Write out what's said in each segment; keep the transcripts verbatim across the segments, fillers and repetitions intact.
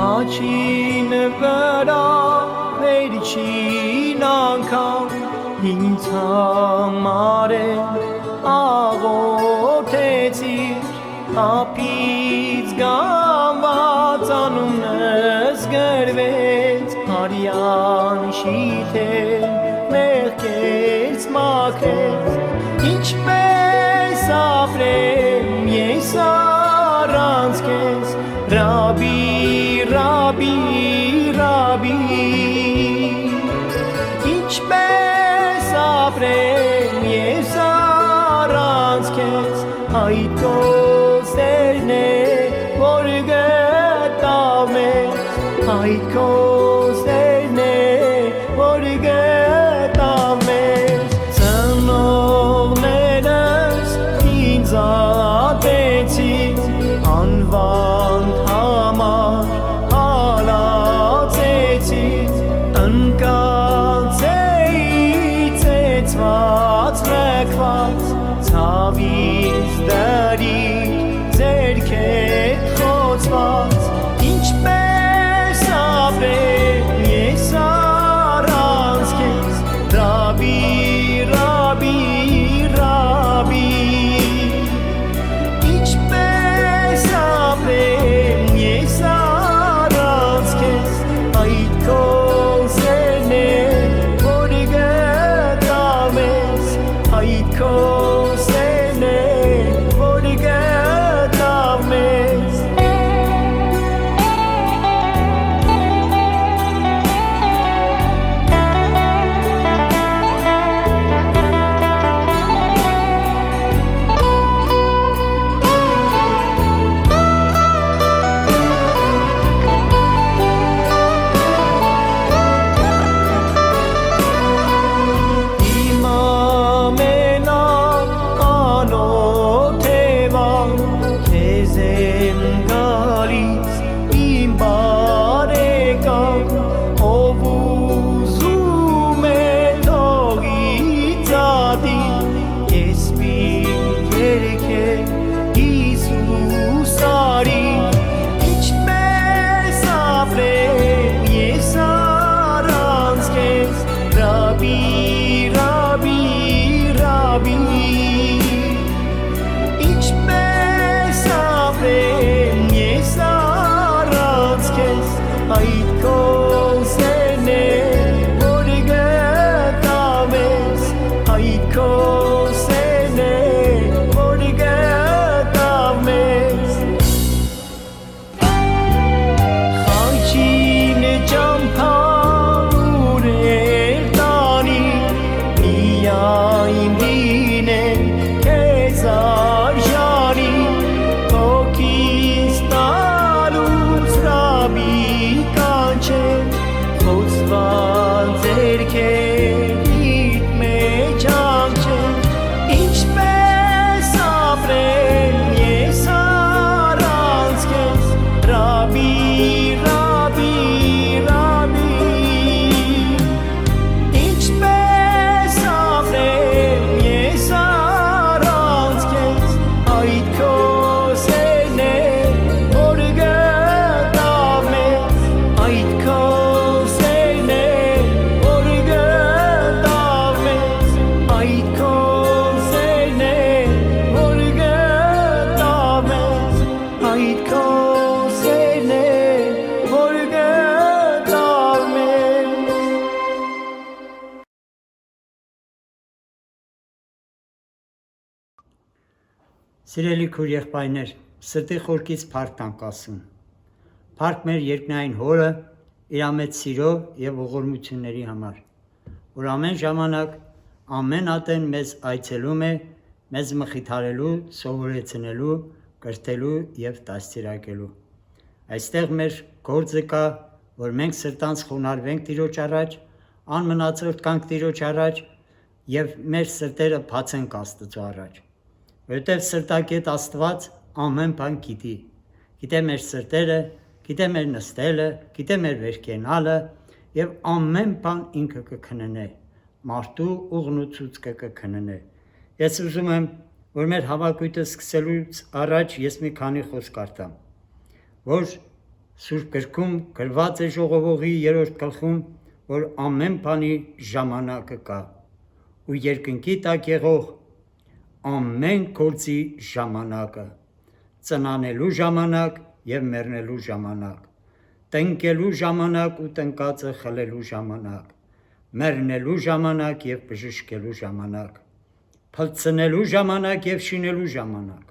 Akin vera verçinankan intamare agotetir. Apîz gava tanûn ez gervêt, aryan şîtê mexkêt makêt. Hiç be safrê yê saranskêt, Rabî, Rabî, Rabî. Hiç be safrê yê saranskêt, Ay kosene vorgeta me, ay kosene vorgeta me. Tano menes inza teti anvan hamar hala teti anka tei tetvat rekvat. Taviz derî zerkê xotvat, hiç be sabrê yê saranskêt. Rabî, Rabî, Rabî. Hiç be sabrê yê saranskêt. Ay kosene vorgeta me, ay kosene vorgeta me. Îmamê na ano têvan, têzên galî, îmbarêka, ovûzûmê doxî tadî, kespî gerkê, îsû sarî, hiç be sabrê yê saranskêt. Rabî, Rabî, Rabî. Hiç be sabrê yê saranskêt. Ay kosene vorgeta me, ay kosene vorgeta me. Xaçîn campan û rêldanî, miyayîn dînê kezar janî, Pakistan û Rabî kançê, Xozvan zêrkê dîtmê çamçê. Hiç be sabrê yê saranskêt. Rabî, Rabî, Rabî. Hiç be sabrê yê saranskêt. Ay kosene vorgeta me. Ay kosene vorgeta me. Ay kosene vorgeta me. Ay kosene vorgeta me. Sirelî kuryex payner, sirtê xorkîz parktan qasûn. Park mer yeknayên hol e, îlamet sîro ye bi xurmûçûnerî hemar. Û ramen jamanak amen aten mez ayçelûme, mez mixîtalelû, sohurêtinelû, girtelû yev tasdîrakelû. Estexmer Korzika, ormeng sirtans xunar veng tîro çaraç, an minatsort kank tîro çaraç, yev mer sirtere paten kastı çaraç. Ötev sirtakêt astvat amen pan kîtî. Kîte mer sirtere, kîte mer nistele, kîte mer verkenale, yev amen pan inkeke kinene. Martu uxnu çûçkeke kinene. Yes uzumem, ormer hava kuytes kselû araç yesmi kanî xos kartam. Vor Sûr kirkum, kirvatê joğovoğî yerort kilxum, vor amen panî jamanake ka. Û yerkinkî takê rox, amen korzî jamanake. Tsinanê lu jamanak, yev mernê lu jamanak. Tenkê lu jamanak û tenkatse xelê lu jamanak. Mernê lu jamanak, yev pijişkê lu jamanak. Piltsinê lu jamanak, yev şînê lu jamanak.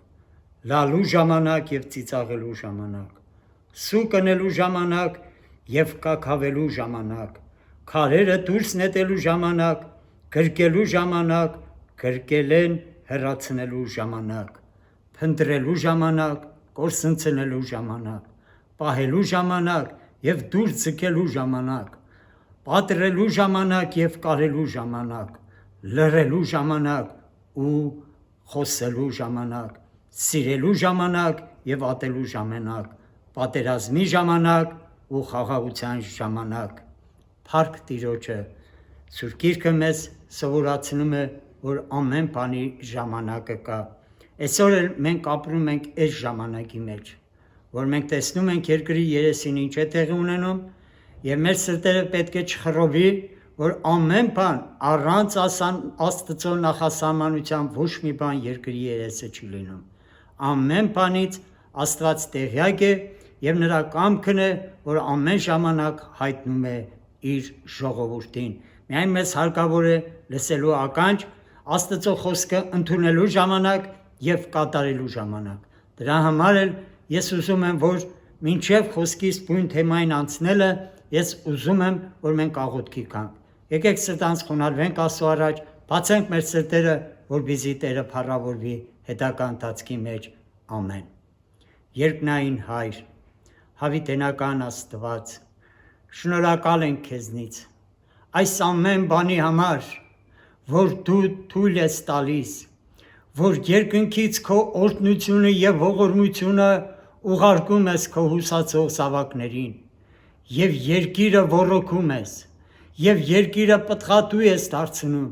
La lu jamanak, yev tsîtsaxê lu jamanak. Sûkinê lu jamanak, yev kakavê lu jamanak. Karê re tûrsnetê lu jamanak, kirkê lu jamanak, kirkê lên heratsinê lu jamanak. Pindirê lu jamanak, korsinsinê lu jamanak. Pahê lu jamanak, yev dûr zikê lu jamanak. Patirê lu jamanak, yev karê lu jamanak. Lirê lu jamanak û xosê lu jamanak. Sîrê lu jamanak, yev atê lu jamanak. Paterazmî jamanak û xaxawuçan jamanak. Park dîroçe. Surkîrke mez sevoratsinume vor amen panî jamanake ka. Esor el men kaprumenk ez jamanakî meç. Vor men tesnumen kerkirî yeresî nîçe teğî unenom. Ye mer sirtere petke çixirobî, vor amen pan, arranc asan astiço naxasamanuçan vuşmî pan yerkirî yerese çilînom. Amen panît, Astvaç teğyake, yev nira kam kine, vor amen jamanak haytnume ir joğovurtîn. Meyn mes harka vore, leselu akanç, astiço xoske intunelu jamanak, yev katarelu jamanak. Dira hemal el, yes uzumen vor, min çev xoskî spûn temayn antsnele, yes uzumen vor men kaxotkî kank. Yekek sirtans xunarvenka suaraç, paçenk mer sirtere, vor bizî tere para vor vi, hetakan tatskî meç. Amen. Yerknayîn hayr. Havîtenakan Astvat. Şunora kalen keznît. Ay samen bani hamar. Vor tu tu lestalîs. Vor gerkin kît ko ortnuçûne ye voğurmuçûne uğarkum ez ko husaço savaknerîn. Yev yerkîre vorrokum ez. Yev yerkîre pitxatû ez tarçinû.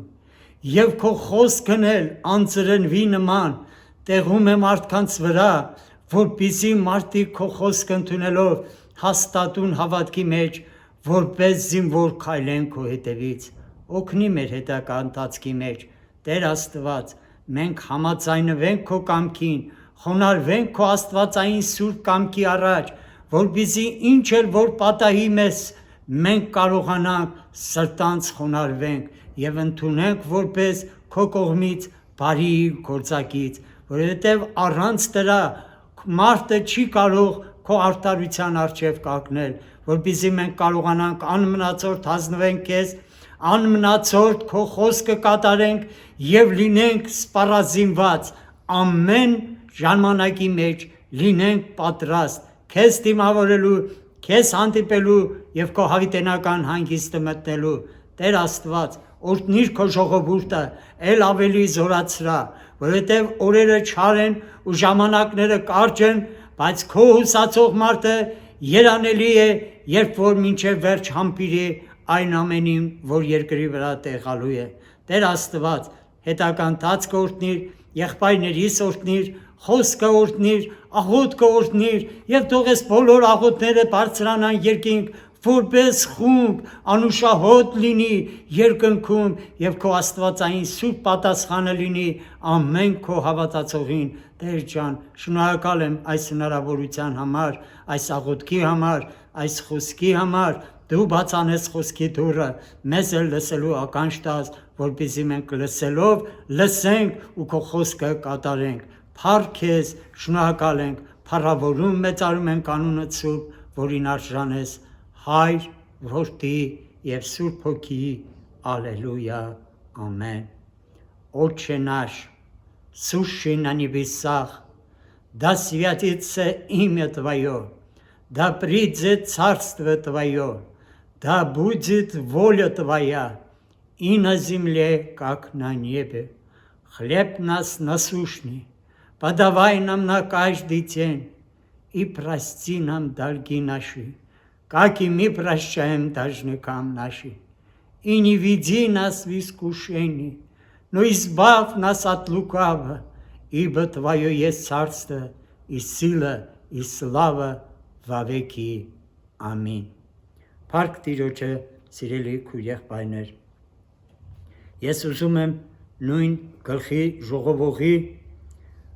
Yev ko xos kinel anzirin vî niman, texûme martkan svira, vor bizî martî ko xos kin tunelov, hastatûn havatkî meç, vor bez zîn vor kaylen ko hetevît. Oknî merhetakan tatskî meç. Ter Astvat, menk hama zaynivenk ko kamkîn, xonarvenk ko Astvatayîn sûr kamkî araç, vor bizî înçel vor patahî mes, menk karoxanank sirtanc xonarvenk, yevintunenk vor pez ko koxmît, parî korzakît, voretev arranc tera, Marte çî karox ko artaruçan arçev kaknel. Vor bizî men karoxanank an minaçort haznivenk kes, an minaçort ko xoske katareng, yev lîneng spara zînvat. Amen, janmanakî meç, lîneng patrast. Kes tîma vorelu, kes hantîpelu, yev ko havîtenakan hangî stimetnelu. Ter Astvat, ortnîr ko joxo burta, el avelî zoratsra, voretev orere çaren û jamanaknere karçen, bac ko husaçox marte, yeraneliye, yerf vor minçe verç hampîrê, ay namenîm vor yerkirî vira te xaluye. Ter Astvat, hetakan tatske ortnîr, yexpay nerîs ortnîr, xoske ortnîr, axotke ortnîr, yev toxes polor axotnere partsranan yerkîng, Forbes xung, anuşa hot lînî, yerkin kum, yev ko Astvatayîn sûr patasxane lînî, amen ko havata çoxîn, der can, şuna kalem, ay sinara vorucan hamar, ay saxotkî hamar, ay sxoskî hamar, du bacanes xoskî dora, mezel leselu akanştaz, vor bizîmen kleselov, leseng û ko xoske katareng, par kes, şuna kaleng, Paravolûn me çarumen kanûne çûb, vorînar janes, hayr, vortî, yev sûr pokî, aleluya, amen. Oče naš, suši na nebesah, da svijatit se ime tvojo, da priđe carstvo tvojo, da budžit volja tvoja, i na zemlje kak na nebe. Hleb nas nasušni, padavaj nam na každi dzen, i prasci nam dalgi naši, kak i mi prasčajem dažnikam naši. I ni vidži nas viskušeni, no izbav nas at lukava, ibe tvojo je carstvo, i sila, i slava, vavekî. Amîn. Park Tîroçe, sîrelî kûryexbayner. Yes uzum em nûyn kilxî joxovoxî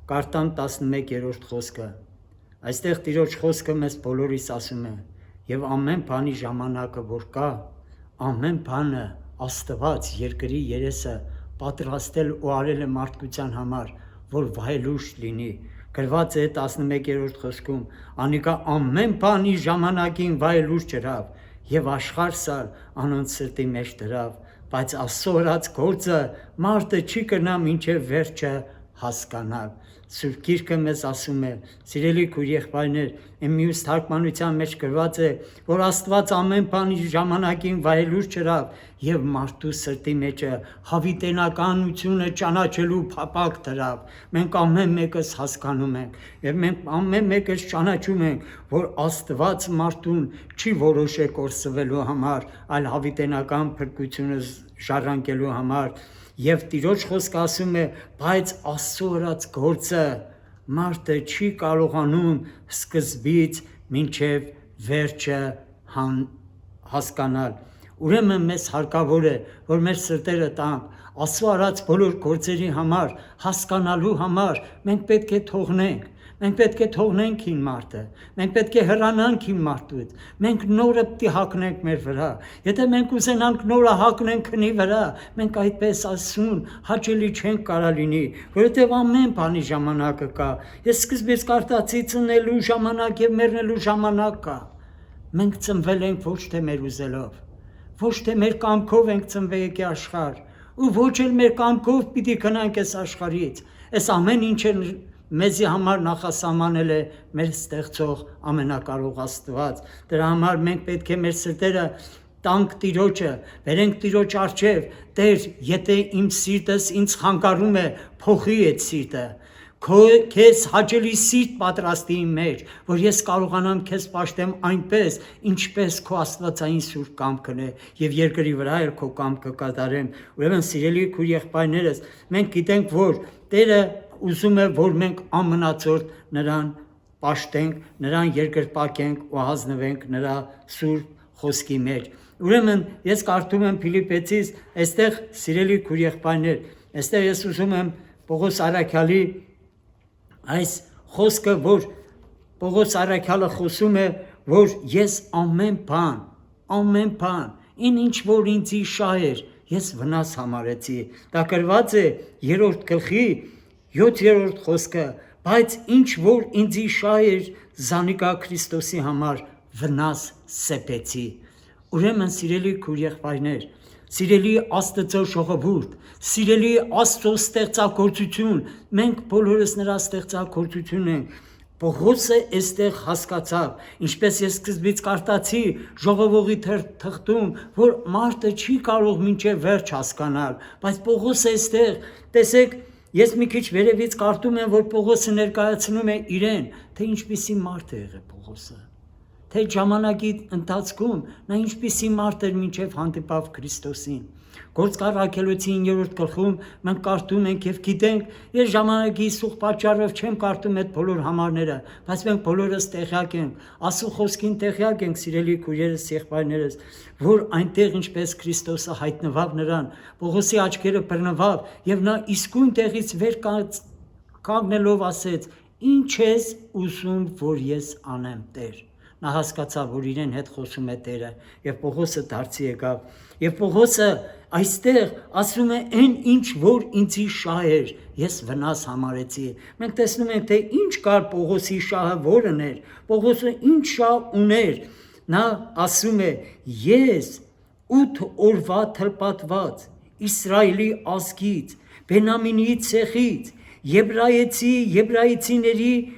kartan tasnime kerort xoske. Aystêx Tîroç xoske mes polorî sasume. Yev amen panî jamanake borka. Amen pane, Astivac, yerkirî yerese, patrastel û arele martkucan hamar, vor vaye lûş lînî. Kirvatse tasnime kerort xoskum. Anika amen panî jamanakîn vaye lûş çirav. Yev aşxar sal anon sirtî meştirav. Paç asorac korce, marte çi kirna minçe verçe haskanal. Surkîrke mez asume, sîrelî kûryexbayner, em mî û starkmanûcan meş kirvatse, vor Astivac amen panî jamanakîn vaye lûş çirav, yev martû sirtî meçe, havîtênakan û çûne çanaçelû papak tirav. Menk amen mekes haskanû menk. Yev menk amen mekes çanaçû menk. Vor Astivac martûn çi voroşe kor sivelû hamar, al havîtênakan pirkûçûne j-, jarrankelû hamar. Yev Tîroç xoskasume, paç asorac korce, marte çi kaloxanûm skizbîç minçev verçe han haskanal. Ureme mes harka vore, vor mes sirtere tank. Asorac polor korcerî hamar, haskanalû hamar, menk petke toxnenk. Menk petke toxnenk hîn marte. Menk petke heranank hîn martût. Menk nore ptî haknenk mer vira. Yete menk uzenank nora haknenk hinî vira. Menk ayt pes asûn, hacelî çenk karalînî. Gore te va men panî jamanake ka. Ye skiz bêz karta çî çinelû jamanake mernelû jamanaka. Menk çinveleng voç te mer uzelav. Voç te mer kamkov enk çinveyeke aşxar. Û voçel mer kamkov pîdî kinanke aşxarît. Ez amen înçe mezî hamar naxa samanele mer stexçox amena karox Astivac. Tira hamar menk petke mer sirtere tank Tîroçe, vereng Tîroç arçev, ter yete im sîrtes înç xankarume, poxî et sîrte. Ko kes hacelî sîrt patrastî meç, vor yes karoxanam kes paştem ayn pes, înç pes ko Astivacayin sûr kam kine, yev yerkirî vira el ko kam ke kadarem. Û ben sîrelî kûryexbayneres, men kîteng vor, tere uzume vor menk amina çort niran paşteng, niran yergir pakeng û hazniveng nira sûr xoskî meç. Û ben yes kartumen Pîlîpetîs, estex sîrelî kûryexbayner, estex yes uzumen Poxos Arakalî, Ays xoske vor, Poxos Arakale xosume vor yes amen pan, amen pan. In înç vor înçî şair, yes vinas hamaretî. Dakervatse yerort kilxî, yot yerort xoske, paç înç vor înçî şair, zanika Kristosî hamar vinas sepetî. Û remen sîrelî kûryexbayner, sîrelî asteço şoxevûrt, sîrelî asto stexça korçûçûn, menk polores nira stexça korçûçûne. Poxose estex haskaçav, înçpes eskizbîç kartaçî, joxevoxî ter textûm, vor marte çî karox minçe verç haskanal. Bas poxose estex, tesek, yes mi kiç verevîç kartûme, vor poxose nerkayaçinûme îren, te înçpîsî marte exe poxose. Te camanakî intaçkûm, na înçpîsî martir min çev hantipav Kristosîn. Korçka Rakelotîn yerort kilxûm, men kartûmen kevkî deng, ye camanakî sûx paçarev çem kartûmet polor hamarnere. Bas ben polores texyaken, asû xoskîn texyaken sîrelî kûyeres sêxbayneres. Vor ayn tex înçpes Kristosa hayt nivav niran, boxosî açkere pirnivav, yev na îskûn texîs ver ka-, kagne lov aset, Înçez uzun vor yes anem ter. Nahaska ça vorîren het xosume tere. Ye poxose tarçiye gav. Ye poxose ayster asume en înç vor înçî şair. Yes vinas hamaretî. Men tesnumen te înç kar poxosî şahe voriner. Poxose înç şah uner. Na asume yes Ut orva telpat vat, Îsraîlî azgît, Benamînî çexît, Yebrayetî, Yebrayetînerî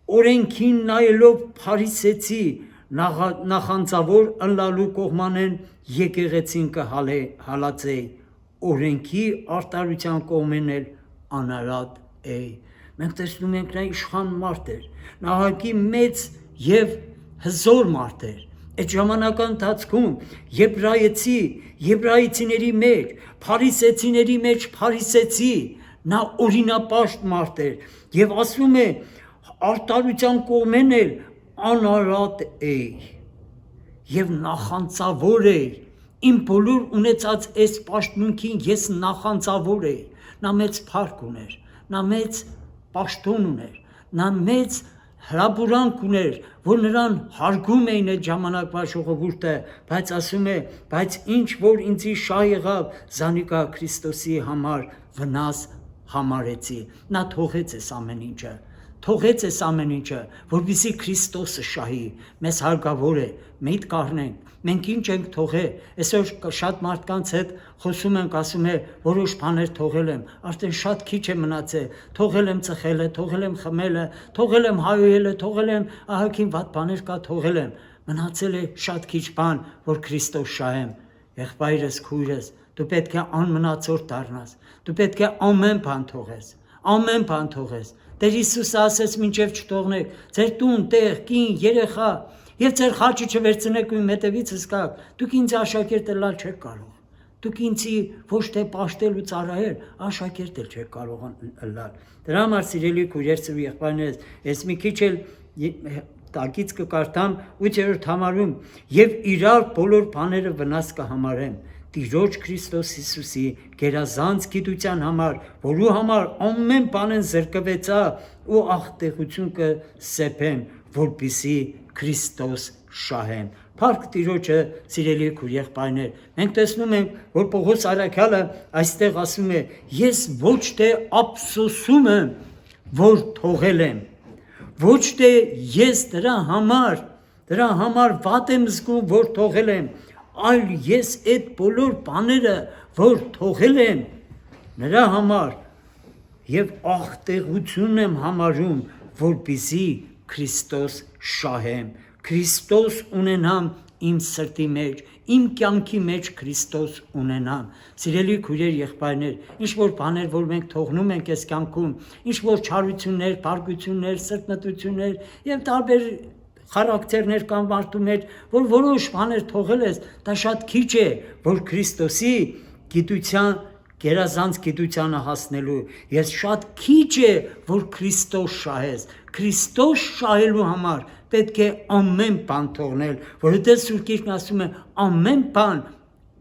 orenkîn nayelov Parîsetî, naxa-, naxancavor inlalû koxmanen yekêxetîn ke hale-, halaçey. Orenkî artarûçan komênel anarat ey. Mekteşlû meknay işxan martir. Nahakî mêç yev hizor martir. E camanakan taçkûn, Yebrayetî, Yebrayetînerî mêç, Parîsetînerî mêç, Parîsetî, na orîna paşt martir. Yev asûme artarûçan komênel anarat ê, yev naxantsavor ê. Im polur unetsac es paştmunkîn yes naxantsavor ê. Na mec park uner, na mec paşton uner, na mec hraburan kuner, vo niran hargum eyne camanak baş oxo vurte, bac asume, bac inç vor inci şayi gav, zanika Kristosi hamar, vnas hamareci. Na toxece samenince. Toxece samenince, vor bizi Kristos şahi, mes hargavore, meyt karnen, menkin cenk toxe, esor şat martkan cet, xosumen kasume, voroş paner toxelem, arten şat kiçe minace, toxelem cexele, toxelem xemele, toxelem hayoyele, toxelem ahakin vat paner ka toxelem. Minacele şat kiç pan, vor Kristos şahem. Exbayres kuyres, tu petke an minacor tarnas, tu petke amen pan toxes, amen pan toxes. Teri susases minçev çitoxnek, certun, tex, kin, yerexa, yev cer xaçi çevercinek u metevi ciskak, tu kinci aşakirte lal çek kalox. Tu kinci foşte paştel u çarahel, aşakirte çek kaloxan lal. Dramar sireli kuyer siru yexbanes, esmi kiçel, ye-, takit ke kartam, uçer tamarum, yev irar polur panere vnas ke hamarem. Tiroç Kristos Isusi, gerazanc kiduçan hamar, voru hamar, amen panen zerkeveca, u axtexuçun ke sepem, vor bizi Kristos şahem. Park tiroçe sireli kuryexbayner. Men tesnume, vor poxos arakala, aste gasume, yes voç te apsosume, vor toxelem. Voç te yes dira hamar, dira hamar vatem zikun vor toxelem. Al yes et polor panere vor toxelem. Nira hamar, yev axtexucunem hamarun, vor bizi Kristos şahem. Kristos unenam im sırtî mec, im kyankî mec Kristos unenam. Sireli kuyer yexbayner, inş vor paner vor menk toxnumen kes kyankun, inş vor çaruçunler, parguçunler, sırtmetuçunler, yev taber karakterner kan vartumer, vor voroş paner toxeles, taşat kiçe, vor Kristosi, kiduçan, gerazanc kiduçana hasnelu, yes şat kiçe, vor Kristos şahes. Kristos şahelu hamar, petke amen pan toxnel. Vor te surkiş nasume amen pan,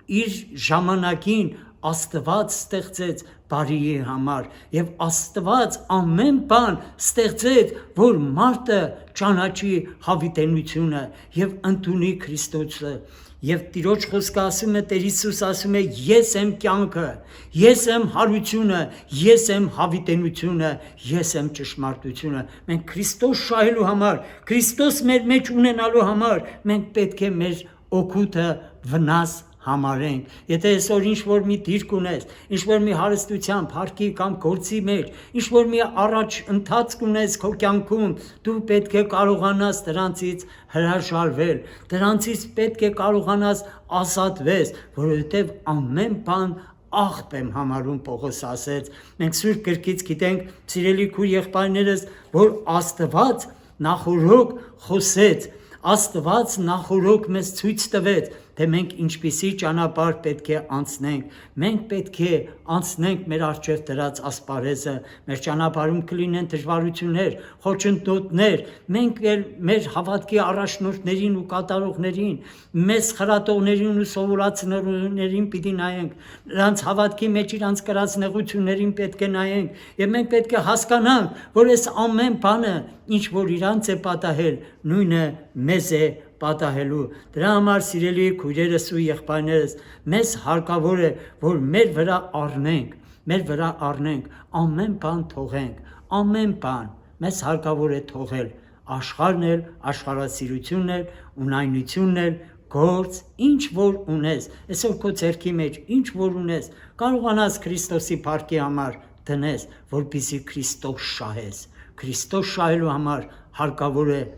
ir jamanakin Astivat stexcet bariyê hamar. Yev Astivat amen pan stexcet vor marte çanaçî havitenuçune. Yev entuni Kristos e. Yev tiroç xoskasume, terisus asume, yesem kyanke, yesem haruçune, yesem havitenuçune, yesem çişmartuçune. Men Kristos şahelu hamar, Kristos mer meç unenalu hamar, men petke mer okute vnas hamareng. Yete esor inş vor mi tirkunes, inş vor mi haristuçan parki kam kortsi mer, inş vor mi araç intatkunes kokyankun, tu petke karoganas transit hraşalvel, transit petke karoganas azad ves, vorotev amen pan ax pem hamarun poxo saset. Menk sur kirkit kitenk sireli kur yexpayneres, vor Astivat naxurok xoset. Astivat naxurok mes çuç tevet. Te menk inçpisi çanapar petke ansnenk. Menk petke ansnenk mer arçev terat aspareze. Mer çanaparum kilinen tijvaruçuner, xoçin dotner. Menk el mer havatki araşnortnerin u kataroxnerin. Mes xiratoxnerin u sovulatsnerin pidinayeng. Rans havatki meçi rans kirasnexuçunerin petke nayeng. Ye menk petke haskanan, vor es amen pane, inç vor iranse patahel, nuyne meze patahelu. Dramar sireli kuyrere su yexpaneres, mes harkavore, vor mer vera arneng, mer vera arneng, amen pan toxeng, amen pan, mes harkavore toxel. Aşxarnel, aşxarasîrûçûnel, unaynûçûnel, gorz, înç vor ûnes, esor ko çerkî mec, înç vor ûnes, karuxanas Krîstosî parkî amar, tinez, vor bîzî Krîstos şahes. Krîstos şahelu hamar, harkavore,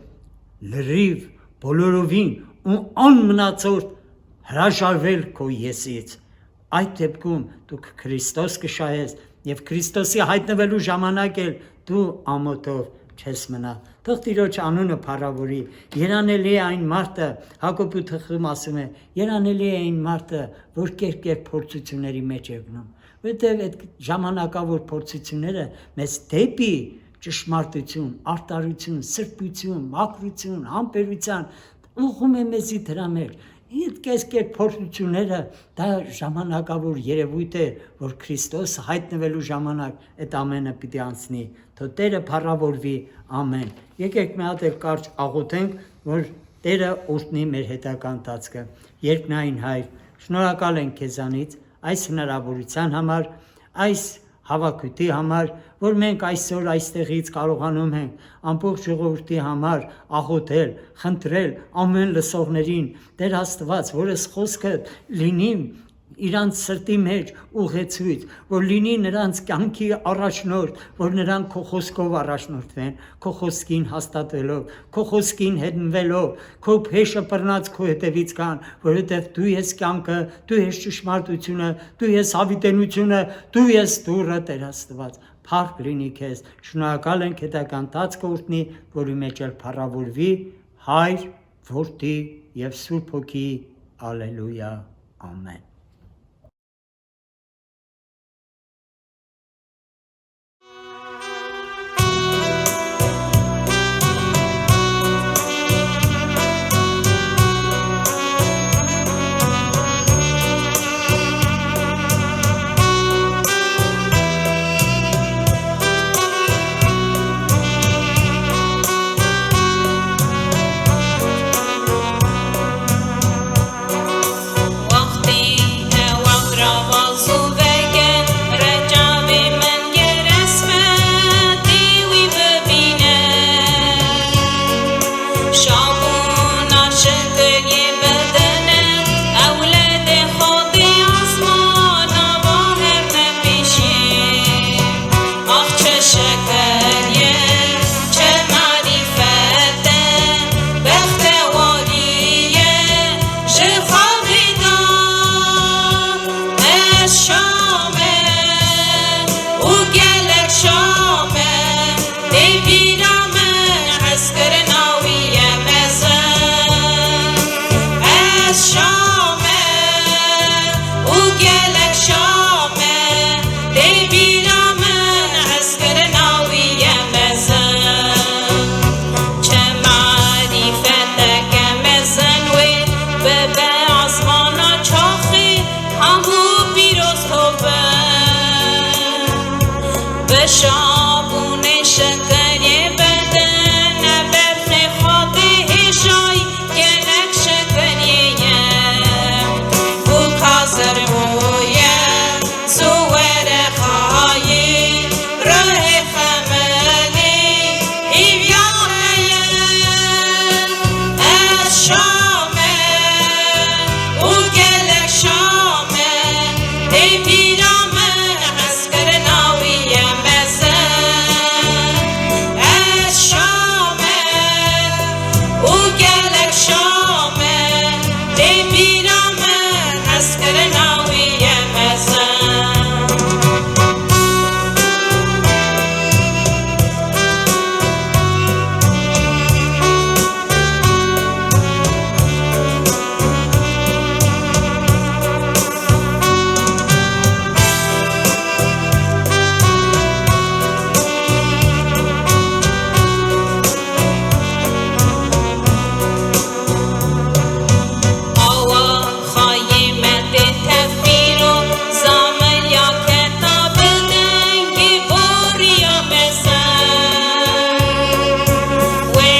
li rîv, bolorovîn û an minaçort, hrajarvel ko yesît. Ay tepkum, tu k-, Kristos kişayes, yev Kristosî hayt nevelû jamana gel, tu amotov çesmina. Tixtî roç anûne paravorî, yeranê lê ayn marte, hako tu tixtû masume, yeranê lê ayn marte, vor ker ker porçuçûnerî mecevnum. Ve dev et jamanaka vor porçuçûnere, mes tepî, ճշմարտություն, արդարություն, սրբություն, մաքրություն, համբերության, ուղղում է մեզի դրա մեջ։ Այդ կես-կերպ փորձությունները դա ժամանակավոր երևույթ է, որ Քրիստոս հայտնվելու ժամանակ այդ ամենը պիտի անցնի։ Թող Տերը փառավորվի, ամեն։ Եկեք մի հատ էլ կարճ աղոթենք, որ Տերը օրհնի մեր հետագա ընթացքը։ Երկնային Հայր, շնորհակալ ենք քեզանից այս հնարավորության համար, այս հավաքույթի համար, որ մենք այսօր այստեղից կարողանում ենք ամբողջ ժողովրդի համար աղոթել, խնդրել ամեն լսողներին, Տեր Աստված, որ այս խոսքը լինի իրանց սրտի մեջ ուղեցույց, որ լինի նրանց կյանքի առաջնորդ, որ նրանք քո խոսքով առաջնորդվեն, քո խոսքին հաստատվելով, քո խոսքին հետնվելով, քո հեշը բռնած քո հետևից կան, որովհետև դու ես կյանքը, դու ես ճշմարտությունը, դու ես հավիտենությունը, դու ես դուռը, Տեր Աստված։ Փառք լինի քեզ, շնորհակալ ենք, հետագա ընթացքը օրհնի, որի մեջ էլ փառավորվի Հայր, Որդի և Սուրբ Հոգի։ Ալելույա, ամեն։ Wextî ew eqraba zû veke, Recabê min ger esmetê wî bibîne. Şabûna şikiriyê bidine, ewledê Xwedê ezmana baherne pêşî. Ax çi şeker ye, çi marîfet e, bextewarî ye, ji Xwedê da. Ez şa me û gelek şa me, tê bîra min hezkirina wî ye mezin. Ez şa me û gelek şa me, tê bîra min hezkirina wî ye mezin. Çi marîfeteke mezin wê bibe ezmana çaxê, hemû pîroz tov be. Bi şabûnê şikiriyê bidine, berxê Xwedê hêjayî gelek şikiriyê ye. Bûk hazir bûye, zû were xayî, ruhê xemilî hîviyane ye. Ez şa me û gelek şa me, tê bîra min hezkirina wî ye mezin. Ez şa me û gelek şa me, tê bîra min hezkirina wî ye mezin. Awa xayê me tê tevbîro, zameriya keta bi dengê boriya mezin. Wê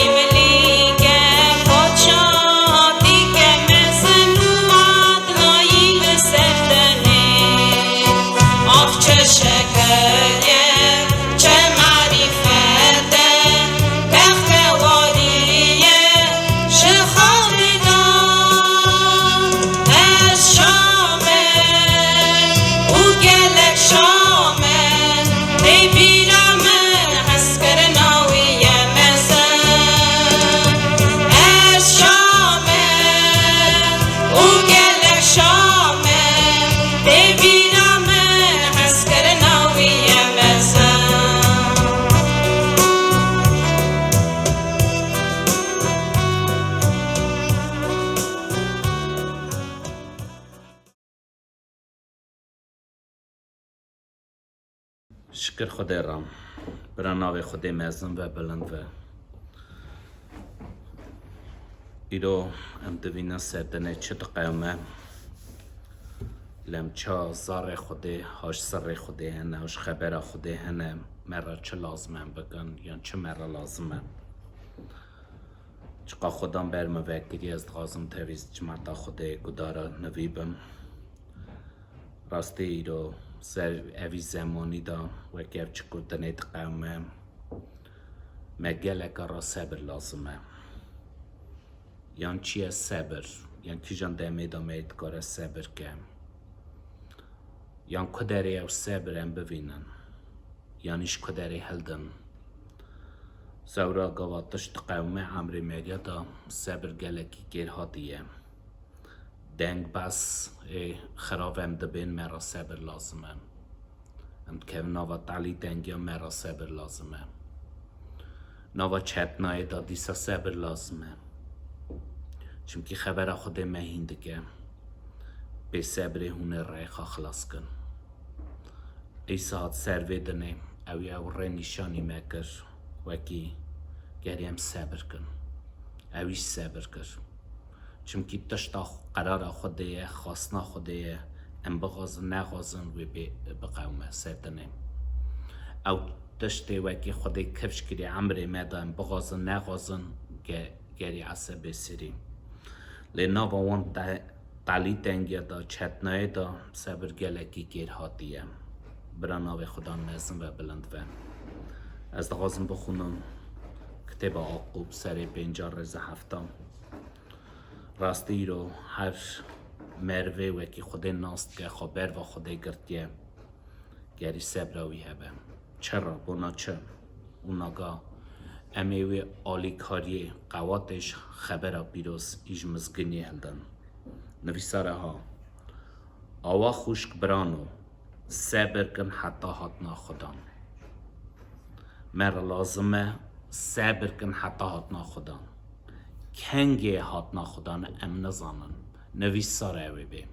îmlîke paça dîke mezin û adnayî li ser tenê. Ax çi şeker ye, çi marîfet e, bextewarî ye ji Xwedê da. Ez şa me û gelek şa me, tê bîra min hezkirina wî ye mezin. Ez şa me û gelek şa me, tê bîra min hezkirina wî ye mezin. Şikir Xwedê re. Bira navê Xwedê mezin ve, bilind ve. Îro em divînin serdinê çi diqewime. Lem ça zarê Xwedê, haş sirrê Xwedê hene, haş xebera Xwedê hene, me re çi lazim em bikin, yan çi me re lazim e. Çiqa Xwedan ber min vekirî, ez dixwazim tevî cimata Xwedê gudara nivî bim. Rastî îro ser evî zemanî de wekî ev çikur dinê diqewime, me geleka re sebir lazim e. Yan çi ye sebir? Yan kîjan demê de me yê dikare sebir ke? Yan ku derê ew sebir em bivînin? Yan îş ku derê hildin? Sewra gava tişt diqewime emrê meriya de sebir gelekî kêrhatî ye. Dengbaz ê xirav em dibên, me re sebir lazim e. Em dikevin nava talî dengiya, me re sebir lazim e. Nava çetnayê de dîsa sebir lazim e. Çimkî xebera Xwedê me hîn dike. Bê sebrê hûn ê rêxa xilas kin. Îsa hat ser vê dinê, ew ê ew rê nîşanî me kir, wekî gerî em sebir kin. Ew îş sebir kir. Çimkî tişta xwe, qerara Xwedê ye, xwestina Xwedê ye, em bixwazin nexwazin wê bê biqewime ser dinê. Ew tiştê wekî Xwedê kifş kiriye emrê me de, em bixwazin nexwazin ge-, gerî ese bê serî. Lê nava wan te-, talî tengiya de, çetnayê de sebir gelekî kêrhatî ye. Bira navê Xwedan mezin ve, bilind ve. Ez dixwazim bixwînim kitêba Aqûb serê pênca rêze hefta. Rastî îro her merivê wekî Xwedê nas dike, xwe ber ve Xwedê girtiye, gerî sebra wî hebe. Çira, bona çi? Û naga em ê wê alîkariyê, qewatê ji xebera pîroz î ji mizginiyê hildin. Nivîsare ha, awa xwişk birano, sebir kin heta hatina Xudan. Me re lazim e sebir kin heta hatina Xudan. Kengê hatina Xudan e, em nizanin. Nivîsare ew ê bê.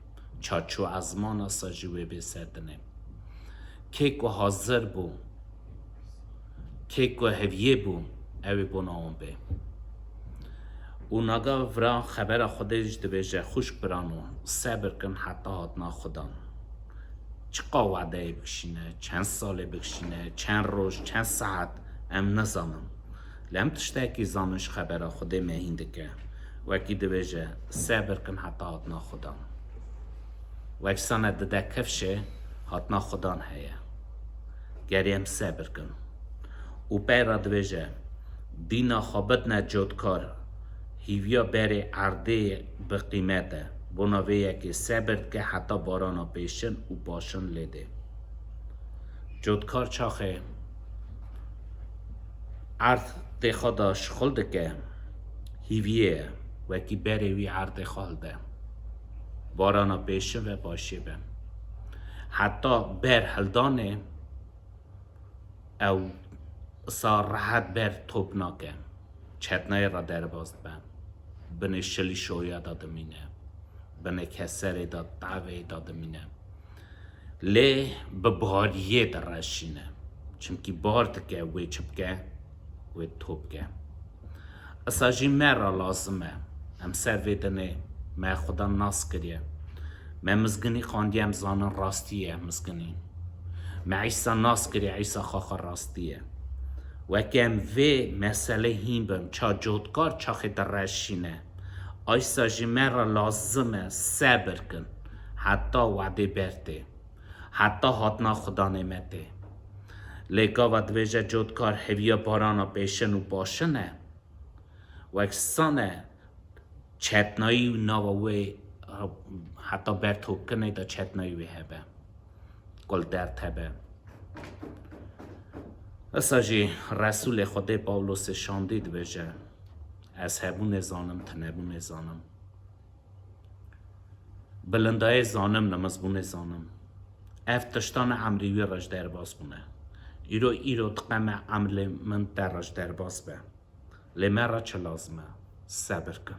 Ça çû ezmana, sa jî wê bê ser dinê. Kê ku hazir bû, kê ku heviyê bû, ew ê bona wan bê. Û naga vira xebera Xwedê jî dibêje, xwişk birano, sebir kin heta hatina Xudan. Çiqa wadeyê bikişîne, çend salê bikişîne, çend roj, çend saet, em nizanin. Lê em tiştekî zanin, ji xebera Xwedê me hîn dike. Wekî dibêje, sebir kin heta hatina Xudan. Wek sane dide kifşê, hatina Xudan heye. Gerê em sebir kin. Û pey re dibêje, dîna xwe bidine cotkar, hîviya berê erdê bi qîmet e. Bona vê yekê sebir dike heta barana pêşin û başin lê dê. Cotkar çaxê erdê xwe de şixul dike, hîviyê ye, wekî berê wî erdê xwe hilde. Barana pêşin ve başê be. Heta ber hildanê ew sa rehet ber top nake. Çetnayê re derbas dibe. Binê şilî şoya de dimîne. Binê keserê de, tavê de dimîne. Lê bi bariyê direşîne. Çimkî bar dike, wê çi bike? Wê top bike. Esa jî me re lazim e. Em ser vê dinê me Xudan nas kiriye. Me mizginî xandiye, em zanin rastî ye mizginî. Me Îsa nas kiriye, Îsa xwe xwe rastî ye. Weke em vê meselê hîn bin, ça cotkar çaxê direşîne. Îsa jî me re lazim e, sebir kin. Heta wadê ber tê. Heta hatina Xudanê me tê. Lê gava dibêje cotkar heviya barana pêşin û başin e. Wek sane çetnayî û nava wê, heta ber topkinê de çetnayî wê hebe. Kul derd hebe. Esa jî Resûlê Xwedê Pawlosê şandî dibêje, ez hebûnê zanim, tinebûnê zanim. Bilindayê zanim, nimizbûnê zanim. Ev tiştane emrê wî re ji derbas bûne. Îro, îro diqeme emrê min te re ji derbas be. Lê me re çi lazim e? Sebir kin.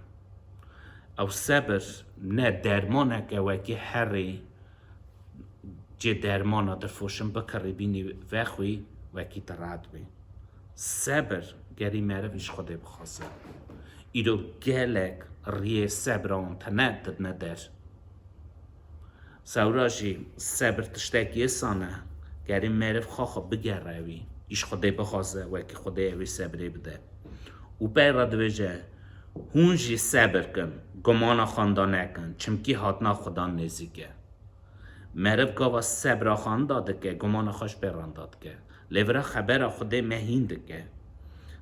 Ew sebir ne dermanek e wekî herî cê dermana dirfoşin bikirî bînî vexwî Wekî tu rad bî. Sebir gerî meriv îş Xwedê bixwaze. Îro gelek riyê sebra wan tene didine der. Sewra jî sebir tiştekî êsan e. Gerî meriv xwe xwe bigere wî. Îş Xwedê bixwaze, wekî Xwedê ewî sebrê bide. Û pey re dibêje, hûn jî sebir kin, gumana xwe da nekin, çimkî hatina Xudan nêzîk e. Meriv gava sebra xwe da dike, gumana xwe ji pê re da dike. Lê vira xebera Xwedê me hîn dike.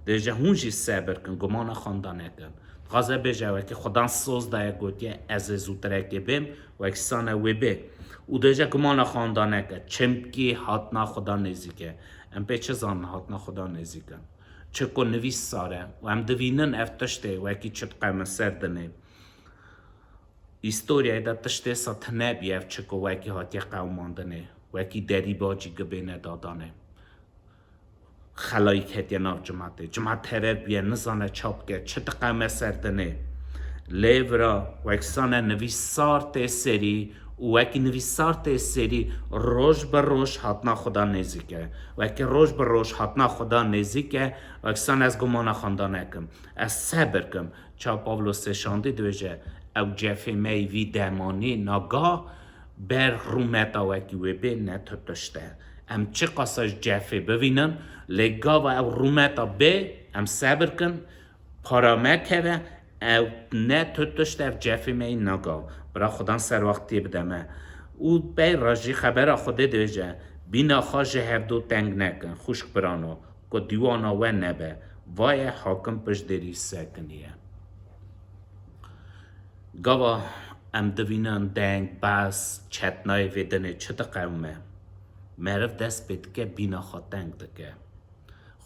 Dibêje, hûn jî sebir kin, gumana xwe da nekin. Dixwaze bêje, wekî Xudan soz daye gotiye, ez ê zûtirekê bêm, wekî sane wê bê. Û dibêje, gumana xwe da neke, çimkî hatina Xudan nêzîk e. Em pê çi zanin hatina Xudan nêzîk e? Çiko nivîsar e. Û em divînin ev tiştê, wekî çi diqewime ser dinê. Îstoryayê de tiştê sa tine bî ev çiko wekî hatiye qewimandinê, wekî derî bacî gibêne dadanê. Xelayî ketiye nav cimatê. Cimat tever bûye, nizane ça bike, çi diqewime ser dinê. Lê vira wek sane nivîsar tê serî û wekî nivîsar tê serî roj bi roj hatina Xudan nêzîk e. Wekî roj bi roj hatina Xudan nêzîk e, wek sane ez gumana xwe da nekim. Ez sebir kim. Ça Pawlosê şandî dibêje, ew cefê me yî vî demanî naga ber rûmeta wekî wê bê ne tu tişt e. Em çiqasa ji cefê bivînin, lê gava ew rûmeta bê, em sebir kin, para me keve, ew ne tu tişt ev cefê me yî naga. Bira Xudan ser wextiyê bide me. Û pey re jî xebera Xwedê dibêje, bîna xwe ji hevdu teng nekin, xwişk birano. Ku dîwana we nebe, vaye hakim piştdêrî sekiniye. Gava em divînin deng, behs, çetnayê vê dinê çi diqewime? Meriv dest pê dike bîna xwe teng dike.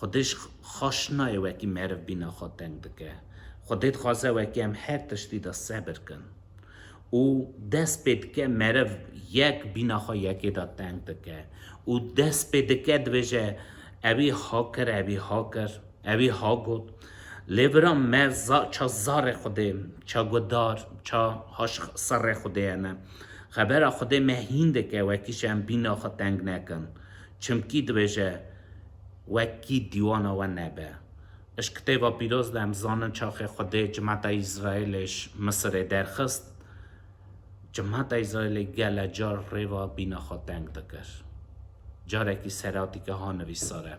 Xwedê ji xweş nayê wekî meriv bîna xwe teng dike. Xwedê dixwaze wekî em her tiştî de sebir kin. Û dest pê dike meriv yek bîna xwe yekê de teng dike. Û dest pê dike dibêje, ewî ha kir, ewî ha kir, ewî ha got. Lê vira me za-, ça zarê Xwedê, ça gudar, ça haş serrê Xwedê hene. Xebera Xwedê me hîn dike wekî ji em bîna xwe teng nekin. Çimkî dibêje, wekî dîwana we nebe. Ji Kitêba Pîroz de em zanin çaxê Xwedê cimeta Îsraîlê ji Misirê derxist. Cimeta Îsraîlê gele car rêva bîna xwe teng dikir. Carekî seratî ke ha nivîsar e.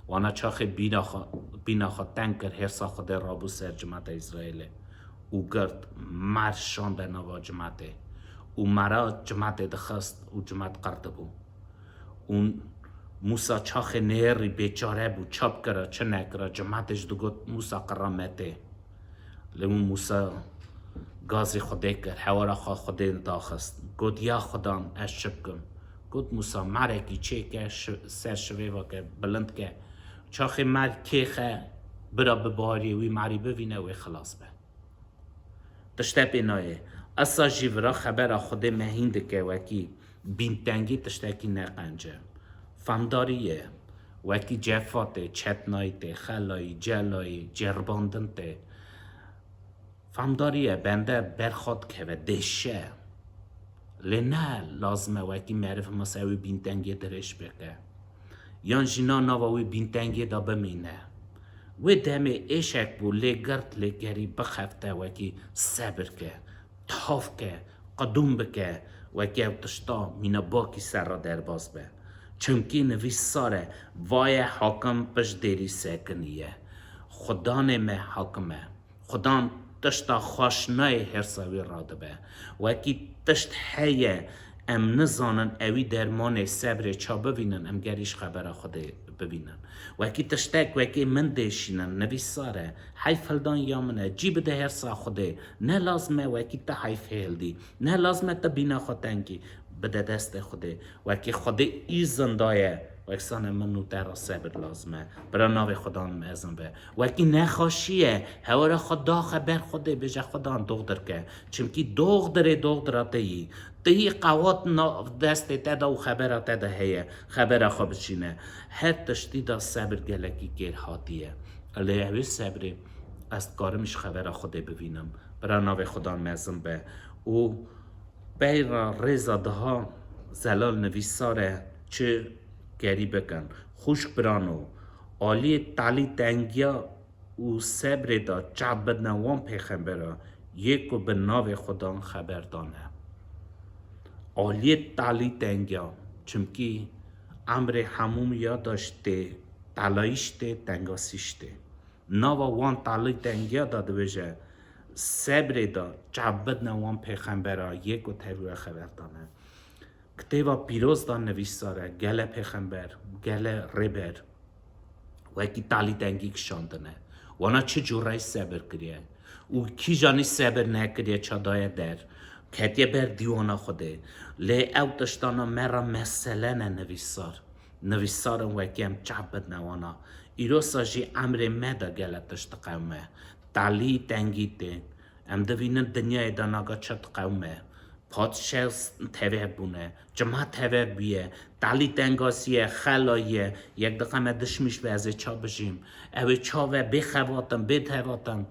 Wana çaxê bîna xwe, bîna xwe teng kir, hêrsa Xwedê rabû ser cimeta Îsraîlê û girt mer şande nava cimetê û mera cimetê dixist û cimet qir dibû. Û Mûsa çaxê nêrî bêçare bû, ça bikira, çi nekira, cimetê jî digot, Mûsa qira me tê. Lê wî Mûsa gazî Xwedê kir, hewara xwe Xwedê daxist. Got, ya Xudan, ez çi bikim? Got, Mûsa, merekî çêke, şi-, ser şivê vake, bilind ke. Çaxê mer kêxe, bira bi bariyê wî merî bivîne, wê xilas be. Tişte pê nayê. Esa jî vira xebera Xwedê me hîn dike wekî bîntengî tiştekî ne qenc e. Famdarî ye. Wekî cefa tê, çetnayî tê, xelayî, celayî, ceribandin tê. Famdarî ye, bende ber xwe dikeve, dêşe. Lê ne lazim e wekî meriv himasa wî bîntengê dirêj bike. Yan jî na nava wî bîntengê de bimîne. Wê demê êşek bû, lê girt, lê gerî bixefte wekî sebir ke, tav ke, qidûm bike, wekî ew tişta mîna bakî ser re derbas be. Çimkî nivîsar e, vaye hakim pişt dêrî sekiniye. Xudanê me hakim e. Xudan tişta xweş nayê hêrsa wî radibe. Wekî tişt heye, em nizanin ewî dermanê sebrê ça bivînin, em gerî ji xebera Xwedê bivînin. Wekî tiştek, wekî min dêşînin, nivîsar e, heyf hildan ya min e, cî bide hêrsa Xwedê. Ne lazim e wekî te heyfê hildî, ne lazim e te bîna xwe tengî, bide destê Xwedê. Wekî Xwedê îzin daye, wek sane min û te re sebir lazim e. Bira navê Xudan mezin be. Wekî nexweşî ye, hewara xwe daxe ber Xwedê, bêje Xudan doxdir ke. Çimkî doxdirê doxdira te yî. Te yî qewat nav destê te de û xebera te de heye. Xebera xwe bişîne. Her tiştî de sebir gelekî kêr hatiye. Lê ew ê sebrê ez dikarim ji xebera Xwedê bivînim. Bira navê Xudan mezin be. Û Peyra rêza diha zelal nivîsar e, çi gerî bikin. Xwişk birano, aliyê talî tengiya û sebrê de çav bidine wan pêxembera yê ku bi navê Xudan xeber dane. Aliyê talî tengiya, çimkî emrê hemû ya de ji tê talayîş tê, tengasîş tê. Nava wan talî tengiya de dibêje, sebrê de çav bidine wan pêxembera yê ku tevî we xeber dane. Kitêba pîroz de nivîsar e, gele pêxember, gele rêber wekî talî tengî kişandine. Wana çi cûreyî sebir kiriye û kîjanî sebir nekiriye ça daye der, ketiye ber dîwana Xwedê. Lê ew tiştana me re mesele ne nivîsar. Nivîsar in wekî em çav bidine wana. Îrosa jî emrê me de gele tişt diqewime. Talî tengî tê. Em dibînin dinyayê de naga çi diqewime. Padşeh tevev bûne. Çima tevev bûye? Talî tengasî ye, xela ye. Yek diqeme dişmîş be ez ê ça bijîm. Ew ê ça ve bê xebatin, bê tevatin.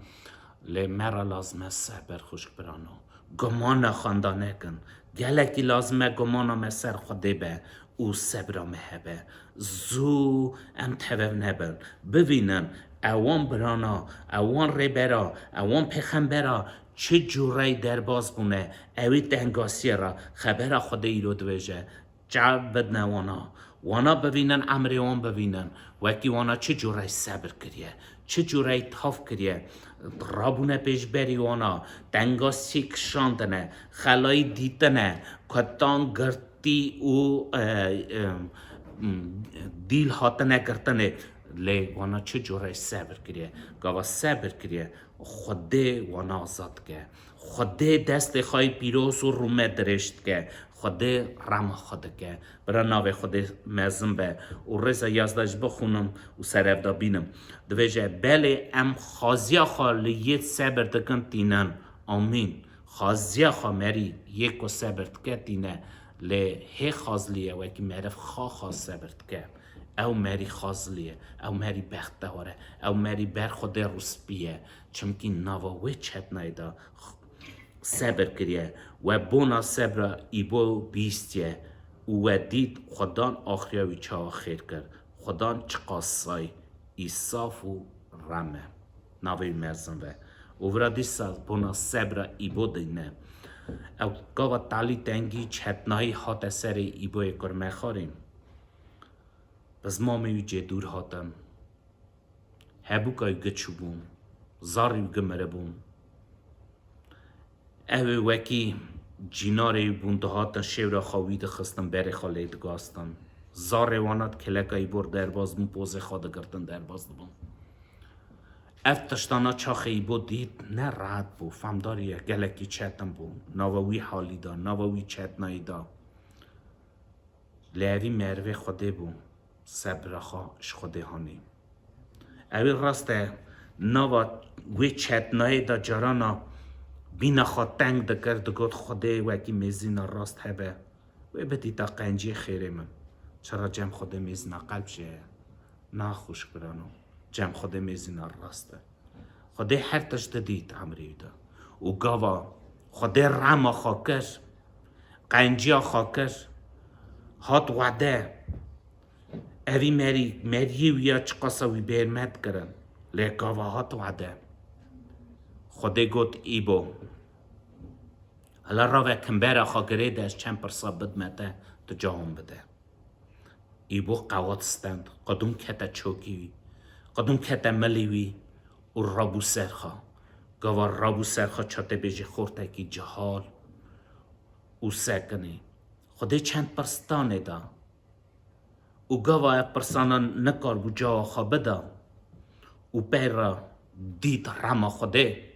Lê me re lazim e sebir, xwişk birano. Gumana xwenda nekin. Gelekî lazim e gumana me ser Xwedê be û sebra me hebe. Zû em tevev nebin. Bivînin, ewan birana, ewan rêbera, ewan pêxembera çi cûreyî derbas bûne, ewî tengasiyê re xebera Xwedê îro dibêje. Çav bidine wana. Wana bivînin, emrê wan bivînin. Wekî wana çi cûreyî sebir kiriye, çi cûreyî tav kiriye. Rabûne pêşberî wana, tengasî kişandine, xelayî dîtine, kutan girtî û, e, e, m, dîl hatine girtinê. Lê wana çi cûreyî sebir kiriye. Gava sebir kiriye, Xwedê wana azad dike. Xwedê destê xwe yê pîroz û rûme dirêj dike. Xwedê rema xwe dike. Bira navê Xwedê mezin be û rêza yazdeh jî bixwînim û serevda bînim. Dibêje, belê em xaziya xwe li yê sebir dikin tînin. Amîn. Xaziya xwe merî yê ku sebir dike tîne. Lê hê xazlî ye wekî meriv xa xaz sebir dike. Ew merî xazlî ye. Ew merî bextewar e. Ew merî ber Xwedê rûspî ye. Çimkî nava wê çetnayê de sebir kiriye. We bona sebra Îbo bîstiye û we dît Xudan axiriya wî çawa xêr kir. Xudan çiqas say, îsaf û rem e. Navê wî mezin be. Û vira dîsa bona sebra Îbo dîne. Ew gava talî tengî çetnayî hate serê Îboyê kurmexarî. Bizmamê wî cê dûr hatin. Hebûka wî giç bûn, zarê wî gimiribûn. Ew ê wekî cînarê wî bûn, dihatin şêwra xwe wî dixistin, berê xwe lê digastin. Zarê wana di kileka Îbo re derbas bûn, pozê xwe digirtin, derbas dibûn. Ev tiştana çaxê Îbo dît, ne rehet bû, femdarî ye, gelekî çetin bû. Nava wî halî da, nava wî çetnayî da. Lê evî merivê Xwedê bû, sebra xwe ji Xwedê hanî. Ewî rast e, nava wê çetnayê de carana bîna xwe teng dikir, digot, Xwedê wekî mêzîna rast hebe, wê bidîta qenciyê xêrê min. Çira cem Xwedê mêzîna qelb jê ye? Na xwişk birano, cem Xwedê mêzîna rast e. Xwedê her tişt didît emrê wî de. Û gava Xwedê rema xwe kir, qenciya xwe kir, hat wede. Evî merî, meriyê wî ya çiqasa wî bêrmet kirin. Lê gava hat wede. Xwedê got, Îbo, hela rave kimbera xwe girê de ez çend pirsa bidme te, tu cewab bide. Îbo qewat stend, qedûm kete çokî wî, qedûm kete milê wî û rabû ser xwe. Gava rabû ser xwe, çate bêjî xortekî cihal û sekinî. Xwedê çend pirs tanê da. Û gava ev pirsana nikaribû cawa xwe bida. Û pey re dît rema Xwedê.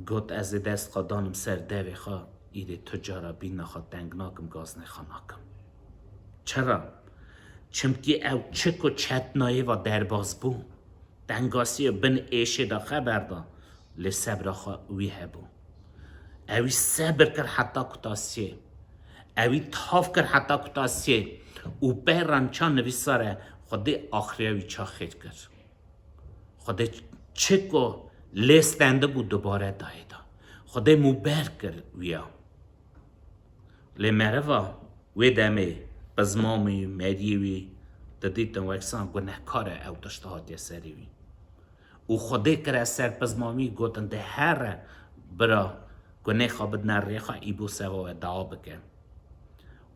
Got, ez ê dest xwe danim ser devê xwe, îdê tu cara bîna xwe teng nakim, gaznê xwe nakim. Çira? Çimkî ew çi ku çetnayê ve derbas bû, tengasiyê bin êşê de xeber da, lê sebra xwe wî hebû. Ewî sebir kir heta kutasiyê. Ewî tav kir heta kutasiyê. Û pey re niha nivîsar e, Xwedê axiriya wî ça xêr kir. Xwedê çi ku lê stendibû dubare dayê da. Xwedê mûber kir wiya. Lê meriva wê demê Pizmamî, meriyê wî didîtin weksan gunehkar e ew tişt hatiye serê wî. Û Xwedê kire ser pizmamî, gotin, de here bira gunê xwe bidine rê xwe, î bo seva we dua bike.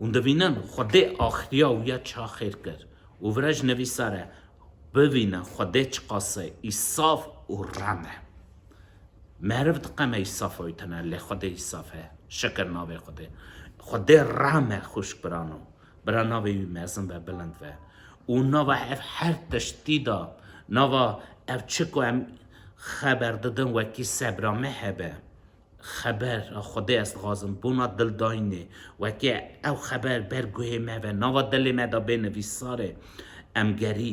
Hûn divînin, Xwedê axiriya wî ya çawa xêr kir. Û vira ji nivîsar e, bivînin Xwedê çiqas îsaf û rem e. Meriv diqeme îsaf wî tune, lê Xwedê îsaf e. Şikir navê Xwedê. Xwedê rem e, xwişk birano. Bira navê wî mezin ve, bilind ve. Û nava ev her tiştî de, nava ev çi ku em xeber didin wekî sebra me hebe. Xebera Xwedê ez dixwazim, bona dildayînê, wekî ew xeber ber guhê me ve, nava dilê me de bê nivîsarê, em gerî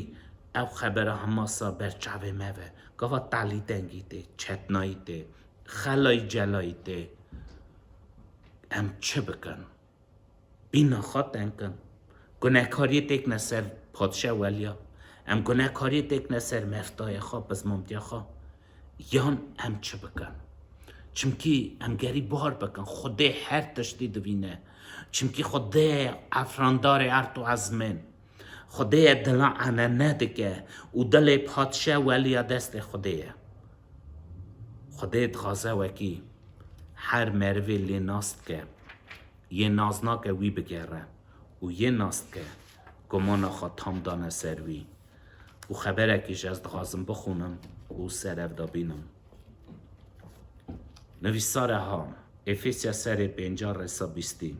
ew xebera hemasa ber çavê me ve. Gava talî dengî tê, çetnayî tê, xelayî celayî tê. Em çi bikin? Bîna xwe teng kin. Gunekariyê têkine ser padşa weliya. Em gunekariyê têkine ser meftaya xwe, pizmamtiya xwe. Yan em çi bikin? Çimkî em gerî bar bikin. Xwedê her tiştî divîne. Çimkî Xwedê efrandarê erd û ezmên. Xwedê ye dila enene dike û dilê padşa weliya destê Xwedê ye. Xwedê dixwaze wekî her merivê lê nas dike. Yê nas nake wî bigere û yê nas dike gumana xwe tam dane ser wî. Û xeberekî ji ez dixwazim bixwînim û ser ev de bînim. Nivîsare ha, Efesya serê pênca rêsa bîstî.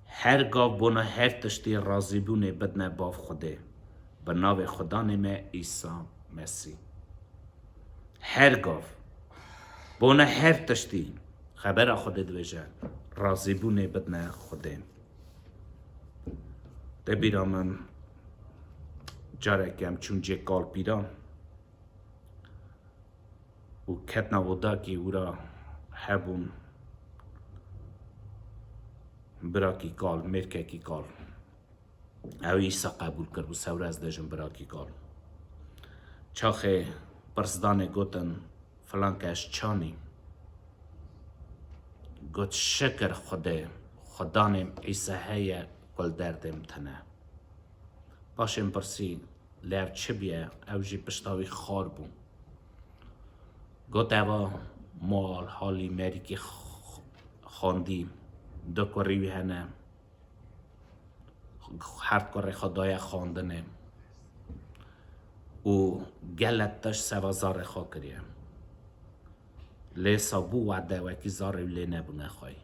Her gav bona her tiştî razîbûnê bidine Bav Xwedê, bi navê Xudanê me Îsa Mesîh. Her gav bona her tiştî, xebera Xwedê dibêje, razîbûnê bidine Xwedê. Te bîra min, careke em çûn cê kal pîran û ketna oda kî wira hebûn birakî kal, mêrkekî kal. Ew Îsa qebûl kir bû, sewra ez dejim birakî kal. Çaxê pirsdanê gotin, filan kes çanî? Got, şikir Xwedê, Xudanê Îsa heye ku li derdê min tine. Paşê min pirsî, lê ev çi bûye? Ew jî pişta wî xar bû. Got, eva mal, halî merîkî x-, xwendî, du kurî wî hene. Her kurê xwe daye xwendinê û gelek tişt seva zarê xwe kiriye. Lê sabû wede wekî zarê wî lê nebûne xwey.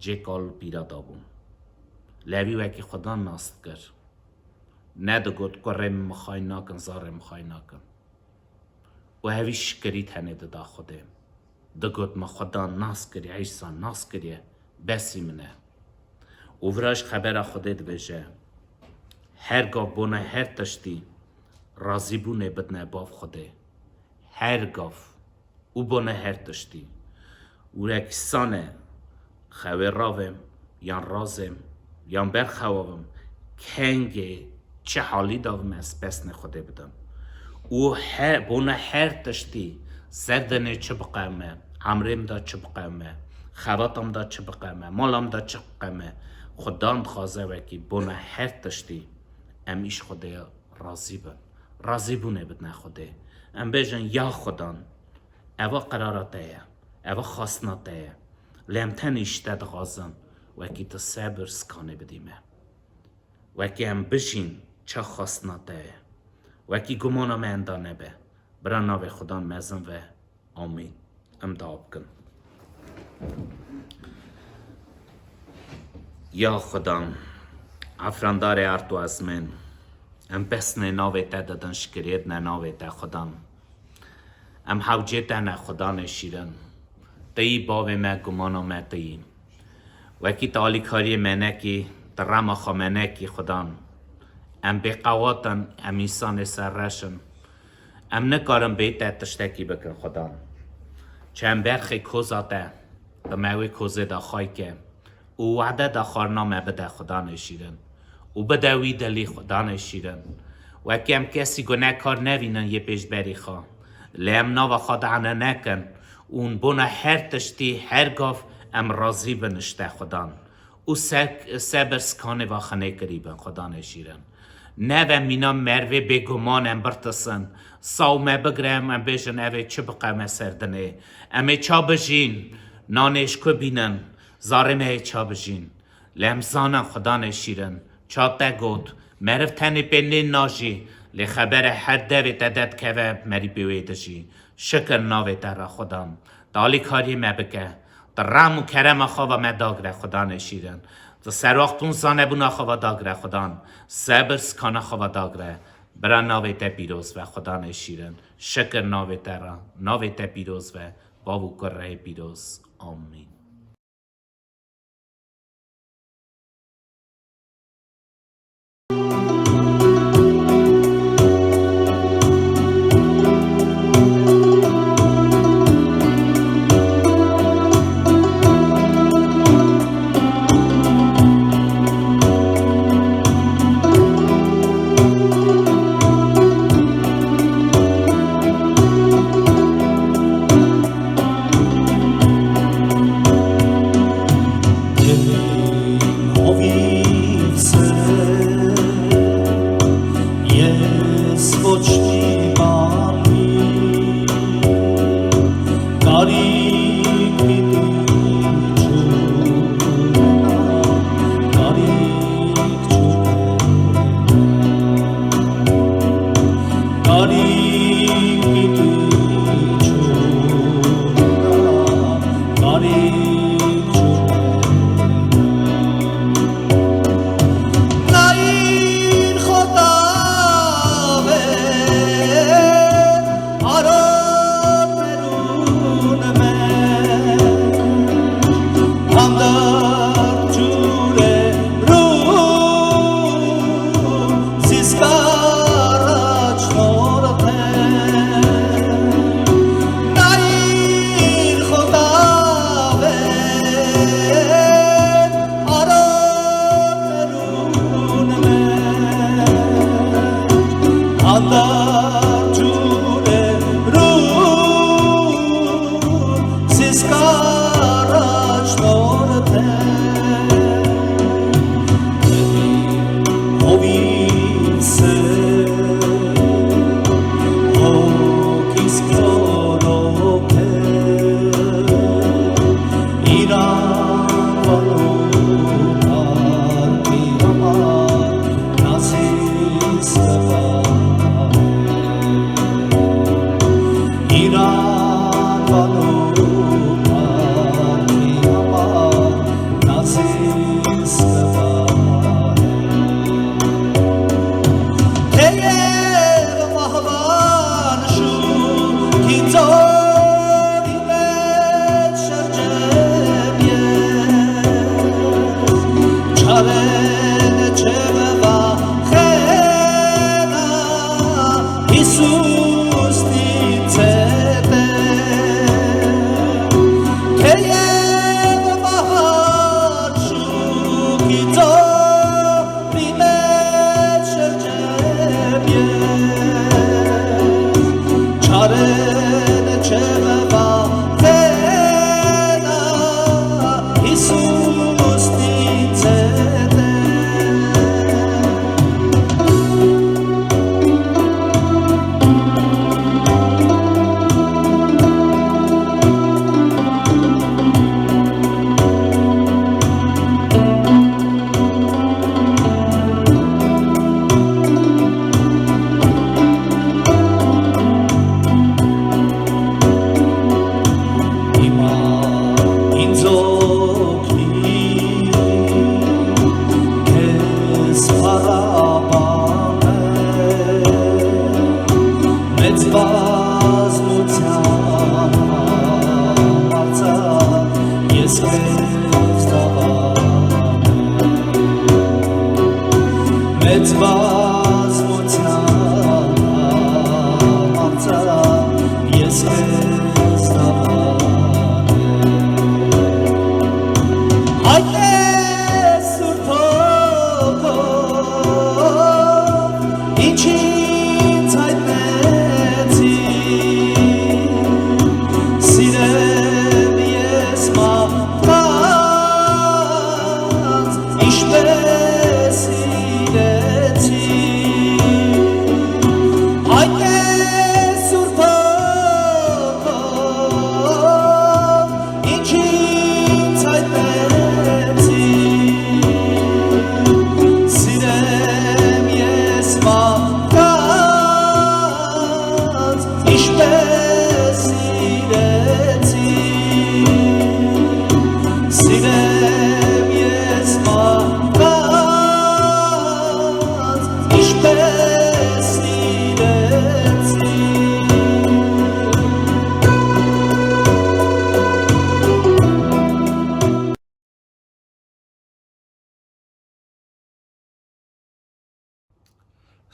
Cê kal pîra dabûn. Lê evî wekî Xudan nas dikir. Nedigot, kurê min mixay nakin, zarê mixay nakin. Û evî şikirî tenê dida Xwedê. Digot, min Xudan nas kiriye, Îsa nas kiriye, besî min e. Û vira ji xebera Xwedê dibêje, her gav bona her tiştî razîbûnê bidine Bav Xwedê. Her gav. Û bona her tiştî. Wek sane xewê ravêm, yan razêm, yan berxewavim, kengê çi halî davim ez pesnê Xwedê bidim. Û he, bona her tiştî, ser dinê çi biqewime, emrêm de çi biqewime, xevatam de çi biqewime, malam de çi biqewime, Xudan dixwaze wekî bona her tiştî em îş Xwedê razî bin. Razîbûnê bidine Xwedê. Em bêjin, ya Xudan, eva qerara te ye, eva xwestina te ye. Lê em tenê ji te dixwazin, wekî tu sebir sikanê bidî me. Wekî em bijîn, çax xwestina te ye. Wekî gumana me enda nebe. Bira navê Xudan mezin ve. Amîn. Em dua bikin. Ya Xudan, efrandarê erd û ezmên, em pesnê navê te didin, şikiriyê dine navê te Xudan. Em hewcê te ne Xudanê şîrin. Te yî bavê me, gumana me te yî. Wekî tu alîkariyê me nekî, tu rema xwe me nekî Xudan. Em bêqewat in, em însanê serreş in. Em nikarin bê te tiştekî bikin Xudan. Çend berxê koza te, tu me wê kozê de xay ke û wade de xwarina me bide Xudanê şîrin. Û bide wî dilî Xudanê şîrin. Wekî em kesî gunekar nevînin yê pêşberî xwe. Lê em nava xwe dane nekin û bona her tiştî her gav em razî bin ji te Xudan. û se-, sebir sikanê va xinê kirî bin, Xudanê şîrin. Neve mîna mervê bêguman em birtisin. Saw me bigire, em, em bêjin, evê çi biqewme ser dinê. Em ê ça bijîn, nanê ji ku bînin, zarê me yê ça bijîn. Lê em zanin, Xudanê şîrin, ça te got, meriv tenê pê nê najî, lê xebere her devê te derdikeve, merî pê wê dijî. Şikir navê te re, Xudan. Te alîkariyê me bike. Te rem û kerema xwe va me dagire, Xudanê şîrin. Te serwaxtbûn zanebûna xwe va dagire, Xudan. Sebir sikana xwe va dagire. Bira navê te pîroz be, Xudanê şîrin. Şikir navê te re. Navê te pîroz be. Bav û kureyê pîroz. Amîn.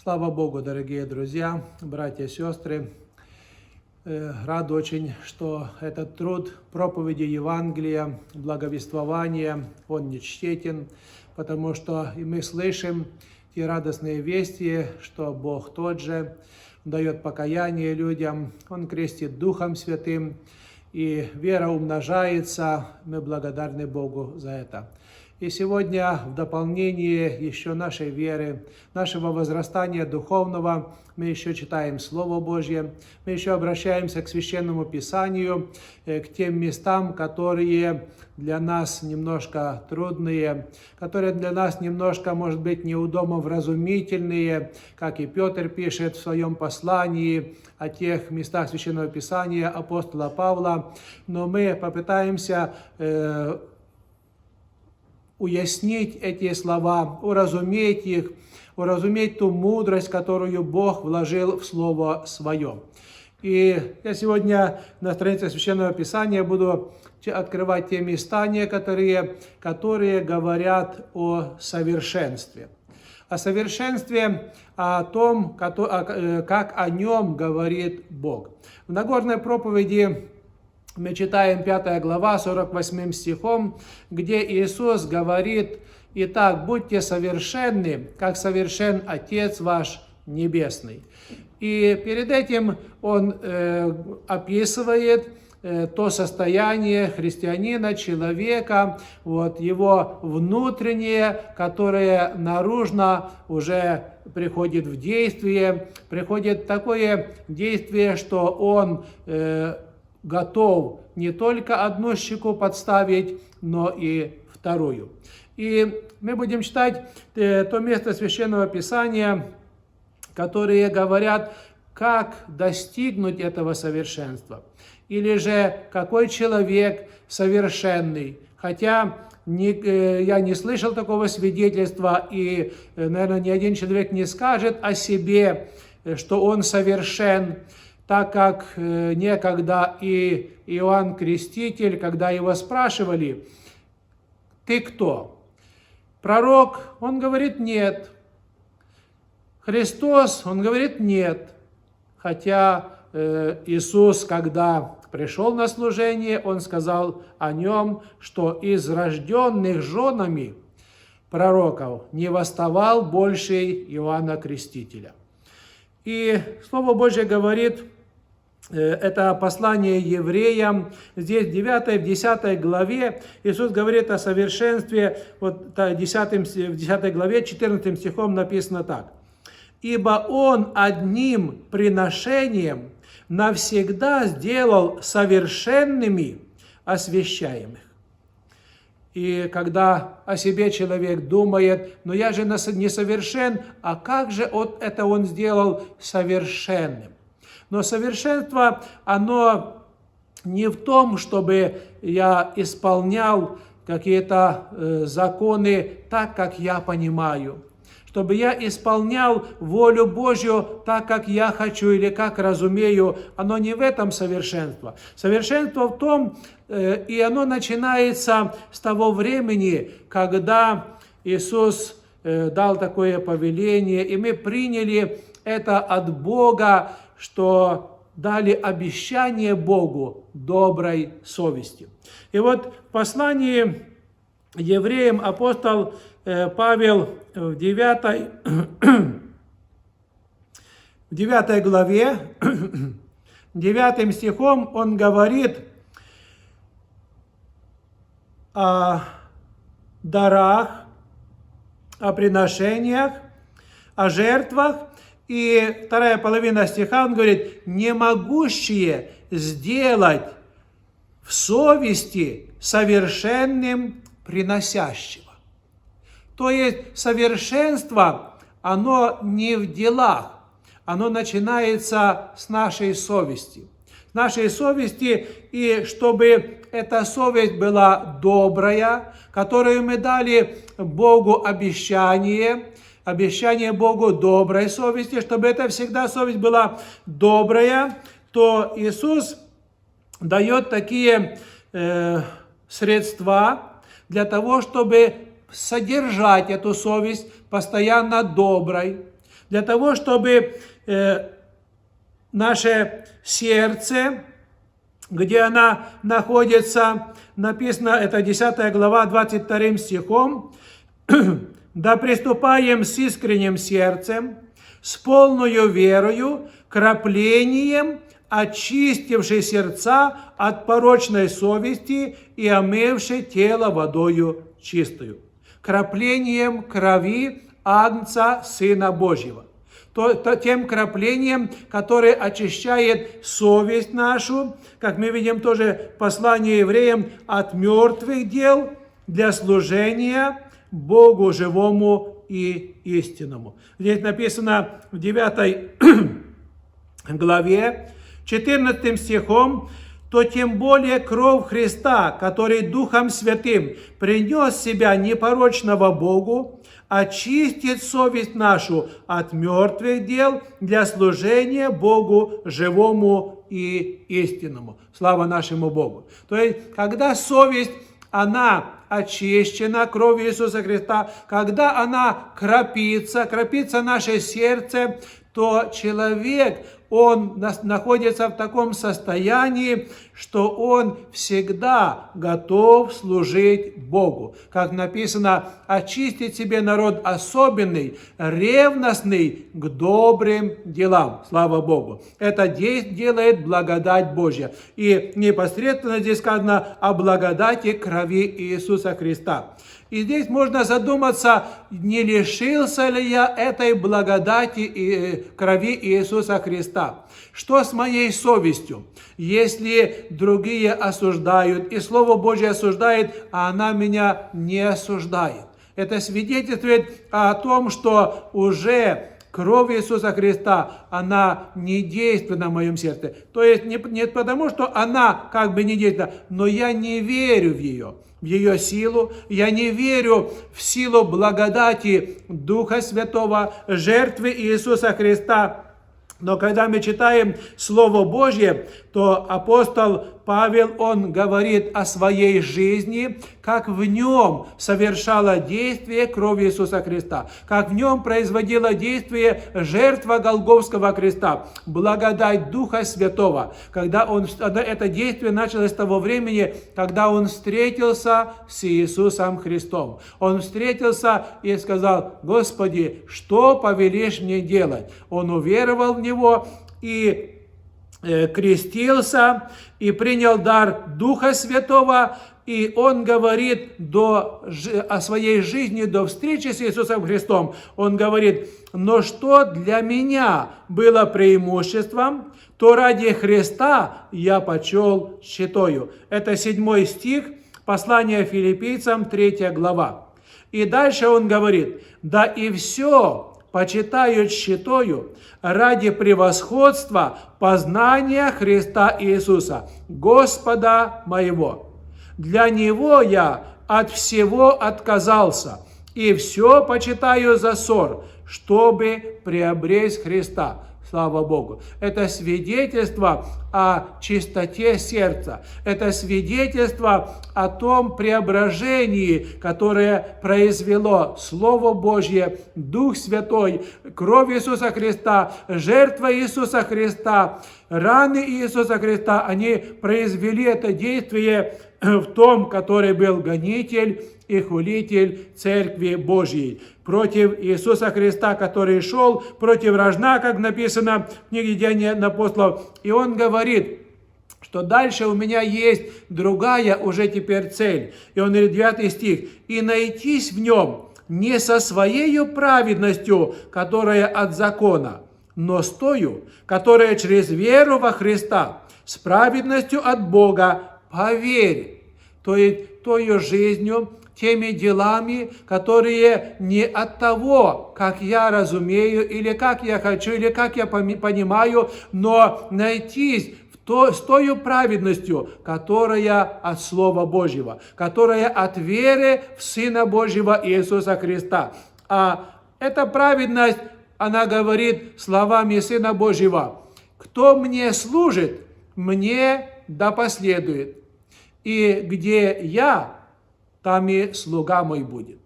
Слава Богу, дорогие друзья, братья и сестры. Э, Рад очень, что этот труд проповеди Евангелия, благовествования, он нечтетен, потому что и мы слышим те радостные вести, что Бог тот же, дает покаяние людям, Он крестит Духом Святым, и вера умножается. Мы благодарны Богу за это. И сегодня в дополнение еще нашей веры, нашего возрастания духовного, мы еще читаем Слово Божье, мы еще обращаемся к Священному Писанию, э, к тем местам, которые для нас немножко трудные, которые для нас немножко, может быть, неудобно вразумительные, как и Петр пишет в своем послании о тех местах Священного Писания апостола Павла, но мы попытаемся э, уяснить эти слова, уразуметь их, уразуметь ту мудрость, которую Бог вложил в Слово Свое. И я сегодня на странице Священного Писания буду открывать те места некоторые, которые говорят о совершенстве. О совершенстве, о том, э, как о нем говорит Бог. В Нагорной проповеди мы читаем пятая глава, сорок восьмым стихом, где Иисус говорит: «Итак, будьте совершенны, как совершен Отец ваш Небесный». И перед этим он э, описывает э, то состояние христианина, человека, вот его внутреннее, которое наружно уже приходит в действие, приходит такое действие, что он э, готов не только одну щеку подставить, но и вторую. И мы будем читать э, то место Священного Писания, которые говорят, как достигнуть этого совершенства. Или же какой человек совершенный. Хотя не, э, я не слышал такого свидетельства, и, э, наверное, ни один человек не скажет о себе, э, что он совершен, так как э, некогда и Иоанн Креститель, когда его спрашивали: «Ты кто? Пророк?» Он говорит: «Нет». «Христос?» Он говорит: «Нет». Хотя э, Иисус, когда пришел на служение, он сказал о нем, что из рожденных женами пророков не восставал больше Иоанна Крестителя. И Слово Божье говорит, э, это послание евреям, здесь в девятой, в десятой главе Иисус говорит о совершенстве, вот та десятом с- в десятой главе, четырнадцатым стихом написано так: «Ибо Он одним приношением навсегда сделал совершенными освящаемых». И когда о себе человек думает: «Но я же нас- несовершен», а как же вот это он сделал совершенным? Но совершенство, оно не в том, чтобы я исполнял какие-то э, законы так, как я понимаю, чтобы я исполнял волю Божью так, как я хочу или как разумею, оно не в этом совершенство. Совершенство в том, э, и оно начинается с того времени, когда Иисус э, дал такое повеление, и мы приняли это от Бога, что дали обещание Богу доброй совести. И вот в послании евреям апостол э, Павел в девятой, в девятой главе, девятым стихом он говорит о дарах, о приношениях, о жертвах. И вторая половина стиха, он говорит: «Не могущие сделать в совести совершенным приносящего». То есть совершенство, оно не в делах, оно начинается с нашей совести. С нашей совести, и чтобы эта совесть была добрая, которую мы дали Богу обещание, обещание Богу доброй совести, чтобы это всегда совесть была добрая, то Иисус дает такие э, средства для того, чтобы содержать эту совесть постоянно доброй, Для того, чтобы э, наше сердце, где она находится, написано, это десятая глава, двадцать вторым стихом, да приступаем с искренним сердцем, с полною верою, краплением, очистивши сердца от порочной совести и омывши тело водою чистою. Краплением крови Агнца Сына Божьего. То, то, тем краплением, которое очищает совесть нашу, как мы видим тоже в послании евреям, от мертвых дел для служения Богу живому и истинному. Здесь написано в девятой главе, четырнадцатым стихом, то тем более кровь Христа, который Духом Святым принес себя непорочного Богу, очистит совесть нашу от мертвых дел для служения Богу живому и истинному. Слава нашему Богу. То есть, когда совесть она очищена кровью Иисуса Христа, когда она крапится, крапится наше сердце, то человек, он нас- находится в таком состоянии, что он всегда готов служить Богу. Как написано, очистить себе народ особенный, ревностный к добрым делам. Слава Богу. Это де- делает благодать Божья. И непосредственно здесь сказано о благодати крови Иисуса Христа. И здесь можно задуматься, не лишился ли я этой благодати и э, крови Иисуса Христа. Что с моей совестью? Если другие осуждают, и Слово Божье осуждает, а она меня не осуждает. Это свидетельствует о том, что уже кровь Иисуса Христа, она не действует на моем сердце. То есть не, не потому, что она как бы не действует, но я не верю в ее, в ее силу, я не верю в силу благодати Духа Святого, жертвы Иисуса Христа. Но когда мы читаем Слово Божье, то апостол Павел, он говорит о своей жизни, как в нем совершала действие кровь Иисуса Христа, как в нем производила действие жертва Голгофского креста, благодать Духа Святого, когда он, это действие началось с того времени, когда он встретился с Иисусом Христом. Он встретился и сказал: «Господи, что повелишь мне делать?» Он уверовал в Него и э, крестился и принял дар Духа Святого, и он говорит до, о своей жизни до встречи с Иисусом Христом. Он говорит: «Но что для меня было преимуществом, то ради Христа я почел щитою». Это седьмой стих, послание филиппийцам, третья глава. И дальше он говорит: «Да и все почитаю щитою ради превосходства познания Христа Иисуса, Господа моего. Для Него я от всего отказался, и все почитаю за ссор, чтобы приобрести Христа». Слава Богу. Это свидетельство о чистоте сердца. Это свидетельство о том преображении, которое произвело Слово Божье, Дух Святой, кровь Иисуса Христа, жертва Иисуса Христа, раны Иисуса Христа, они произвели это действие в том, который был гонитель и хулитель Церкви Божьей, против Иисуса Христа, который шел против рожна, как написано в книге Деяния апостолов. И он говорит, что дальше у меня есть другая уже теперь цель. И он говорит, девятый стих: «И найтись в нем не со своею праведностью, которая от закона, но с тою, которая через веру во Христа, с праведностью от Бога по вере». То есть тою жизнью, теми делами, которые не от того, как я разумею, или как я хочу, или как я понимаю, но найтись в то, с тою праведностью, которая от Слова Божьего, которая от веры в Сына Божьего Иисуса Христа. А эта праведность, она говорит словами Сына Божьего: «Кто мне служит, мне да последует. И где я, там и слуга мой будет».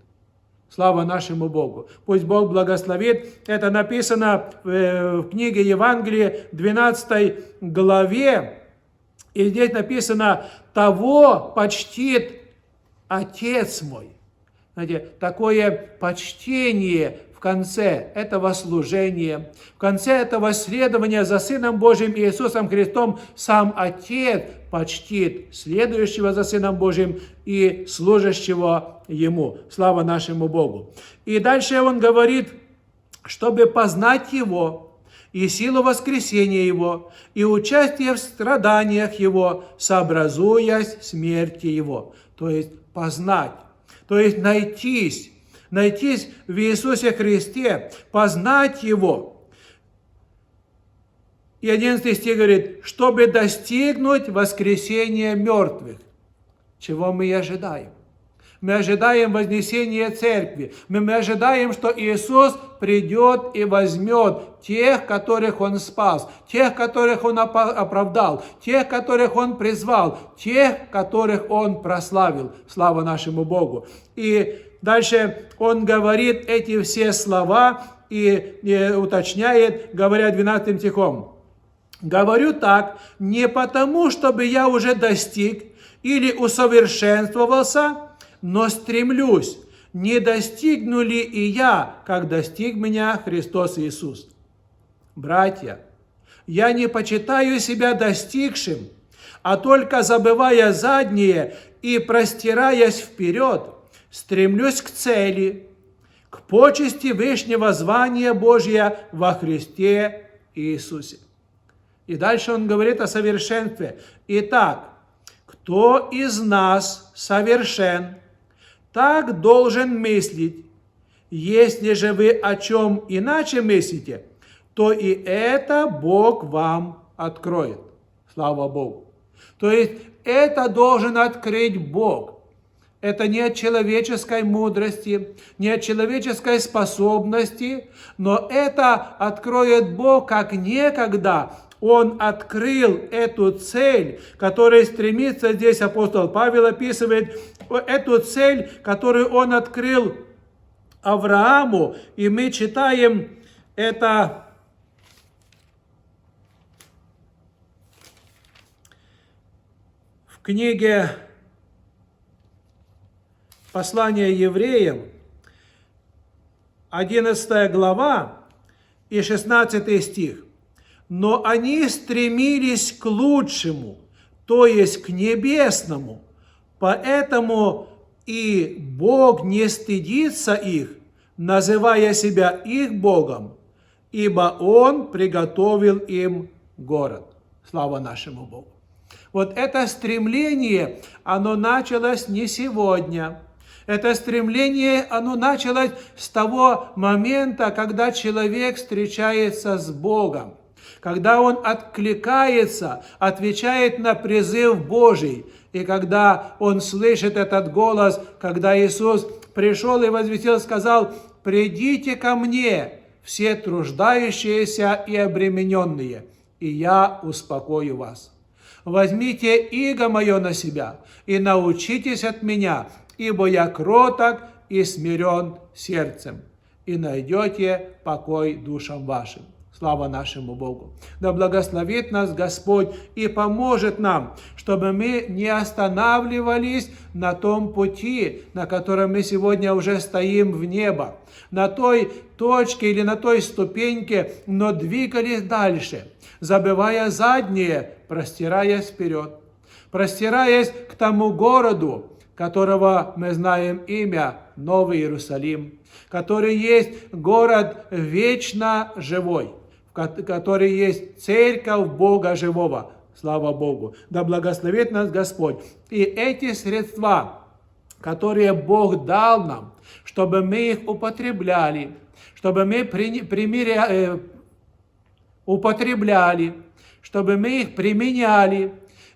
Слава нашему Богу. Пусть Бог благословит. Это написано в, в книге Евангелие, двенадцатой главе. И здесь написано: «Того почтит Отец мой». Знаете, такое почтение в конце этого служения, в конце этого следования за Сыном Божьим Иисусом Христом сам Отец почтит следующего за Сыном Божьим и служащего Ему. Слава нашему Богу. И дальше он говорит, чтобы познать Его и силу воскресения Его, и участие в страданиях Его, сообразуясь смерти Его. То есть познать, то есть найтись, найтись в Иисусе Христе, познать Его. И одиннадцатый стих говорит, чтобы достигнуть воскресения мертвых, чего мы и ожидаем. Мы ожидаем вознесения церкви. Мы, мы ожидаем, что Иисус придет и возьмет тех, которых Он спас, тех, которых Он опа- оправдал, тех, которых Он призвал, тех, которых Он прославил. Слава нашему Богу. И дальше Он говорит эти все слова и, и уточняет, говоря двенадцатым стихом. Говорю так не потому, чтобы я уже достиг или усовершенствовался, но стремлюсь, не достигну ли и я, как достиг меня Христос Иисус. Братья, я не почитаю себя достигшим, а только забывая заднее и простираясь вперед, стремлюсь к цели, к почести вышнего звания Божия во Христе Иисусе. И дальше он говорит о совершенстве. Итак, кто из нас совершен, так должен мыслить. Если же вы о чем иначе мыслите, то и это Бог вам откроет. Слава Богу. То есть это должен открыть Бог. Это не от человеческой мудрости, не от человеческой способности, но это откроет Бог, как некогда Он открыл эту цель, которой стремится здесь апостол Павел, описывает эту цель, которую Он открыл Аврааму, и мы читаем это в книге Послание евреям, одиннадцатая глава и шестнадцатый стих. Но они стремились к лучшему, то есть к небесному. Поэтому и Бог не стыдится их, называя себя их Богом, ибо Он приготовил им город. Слава нашему Богу. Вот это стремление, оно началось не сегодня. Это стремление, оно началось с того момента, когда человек встречается с Богом, когда он откликается, отвечает на призыв Божий, и когда он слышит этот голос, когда Иисус пришел и возвестил, сказал: «Придите ко мне, все труждающиеся и обремененные, и я успокою вас. Возьмите иго мое на себя и научитесь от меня, ибо я кроток и смирен сердцем, и найдете покой душам вашим». Слава нашему Богу! Да благословит нас Господь и поможет нам, чтобы мы не останавливались на том пути, на котором мы сегодня уже стоим в небо, на той точке или на той ступеньке, но двигались дальше, забывая заднее, простираясь вперед, простираясь к тому городу, которого мы знаем имя, Новый Иерусалим, который есть город вечно живой, в ко- который есть церковь Бога живого. Слава Богу! Да благословит нас Господь. И эти средства, которые Бог дал нам, чтобы мы их употребляли, чтобы мы прини- примиря- э, употребляли, чтобы мы их применяли.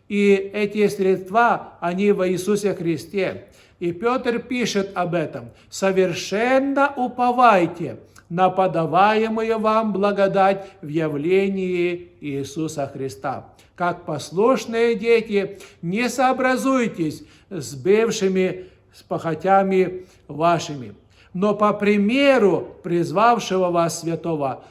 И эти средства, они во Иисусе Христе. И Пётр пишет об этом: «Совершенно уповайте на подаваемую вам благодать в явлении Иисуса Христа. Как послушные дети, не сообразуйтесь с бывшими с похотями вашими, но по примеру призвавшего вас святого,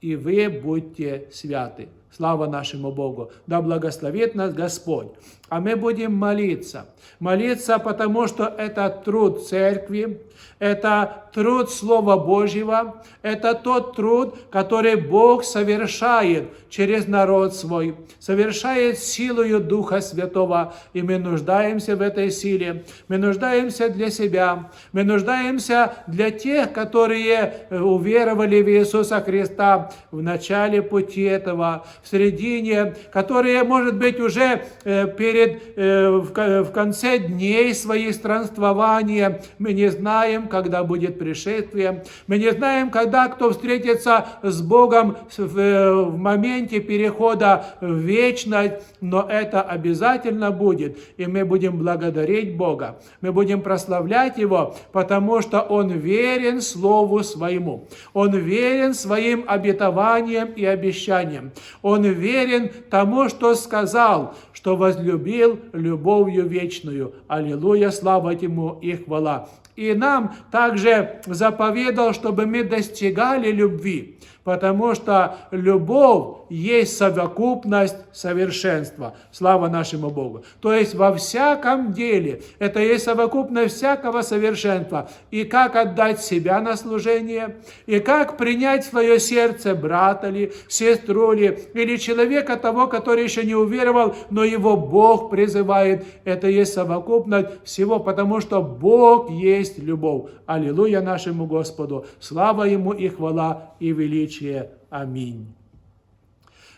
и вы будьте святы. Слава нашему Богу! Да благословит нас Господь! А мы будем молиться. Молиться, потому что это труд церкви, это труд Слова Божьего, это тот труд, который Бог совершает через народ свой, совершает силою Духа Святого. И мы нуждаемся в этой силе. Мы нуждаемся для себя. Мы нуждаемся для тех, которые э, уверовали в Иисуса Христа в начале пути этого, в середине, которые, может быть, уже э, перед, э, в, ко- в конце дней своих странствования. Мы не знаем, когда будет пришествие. Мы не знаем, когда кто встретится с Богом в, в моменте перехода в вечность, но это обязательно будет, и мы будем благодарить Бога. Мы будем прославлять Его, потому что Он верен Слову Своему. Он верен своим обетованиям и обещаниям. Он верен тому, что сказал, что возлюбил любовью вечную. Аллилуйя, слава Ему и хвала. И нам также заповедал, чтобы мы достигали любви, потому что любовь есть совокупность совершенства. Слава нашему Богу! То есть во всяком деле, это есть совокупность всякого совершенства. И как отдать себя на служение, и как принять в свое сердце брата ли, сестру ли, или человека того, который еще не уверовал, но его Бог призывает, это есть совокупность всего, потому что Бог есть любовь. Аллилуйя нашему Господу! Слава Ему и хвала и величие! Аминь.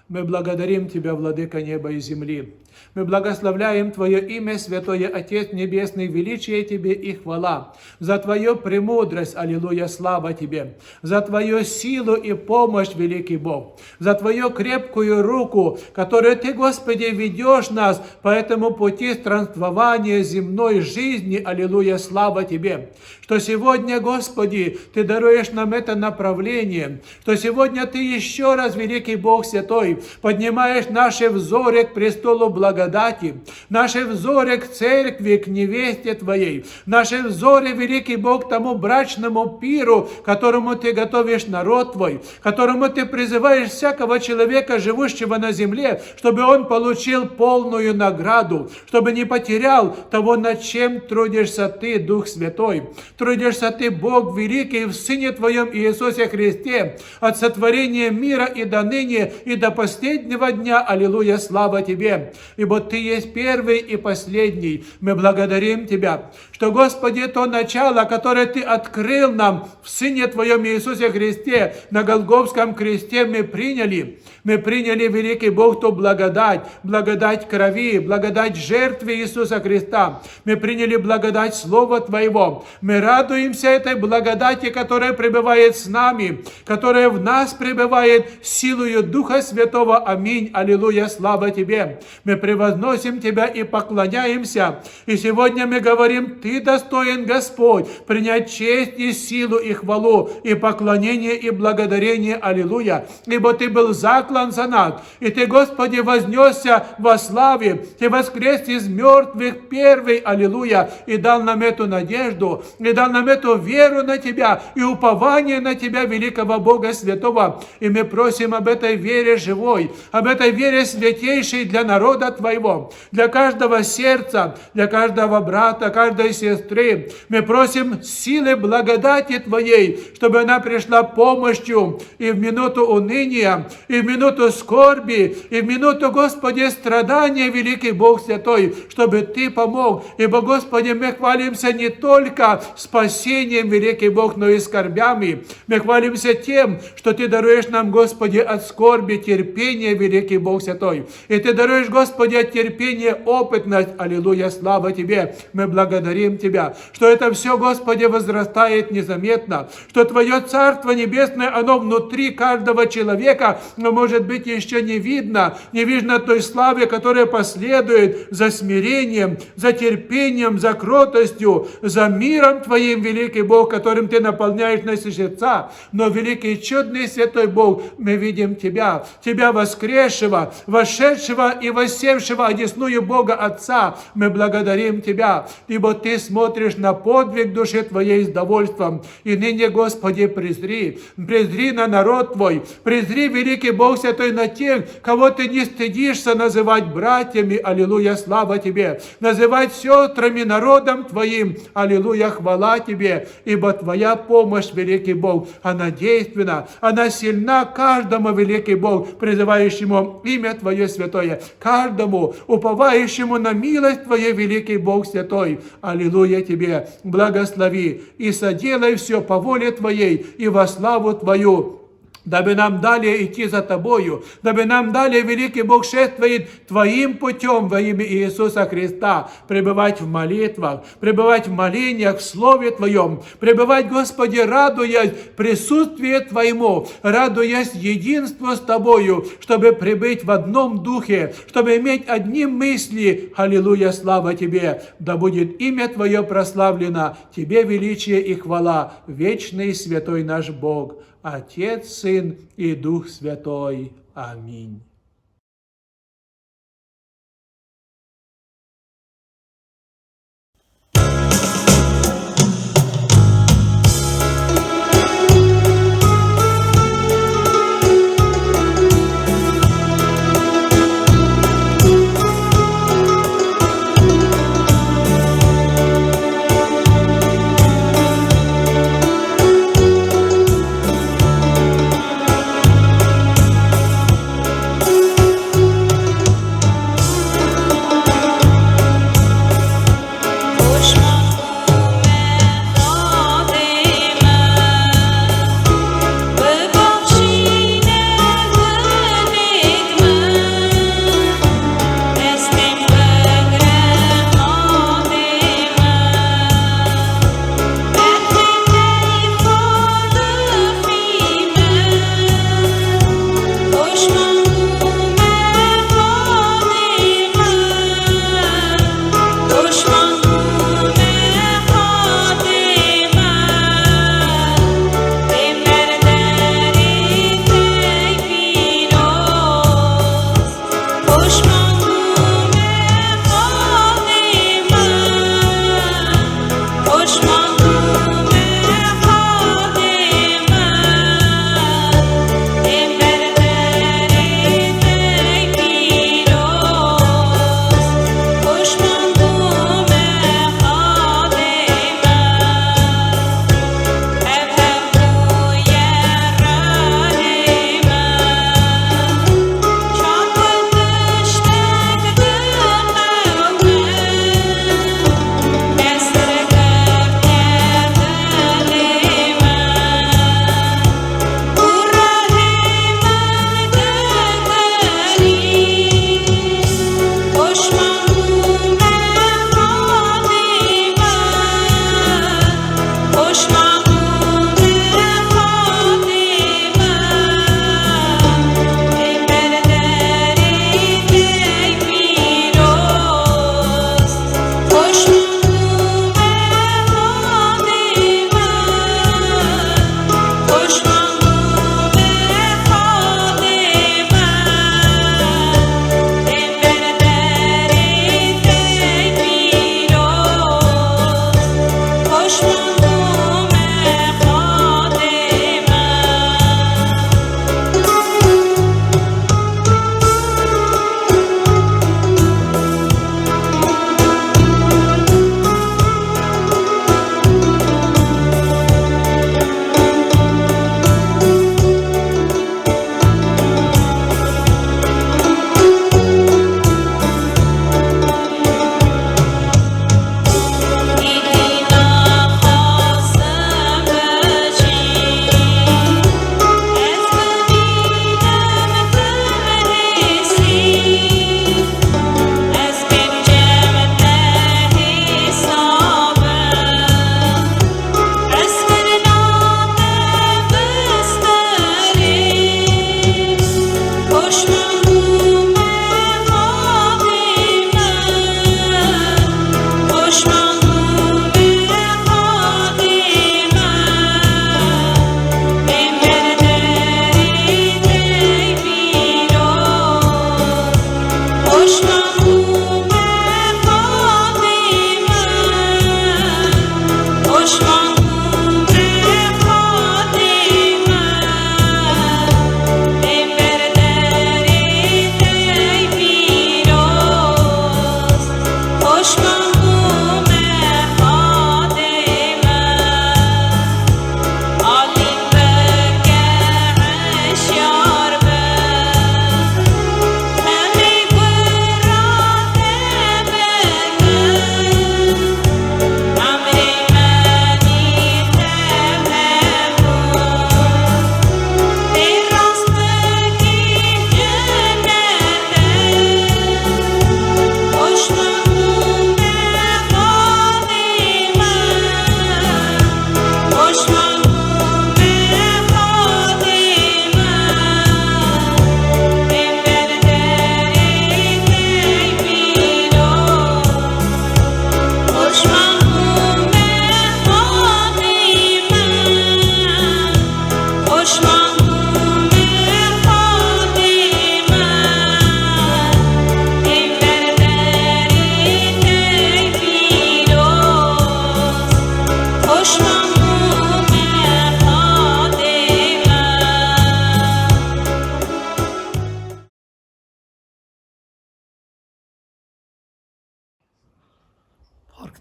Мы благодарим Тебя, Владыка неба и земли. Мы благословляем Твое имя, Святой Отец Небесный, величие Тебе и хвала за Твою премудрость, аллилуйя, слава Тебе, за Твою силу и помощь, великий Бог, за Твою крепкую руку, которую Ты, Господи, ведешь нас по этому пути странствования земной жизни, аллилуйя, слава Тебе, что сегодня, Господи, Ты даруешь нам это направление, что сегодня Ты еще раз, великий Бог святой, поднимаешь наши взоры к престолу благодати, наши взоры к церкви, к невесте Твоей, наши взоры, великий Бог, к тому брачному пиру, которому Ты готовишь народ Твой, которому Ты призываешь всякого человека, живущего на земле, чтобы он получил полную награду, чтобы не потерял того, над чем трудишься Ты, Дух Святой. Трудишься Ты, Бог великий, в Сыне Твоем Иисусе Христе, от сотворения мира и до ныне, и до последнего дня. Аллилуйя, слава Тебе! Ибо Ты есть первый и последний. Мы благодарим Тебя, что, Господи, то начало, которое Ты открыл нам в Сыне Твоем Иисусе Христе на Голгофском кресте, мы приняли. Мы приняли, великий Бог, ту благодать, благодать крови, благодать жертвы Иисуса Христа. Мы приняли благодать Слова Твоего. Мы радуемся этой благодати, которая пребывает с нами, которая в нас пребывает силою Духа Святого. Аминь. Аллилуйя. Слава Тебе. Мы превозносим Тебя и поклоняемся. И сегодня мы говорим: Ты достоин, Господь, принять честь и силу, и хвалу, и поклонение, и благодарение. Аллилуйя. Ибо Ты был заклан за нас, и Ты, Господи, вознесся во славе, Ты воскрес из мертвых первый, аллилуйя, и дал нам эту надежду, и дал нам эту веру на Тебя, и упование на Тебя, великого Бога Святого. И мы просим об этой вере живой, об этой вере святейшей для народа Твоего, для каждого сердца, для каждого брата, каждой сестры. Мы просим силы благодати Твоей, чтобы она пришла помощью и в минуту уныния, и в минуту скорби, и в минуту, Господи, страдания, великий Бог святой, чтобы Ты помог. Ибо, Господи, мы хвалимся не только спасением, великий Бог, но и скорбями. Мы хвалимся тем, что Ты даруешь нам, Господи, от скорби терпение, великий Бог святой. И Ты даруешь, Господи, от терпения опытность. Аллилуйя, слава Тебе. Мы благодарим Тебя, что это все, Господи, возрастает незаметно, что Твое Царство Небесное, оно внутри каждого человека, но, может быть, еще не видно, не видно той славы, которая последует за смирением, за терпением, за кротостью, за миром Твоим, великий Бог, которым Ты наполняешь наши сердца. Но, великий, чудный, святой Бог, мы видим Тебя, Тебя воскресшего, вошедшего и воссевшего Всевышнего, одесную Бога Отца, мы благодарим Тебя, ибо Ты смотришь на подвиг души Твоей с довольством. И ныне, Господи, презри, презри на народ Твой, презри, великий Бог Святой, на тех, кого Ты не стыдишься называть братьями, аллилуйя, слава Тебе, называть сестрами, народом Твоим, аллилуйя, хвала Тебе, ибо Твоя помощь, великий Бог, она действенна, она сильна каждому, великий Бог, призывающему имя Твое святое, каждому уповающему на милость Твою, великий Бог святой. Аллилуйя Тебе! Благослови и соделай все по воле Твоей и во славу Твою, дабы нам далее идти за Тобою, дабы нам далее, великий Бог, шествовать Твоим путем во имя Иисуса Христа, пребывать в молитвах, пребывать в молениях, в Слове Твоем, пребывать, Господи, радуясь присутствию Твоему, радуясь единству с Тобою, чтобы пребыть в одном духе, чтобы иметь одни мысли. Аллилуйя, слава Тебе! Да будет имя Твое прославлено, Тебе величие и хвала, вечный святой наш Бог, Отец, Сын и Дух Святой. Аминь.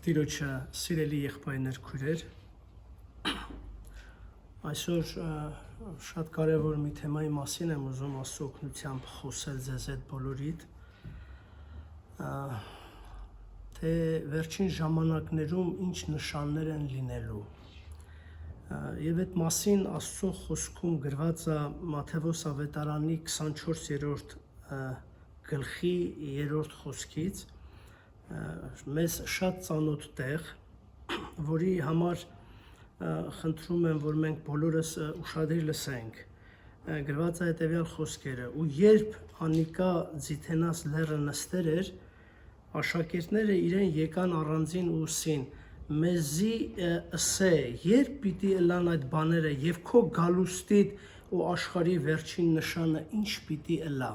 Dîroçe sîrelî yexpayîner kurer. Այսօր, ը, շատ կարևոր մի թեմայի մասին եմ ուզում Աստծո օգնությամբ խոսել ձեզ հետ բոլորիդ, ը, թե վերջին ժամանակներում ինչ նշաններ են լինելու։ Ը, և այդ մասին Աստծո խոսքում գրված է Մատթեոս ավետարանի քսանչորսերորդ, ը, գլխի երրորդ խոսքից, ը, մեզ շատ ծանոթ տեղ, որի համար, ը, խնդրում եմ, որ մենք բոլորս, ը, ուշադիր լսենք։ Ը, գրված է հետևյալ խոսքերը. «Ու երբ անիկա ձիթենաց լեռը նստեր էր, աշակերտները իրեն եկան առանձին ու ըսին. "Մեզի, ը, ըսե, երբ պիտի ըլան այդ բաները և քո գալուստիդ ու աշխարհի վերջին նշանը ինչ պիտի ըլա"»։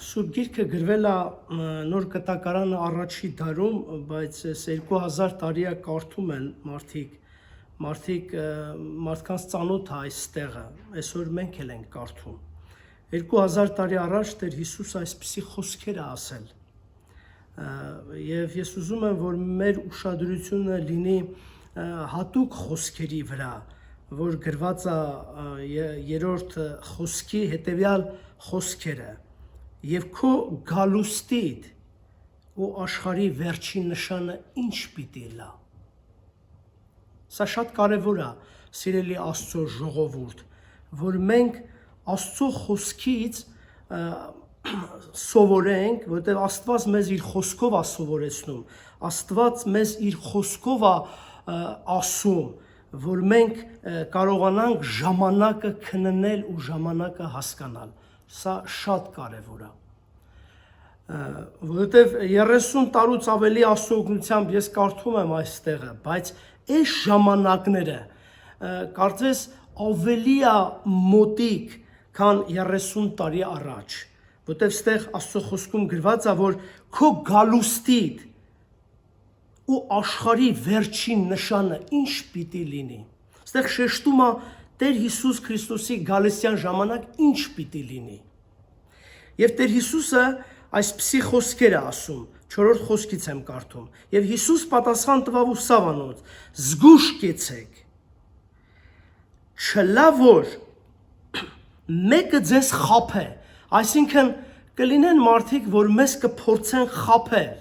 Սուրբ Գիրքը գրվել է, ը, Նոր Կտակարանը առաջի դարում, բայց այս երկու հազար տարի է կարդում են մարդիկ, մարդիկ, ը, մարդկանց ծանոթ է այս տեղը, այսօր մենք էլ ենք կարդում։ Երկու հազար տարի առաջ Տեր Հիսուսը այսպիսի խոսքեր է ասել։ Ը, և ես ուզում եմ, որ մեր ուշադրությունը լինի, ը, հատուկ խոսքերի վրա, որ գրված է, ը, ե-, երրորդ խոսքի հետևյալ խոսքերը. "Եվ քո գալուստիդ ու աշխարհի վերջին նշանը ինչ պիտի լա"։ Սա շատ կարևոր է, սիրելի Աստծո ժողովուրդ, որ մենք Աստծո խոսքից, ը, սովորենք, որտեղ Աստված մեզ իր խոսքով է սովորեցնում, Աստված մեզ իր խոսքով է, ը, ասում, որ մենք, ը, կարողանանք ժամանակը քննել ու ժամանակը հասկանալ։ Սա շատ կարևոր է։ Ը, որովհետև երեսուն տարուց ավելի Աստծո օգնությամբ ես կարդում եմ այս տեղը, բայց այս ժամանակները, ը, կարծես ավելի է մոտիկ, քան երեսուն տարի առաջ, որովհետև ստեղ Աստծո խոսքում գրված է, որ քո գալուստիդ ու աշխարհի վերջին նշանը ինչ պիտի լինի։ Ստեղ շեշտում է Տեր Հիսուս Քրիստոսի գալստյան ժամանակ ինչ պիտի լինի։ Եվ Տեր Հիսուսը այսպիսի խոսքեր է ասում, չորրորդ խոսքից եմ կարդում. "Եվ Հիսուս պատասխան տվավ ու սավ անոնց. զգուշ կեցեք, չլա որ մեկը ձեզ խաբե", այսինքն կլինեն մարդիկ, որ մեզ կփորձեն խաբել,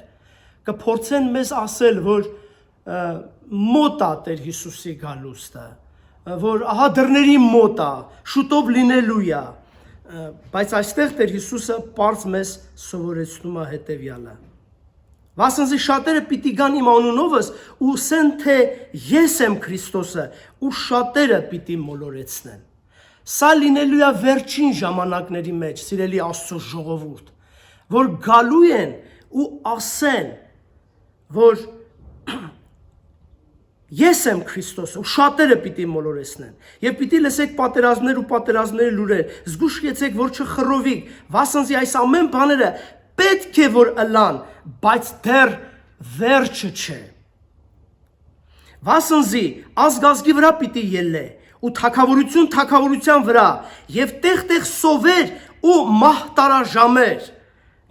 կփորձեն մեզ ասել, որ, ը, մոտ է Տեր Հիսուսի գալուստը, որ ահա դռների մոտ է, շուտով լինելու է, ը, բայց այստեղ Տեր Հիսուսը պարզ մեզ սովորեցնում է հետևյալը. "Վասնզի շատերը պիտի գան իմ անունովս ու սեն, թե ես եմ Քրիստոսը, ու շատերը պիտի մոլորեցնեն"։ Սա լինելու է վերջին ժամանակների մեջ, սիրելի Աստծո ժողովուրդ, որ գալու են ու ասեն, որ "ես եմ Քրիստոսը", ու շատերը պիտի մոլորեցնեն։ "Եվ պիտի լսեք պատերազմներ ու պատերազմների լուրեր, զգուշ եկեք, որ չխռովիք, վասնզի այս ամեն բաները պետք է որ ըլան, բայց դեռ վերջը չէ"։ "Վասնզի ազգ ազգի վրա պիտի ելլե, ու թագավորություն թագավորության վրա, և տեղ-տեղ սովեր ու մահտարաժամեր"։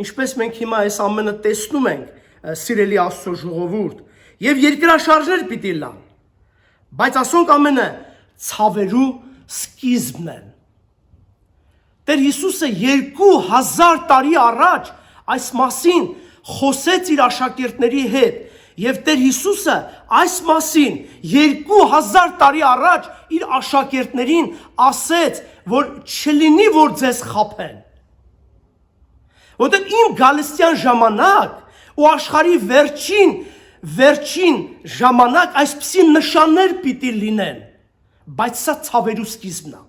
Ինչպես մենք հիմա այս ամենը տեսնում ենք, ը, սիրելի Աստծո ժողովուրդ, "և երկրաշարժներ պիտի լան"։ Բայց ասոնք ամենը ցավերու սկիզբն են։ Տեր Հիսուսը երկու հազար տարի առաջ այս մասին խոսեց իր աշակերտների հետ, և Տեր Հիսուսը այս մասին երկու հազար տարի առաջ իր աշակերտներին ասեց, որ չլինի, որ ձեզ խաբեն, որտեղ իմ գալստյան ժամանակ ու աշխարհի վերջին, վերջին ժամանակ այսպիսի նշաններ պիտի լինեն, բայց սա ցավերու սկիզբն է։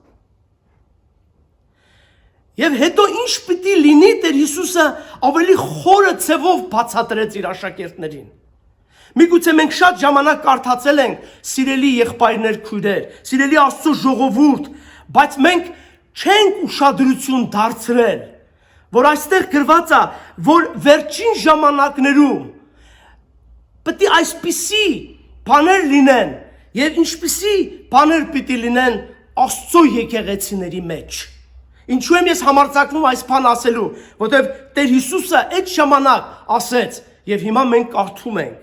Եվ հետո ինչ պիտի լինի, Տեր Հիսուսը ավելի խորը ձևով բացատրեց իր աշակերտներին։ Միգուցե մենք շատ ժամանակ կարդացել ենք, սիրելի եղբայրներ, քույրեր, սիրելի Աստծո ժողովուրդ, բայց մենք չենք ուշադրություն դարձրել, որ այստեղ գրված է, որ վերջին ժամանակներում պիտի այսպիսի բաներ լինեն, և ինչպիսի բաներ պիտի լինեն Աստծո եկեղեցիների մեջ։ Ինչու եմ ես համարձակվում այս բան ասելու, որտեվ Տեր Հիսուսը այդ ժամանակ ասեց, և հիմա մենք կարդում ենք,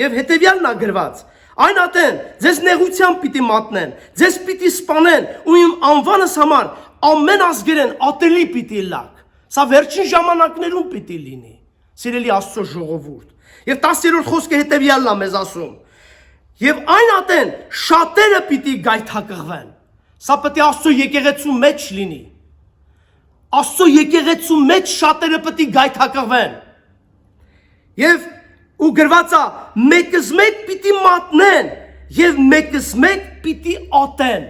և հետևյալն ա գրված. «Այն ատեն ձեզ նեղությամբ պիտի մատնեն, ձեզ պիտի սպանեն ու իմ անվանս համար ամեն ազգերեն ատելի պիտի լաք»։ Սա վերջին ժամանակներում պիտի լինի, սիրելի Աստծո ժողովուրդ։ Եվ տասերորդ խոսքը հետևյալն ա մեզ ասում. «Եվ այն ատեն շատերը պիտի գայթակղվեն»։ Սա պետք է Աստծո եկեղեցու մեջ լինի։ Աստծո եկեղեցու մեջ շատերը պետք է գայթակղվեն։ Եվ ու գրված ա. «Մեկզմեկ պիտի մատնեն և մեկզմեկ պիտի ատեն»։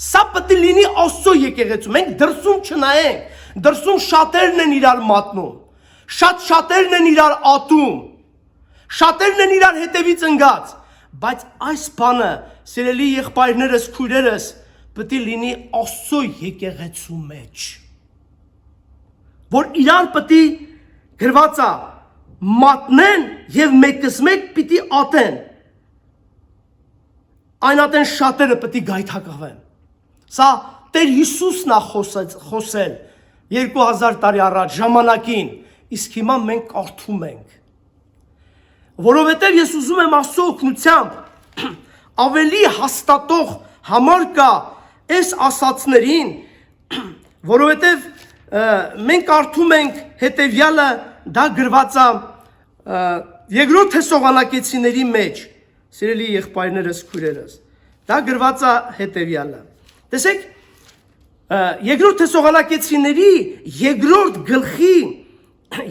Սա պետք է լինի Աստծո եկեղեցու։ Մենք դրսում չնայենք, դրսում շատերն են իրար մատնում, շատ շատերն են իրար ատում, շատերն են իրար հետևից ընկած, բայց այս բանը, սիրելի եղբայրներս, քույրերս, պետք է լինի Աստծո եկեղեցու մեջ, որ իրար պետք է, գրված ա, մատնեն և մեկզմեկ պիտի ատեն։ Այն ատեն շատերը պետք է գայթակղվեն։ Սա Տեր Հիսուսն ա խոսած, խոսել երկու հազար տարի առաջ ժամանակին, իսկ հիմա մենք կարդում ենք։ Որովհետև ես ուզում եմ Աստծո օգնությամբ ավելի հաստատող համար կա այս ասածներին, որովհետև, ը, մենք կարդում ենք հետևյալը, դա գրված ա, ը, երկրորդ Թեսողանակեցիների մեջ, սիրելի եղբայրներս, քույրերս, դա գրված ա հետևյալը։ Տեսեք, ը, երկրորդ Թեսողանակեցիների երկրորդ գլխի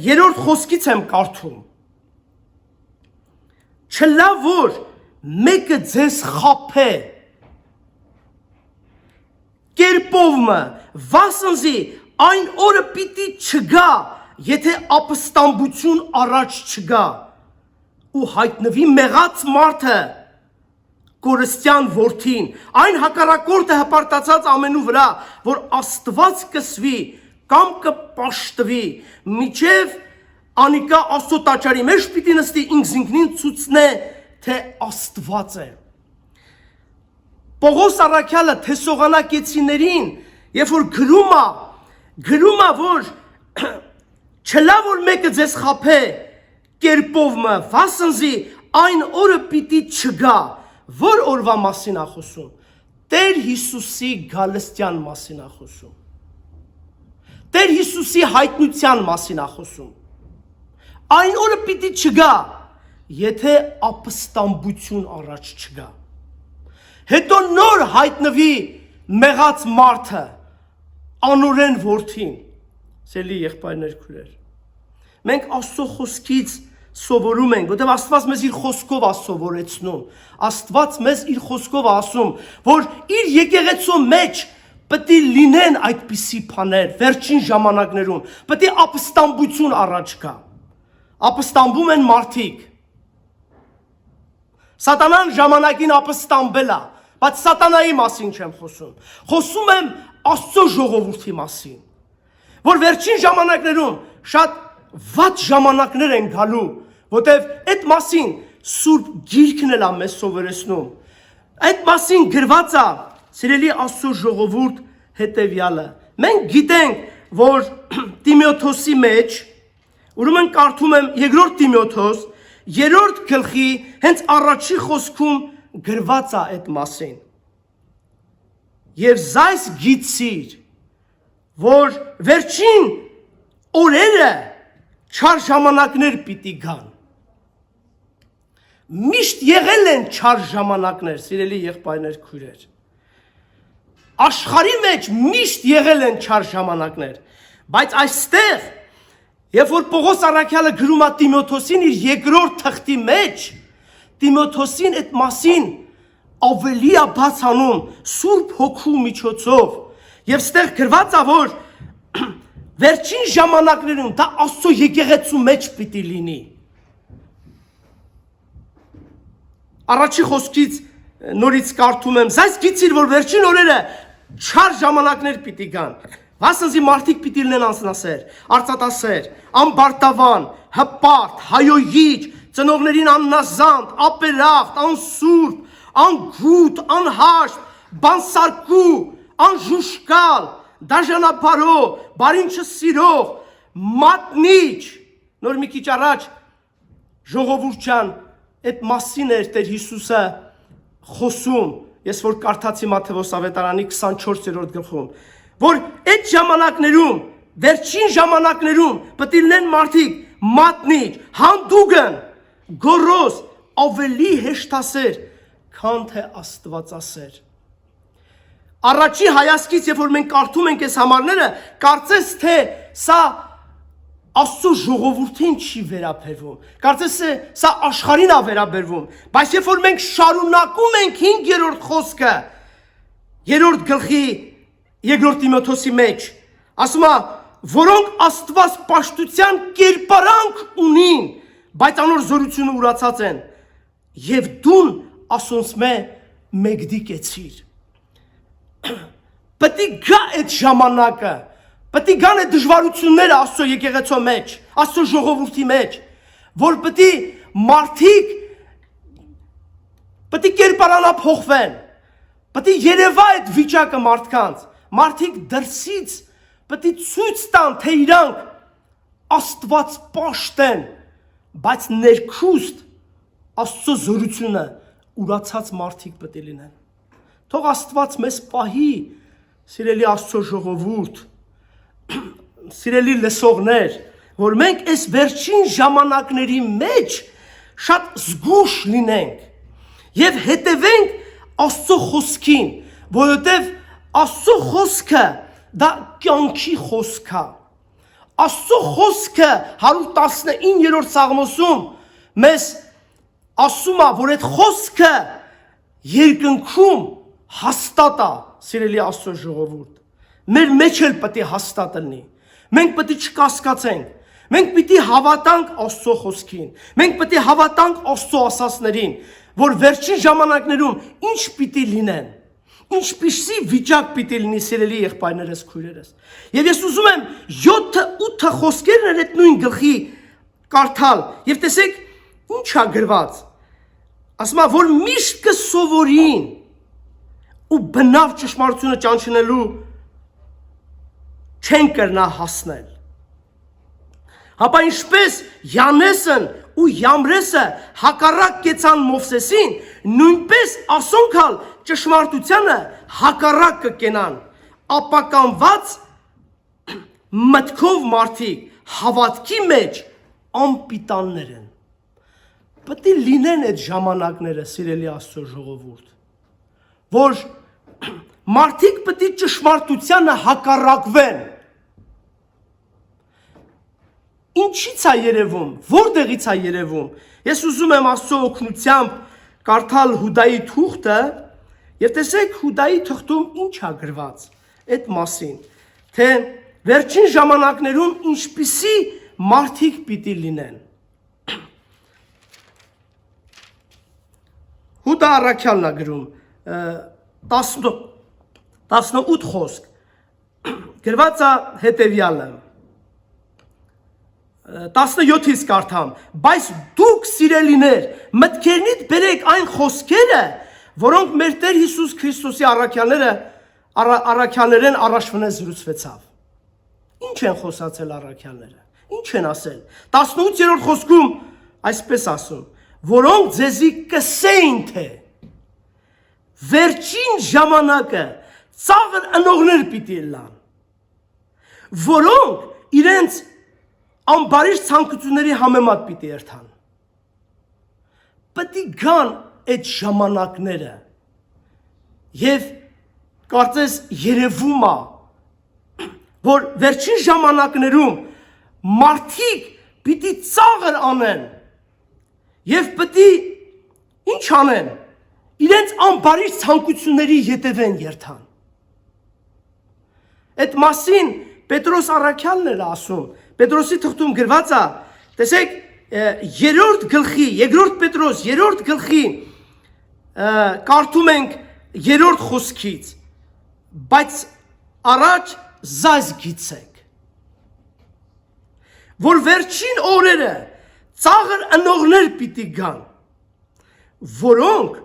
երրորդ խոսքից եմ կարդում. «Չլա որ մեկը ձեզ խաբե կերպով մը, վասնզի այն օրը պիտի չգա, եթե ապստամբություն առաջ չգա, ու հայտնվի մեղած մարդը, կորստյան որդին, այն հակառակորդը հպարտացած ամենու վրա, որ Աստված կսվի կամ կպաշտվի, միջև անիկա Աստծո տաճարի մեջ պիտի նստի, ինքզինքնին ցուցնե, թե Աստված է»։ Պողոս առաքյալը Թեսողանակեցիներին, երբ որ գրում ա, գրում ա, որ «Չլա որ մեկը ձեզ խաբե կերպով մը, վասնզի այն օրը պիտի չգա»։ Որ օրվա մասին ա խոսում։ Տեր Հիսուսի գալստյան մասին ա խոսում։ Տեր Հիսուսի հայտնության մասին ա խոսում։ Այն օրը պիտի չգա, եթե ապստամբություն առաջ չգա։ Հետո նոր հայտնվի մեղած մարդը, անօրեն որդին, սիրելի եղբայրներ, քույրեր։ Մենք Աստծո խոսքից սովորում ենք, որտեղ Աստված մեզ իր խոսքով ա սովորեցնում։ Աստված մեզ իր խոսքով ա ասում, որ իր եկեղեցու մեջ պետք է լինեն այդպիսի բաներ վերջին ժամանակներում, պետք է ապստամբություն առաջ գա։ Ապստամբում են մարդիկ։ Սատանան ժամանակին ապստամբել ա, բայց սատանայի մասին չեմ խոսում։ Խոսում եմ Աստծո ժողովրդի մասին, որ վերջին ժամանակներում շատ վատ ժամանակներ են գալու, որտեվ այդ մասին Սուրբ Գիրքն էլ ա մեզ սովորեցնում։ Այդ մասին գրված ա, սիրելի Աստծո ժողովուրդ, հետևյալը։ Մենք գիտենք, որ Տիմոթոսի մեջ, ուրեմն կարդում եմ երկրորդ Տիմոթոս, երրորդ գլխի հենց առաջի խոսքում գրված ա այդ մասին. «Եվ զայս գիցիր, որ վերջին օրերը չար ժամանակներ պիտի գան»։ Միշտ եղել են չար ժամանակներ, սիրելի եղբայրներ, քույրեր։ Աշխարհի մեջ միշտ եղել են չար ժամանակներ, բայց այստեղ, երբ որ Պողոս առաքյալը գրում ա Տիմոթոսին իր երկրորդ թղթի մեջ, Տիմոթոսին այդ մասին ավելի ա բաց անում Սուրբ Հոգու միջոցով, և ստեղ գրված ա, որ վերջին ժամանակներում դա Աստծո եկեղեցու մեջ պիտի լինի։ Առաջի խոսքից նորից կարդում եմ. «Զայս գիցիր, որ վերջին օրերը չար ժամանակներ պիտի գան, վասնզի մարդիկ պիտի լինեն անսնասեր, արծաթասեր, ամբարտավան, հպարտ, հայոյիչ, ծնողներին աննազանդ, ապերախտ, անսուրբ, անգութ, անհաշտ, բանսարկու, անժուշկալ, Dajana paro, barinçi sîrox, matnîç. Normî kî çaraç, joxovurçan, et masîner ter Hîsuse xosûm. Yes vor kartatsî Matewos avetarani ksan çor serot gilxûm. Vor et jamanaknerum, verçîn jamanaknerum, pitilnen martîk, matnîç, handugen, goros, avelî heştaser, kante astvatsaser. Araçî hayaskî sefor men kartumen kes hamarnere, kartses te sa asso jogovurtên çî vera pervum. Kartses sa aşxarîna vera pervum. Bay sefor men şarunakumen kin gerort xoske. Gerort gilxî, yegort Timotosî meç. Asma, vorong astvas paştutyan kerparank unin. Bay tanor zorutsunu uratsaten. Yevdun asonsme megdî keçîr. Pitî ga et jamanake. Pitî gane dijvaruçûnere aso yekexeço meç. Aso joxovurtî meç. Vor pitî martîk, pitî kerparana poxven. Pitî yereva et vîçake martkant. Martîk dersît. Pitî çûçtan teyrank. Astvat paşten, bac nerkust, asso zorucune, uracat martik bedelinen. Tox Astvat mespahî, sireli asso jogovurt, sireli lesoxner, hormenk es verçin jamanakneri meç, şat zguş linenk. Yev hetevenk asso xoskin, voyotev asso xoske da kyanki xoska. Asso xoske, haruf tasne in yeror sağmosum, mes assuma voret xoske, yerkin kum, hastata, sireli asso jogovurt. Mer meçel pati hastatilni. Menk pati çikaskatenk. Menk piti havatank asso xoskin. Menk pati havatank asso asasnerin. Vor verçin jamanaknerum, inç piti linen. Inç pişsî vîcak pîtilnî sirelî yexpayneres kuyreres. Yev Yesûs zumem, yo te û te xoskerine ret nûyn gilxî kartal. Yev tesek inça girvat. Asma vor mişt ke sovorîn û bi nav çişmartûne çançinelû çend kerna hasnel. Hapa inşpes Yanesin û Yamrese hakarak keçan Mofsesin, nûnpes asonkal çişmartutyane hakarak kenan. Apakan vat metkov martîk, havatkî meç, am pîtan nerin. Pitî lînen et jamanak nere sirelî asto jogovurt. Vor, martîk pitî çişmartutyane hakarak ven. Înçî ça yerevûm, vor dexî ça yerevûm. Yesûs zûme ma so oknûtyam kartal hudayî tuxte, yetesek hudayî tuxtum înça girvat. Et masîn. Te verçin jamanaknerûm înçpîsî martîk pîtî lînen. Huda arakyal nagirum. E, tasno, tasno ut xosk. Girvatsa heteviyale. E, tasno yotis kartam. Bays duk sireliner. Metkernit berek ayn xoskere. Voronk merter Hisus Kristosi arakyanere, ara, arakyaneren araşvene zirus vetsav. Înçen xosat el arakyalnere. Înçen asel. Tasnû çeror xoskum, aspes asum. Voronk zezî keseyn te. Verçîn jamanake, çağır enoğner pîtî illan. Voronk, îrenç, ambariş çankutuneri hamemat pîtî ertan. Pitî gan et jamanaknere. Yev kartes yerevûma. Vor verçin jamanaknerum. Martîk pitî çağır anen. Yev pitî înç anen. Îrenç ambarî sankuçuneri yeteven yertan. Et masîn Petros arakyalne lasûn. Petrosî tixtûm girvatsa. Tesek, e, yerort gilxî, yegrort Petros, yerort gilxî, e, kartûmenk yerort xuskît. Baç araç zaz gitsek. Vor verçîn orere, çağır enoğner pîtî gan. Voronk,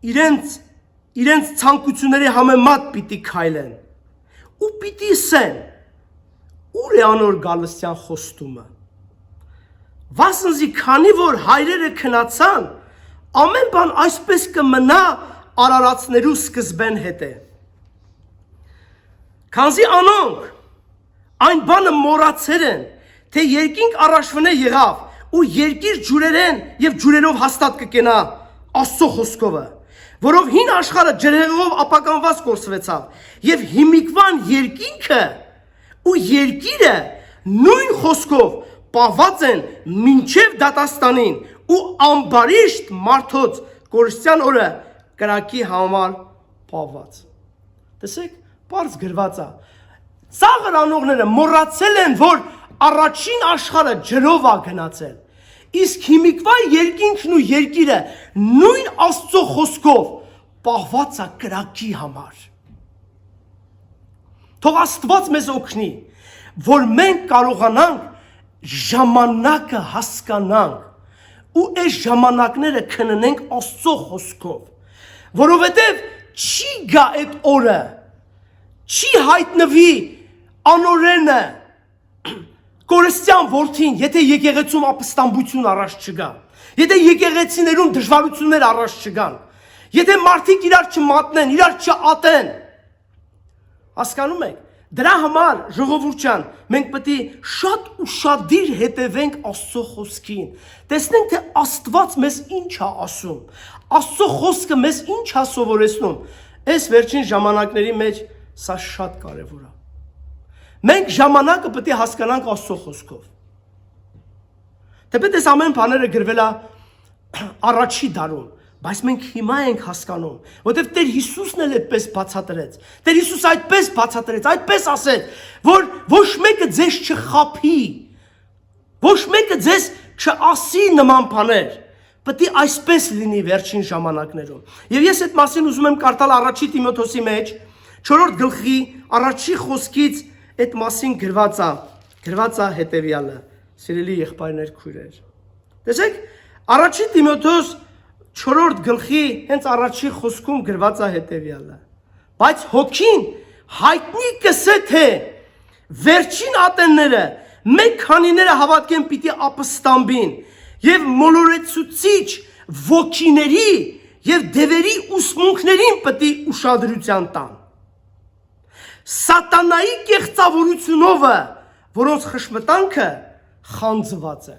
îrenç, îrenç çankuçuneri hame mat pîtî kaylen. û pîtî sen û rê anor galistiyan xostûme. Vasin zî kanî vor hayrê rê kinaçan, amen ban aysbes ke mina araratsnerû skizben hete. Kanzî anong, ayn banê moratsêrên, tê yerkîng araşvine yixav û yerkîr cûrerên yev cûrerov hastat kikêna asso xoskove. Vorov hîn aşxara cerhevov apakan vas korsveçav. Yev hîmîkvan yerkîng ke û yerkîre nûyn xoskov pavatsên minçev datastanîn û ambarîşt martot koristiyan ore kirakî hamar pavat. Tesek parz girvatsa. Saxir anoxnere moratsêlên vor araçîn aşxara cerova ginatsel. Îsk hîmîkvay yerkîng nû yerkîre nûyn asso xoskov pahvatsa kirakî hamar. To astvat mez oknî. Vor meng karoxanang jamanake haskanang. Û ê jamanaknere kineneng asso xoskov. Vorovetev çî ga et ore. Çî hayt nivî anorene. Koristiyan vortîn, yete yekeğetsûm apistanbûçûn araş çigan. Yete yekeğetsînerûn dijvarûçûner araş çigan. Yete martîk îrar çi matnen, îrar çi aten. Askanûmek, dira hamar, jogo vurçan, meng pitî şat û şadîr hete veng asso xoskîn. Tesneng te astvat mez înça asûm. Asso xoske mez înça sovoresnûm. Ez verçîn jamanaknerî mec sa şat karevura. Meng jamanake pitî haskanank asso xoskov. Tepe te samen panere girvela araçî darûn. Bas meng hîmayeng haskanûm. Votev ter Hîsus ne let pes paçatirec. Ter Hîsus ayt pes paçatirec. Ayt pes aset. Vor, voş me ke dzes çi xapî. Voş me ke dzes çi asî niman paner. Pitî aspes lînî verçîn jamanaknero. Yev yes et masîn uzmem kartal araçî Tîmotosî mec, çorort gilxî, araçî xoskît et masîn girvatsa, girvatsa heteviyale. Sirili yexpayner kurer. Desek, araçî Tîmotos çorort gilxî, hens araçî xoskûm girvatsa heteviyale. Bac hokîn, haytnî kese te, verçîn atenere, me kanînere havatken pîtî apistan bîn, yev moloretsutsiç, vokînerî, yev deverî usmunknerîn pitî uşadrûçyan tan. Satanayî kextsavorûçûnove, vorons xişmitan ke, xanzivace.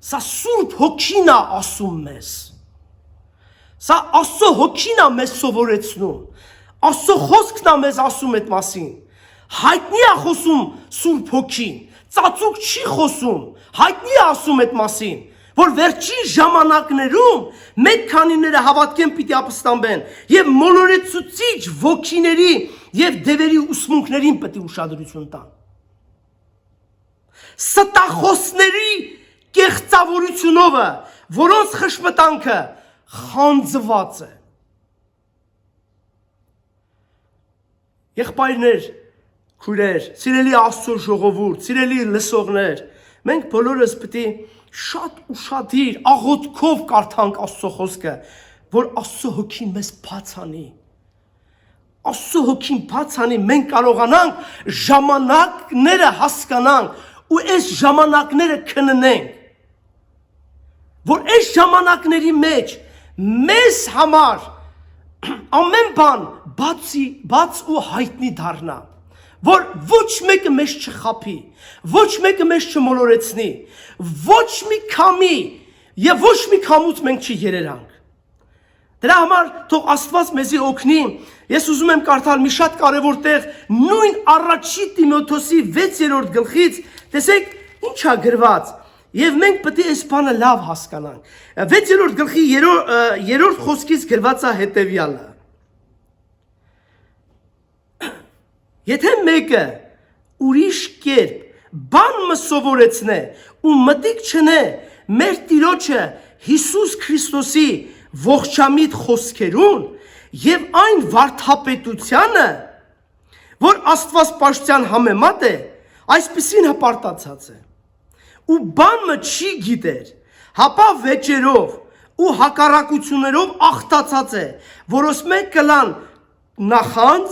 Sa surp hokîna asûm mez. Sa aso hokîna mez sovoretsnûn. Aso xoskna mez asûm et masîn. Haytniya xosûm surp hokîn. Çaçûk çî xosûm. Haytniya asûm et masîn. Vor verçî jamanaknerûm, me kanînere havatken pîtî apistan ben. Yev moloretsutsiç vokînerî, yev deverî usmunknerîn pitî uşadrûçûn tan. Sitaxosnerî kextsavorûçûnove, vorons xişmitan ke, xanzivace. Yexpayner, kurer, sireli asso jogovûr, sireli lisoxner. Meng polores pitî şat û şatîr, axotkov kartank asso xoske. Vor asso hokîn mez paçanî. Asso hokîn paçanî meng karoxanang, jamanaknere haskanang û ez jamanaknere kinineng. Vor ez jamanaknerî mec, mez hamar, amen ban, batsî, bats û haytnî darna. Vor voç me ke mez çi xapî, voç me ke mez çi moloretsnî, voç mi kamî, ye voç mi kamût meng çi yererang. Dira hemar to astvaz mezî oknî, ye suzumem kartal mişat karevortex, nûyn arraçî Tîmotosî vê çêrort gilxît, tesek înça girvat, yev meng pitî espana lav haskanan. Vê çêrort gilxî yero-, e, yerort xoskîz girvatsa heteviyal. Yete meke, ûrîş kêrb, ban mi sovoretsne û mitik çine, mert tîroçe Hîsus Krîstosî voxçamît xoskerûn, yev ayn vartapetûtyane, vor astvaz paştyan hame mate, ayspisîn heparta çaçe. Û ban mi çî gîder, hapa veçerov û hakarakûçûnerov axta çaçe, voros me kilan naxanc,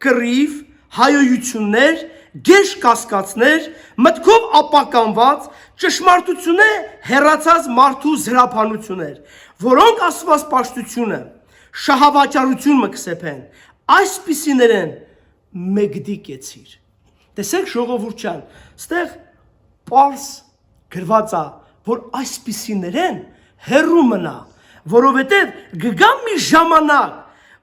կռիվ, հայոյություններ, գեշ կասկածներ, մտքով ապականված, ճշմարտությունը հեռացած մարդու զրապանություններ, որոնք Աստված պաշտությունը, շահավաճառություն մը կսեփեն, այսպիսիներեն մեկդի կեցիր։ Տեսեք, ժողովուրդ ջան, ստեղ պարզ գրված է, որ այսպիսիներեն հեռու մնա, որովհետև կգա մի ժամանակ,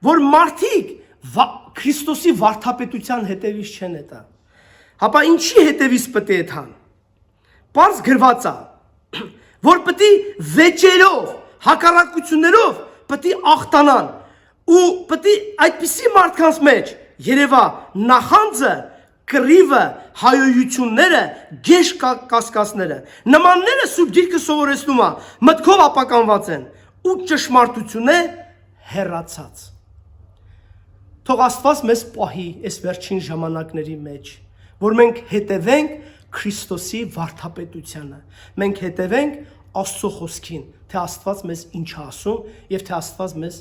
որ մարդիկ վա-, Քրիստոսի վարդապետության հետևից չեն հետա։ Հապա ինչի հետևից պետք է եթան։ Պարզ գրված է, որ պետք է վեճերով, հակառակություններով պետք է ախտանան, ու պետք է այդպիսի մարդկանց մեջ երևա նախանձը, կռիվը, հայոյությունները, գեշ կա-, կասկածները։ Նմանները Սուրբ Գիրքը սովորեցնում է, մտքով ապականված են ու ճշմարտություն է հեռացած։ Թող Աստված մեզ պահի այս վերջին ժամանակների մեջ, որ մենք հետևենք Քրիստոսի վարդապետությանը, մենք հետևենք Աստծո խոսքին, թե Աստված մեզ ինչ է ասում և թե Աստված մեզ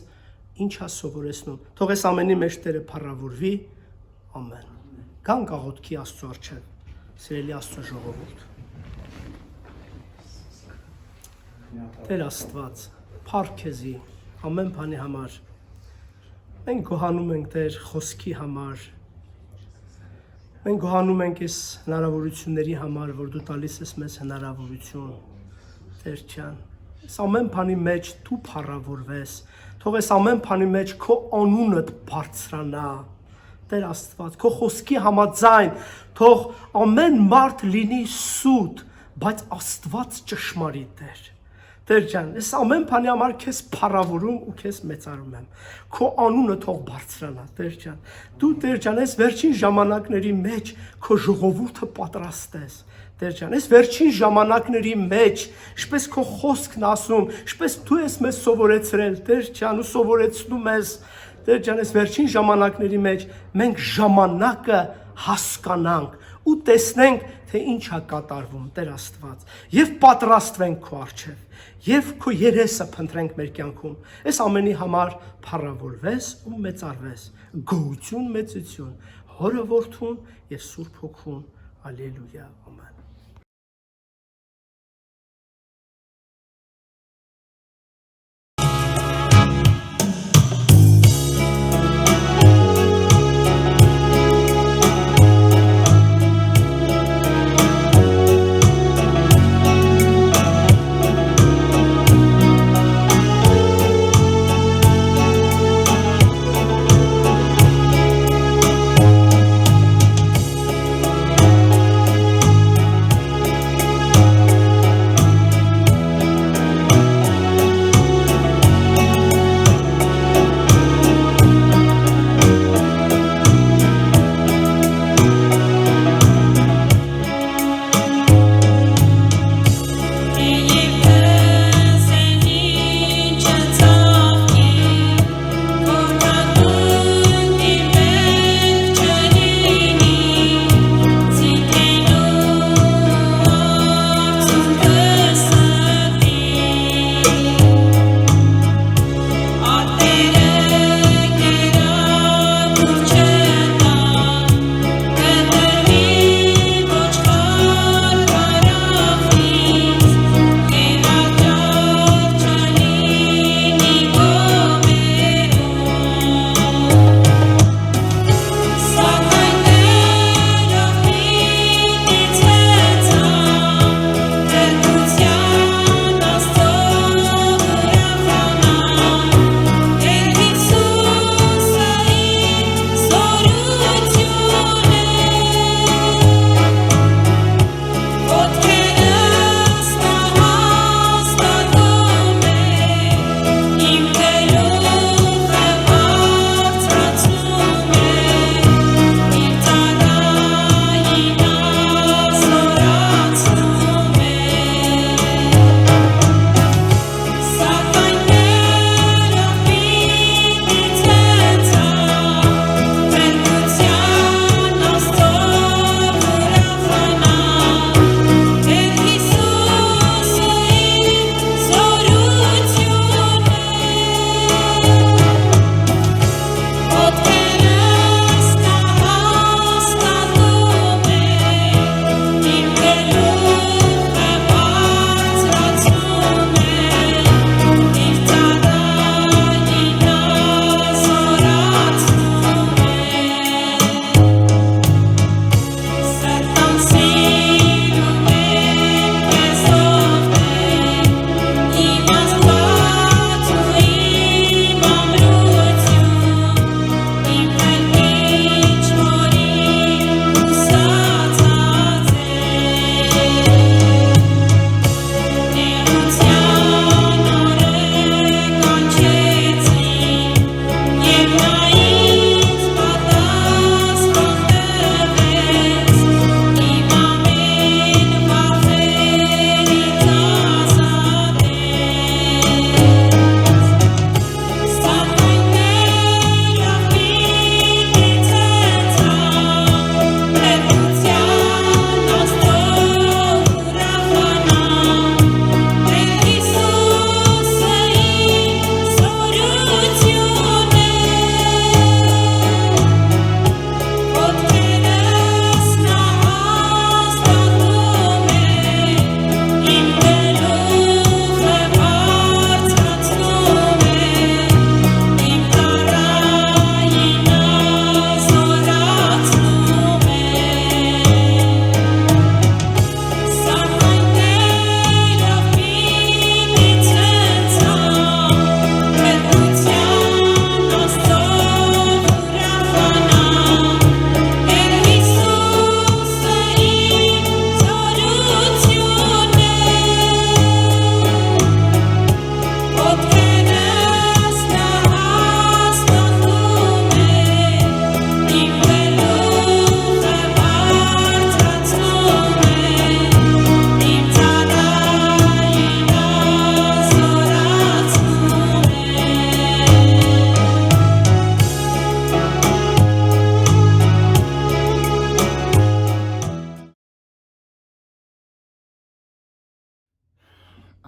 ինչ է սովորեցնում։ Թող այս ամենի մեջ Տերը փառավորվի։ Ամեն։ Գանք աղոթքի Աստծո առջև, սիրելի Աստծո ժողովուրդ։ Տեր Աստված, փառք քեզի ամեն բանի համար։ Մենք գոհանում ենք, Տեր, խոսքի համար։ Մենք գոհանում ենք այս հնարավորությունների համար, որ դու տալիս ես մեզ հնարավորություն, Տեր ջան։ Այս ամեն բանի մեջ դու փառավորվես։ Թող այս ամեն բանի մեջ քո անունդ բարձրանա։ Տեր Աստված, քո խոսքի համաձայն, թող ամեն մարդ լինի սուտ, բայց Աստված ճշմարիտ, Տեր։ Տեր ջան, ես ամեն բանի համար քեզ փառավորում ու քեզ մեծարում եմ։ Քո անունը թող բարձրանա, Տեր ջան։ Դու, Տեր ջան, ես վերջին ժամանակների մեջ քո ժողովուրդը պատրաստ ես, Տեր ջան, ես վերջին ժամանակների մեջ, ինչպես քո խոսքն ասում, ինչպես դու ես մեզ սովորեցրել, Տեր ջան, ու սովորեցնում ես, Տեր ջան, ես վերջին ժամանակների մեջ մենք ժամանակը հասկանանք ու տեսնենք, թե ինչ է կատարվում, Տեր Աստված, և պատրաստվենք քո առջև, և քո երեսը փնտրենք մեր կյանքում։ Այս ամենի համար փառավորվես ու մեծարվես, գոհություն, մեծություն, Հորը, Որդուն և Սուրբ Հոգուն։ Ալելույա, ամեն։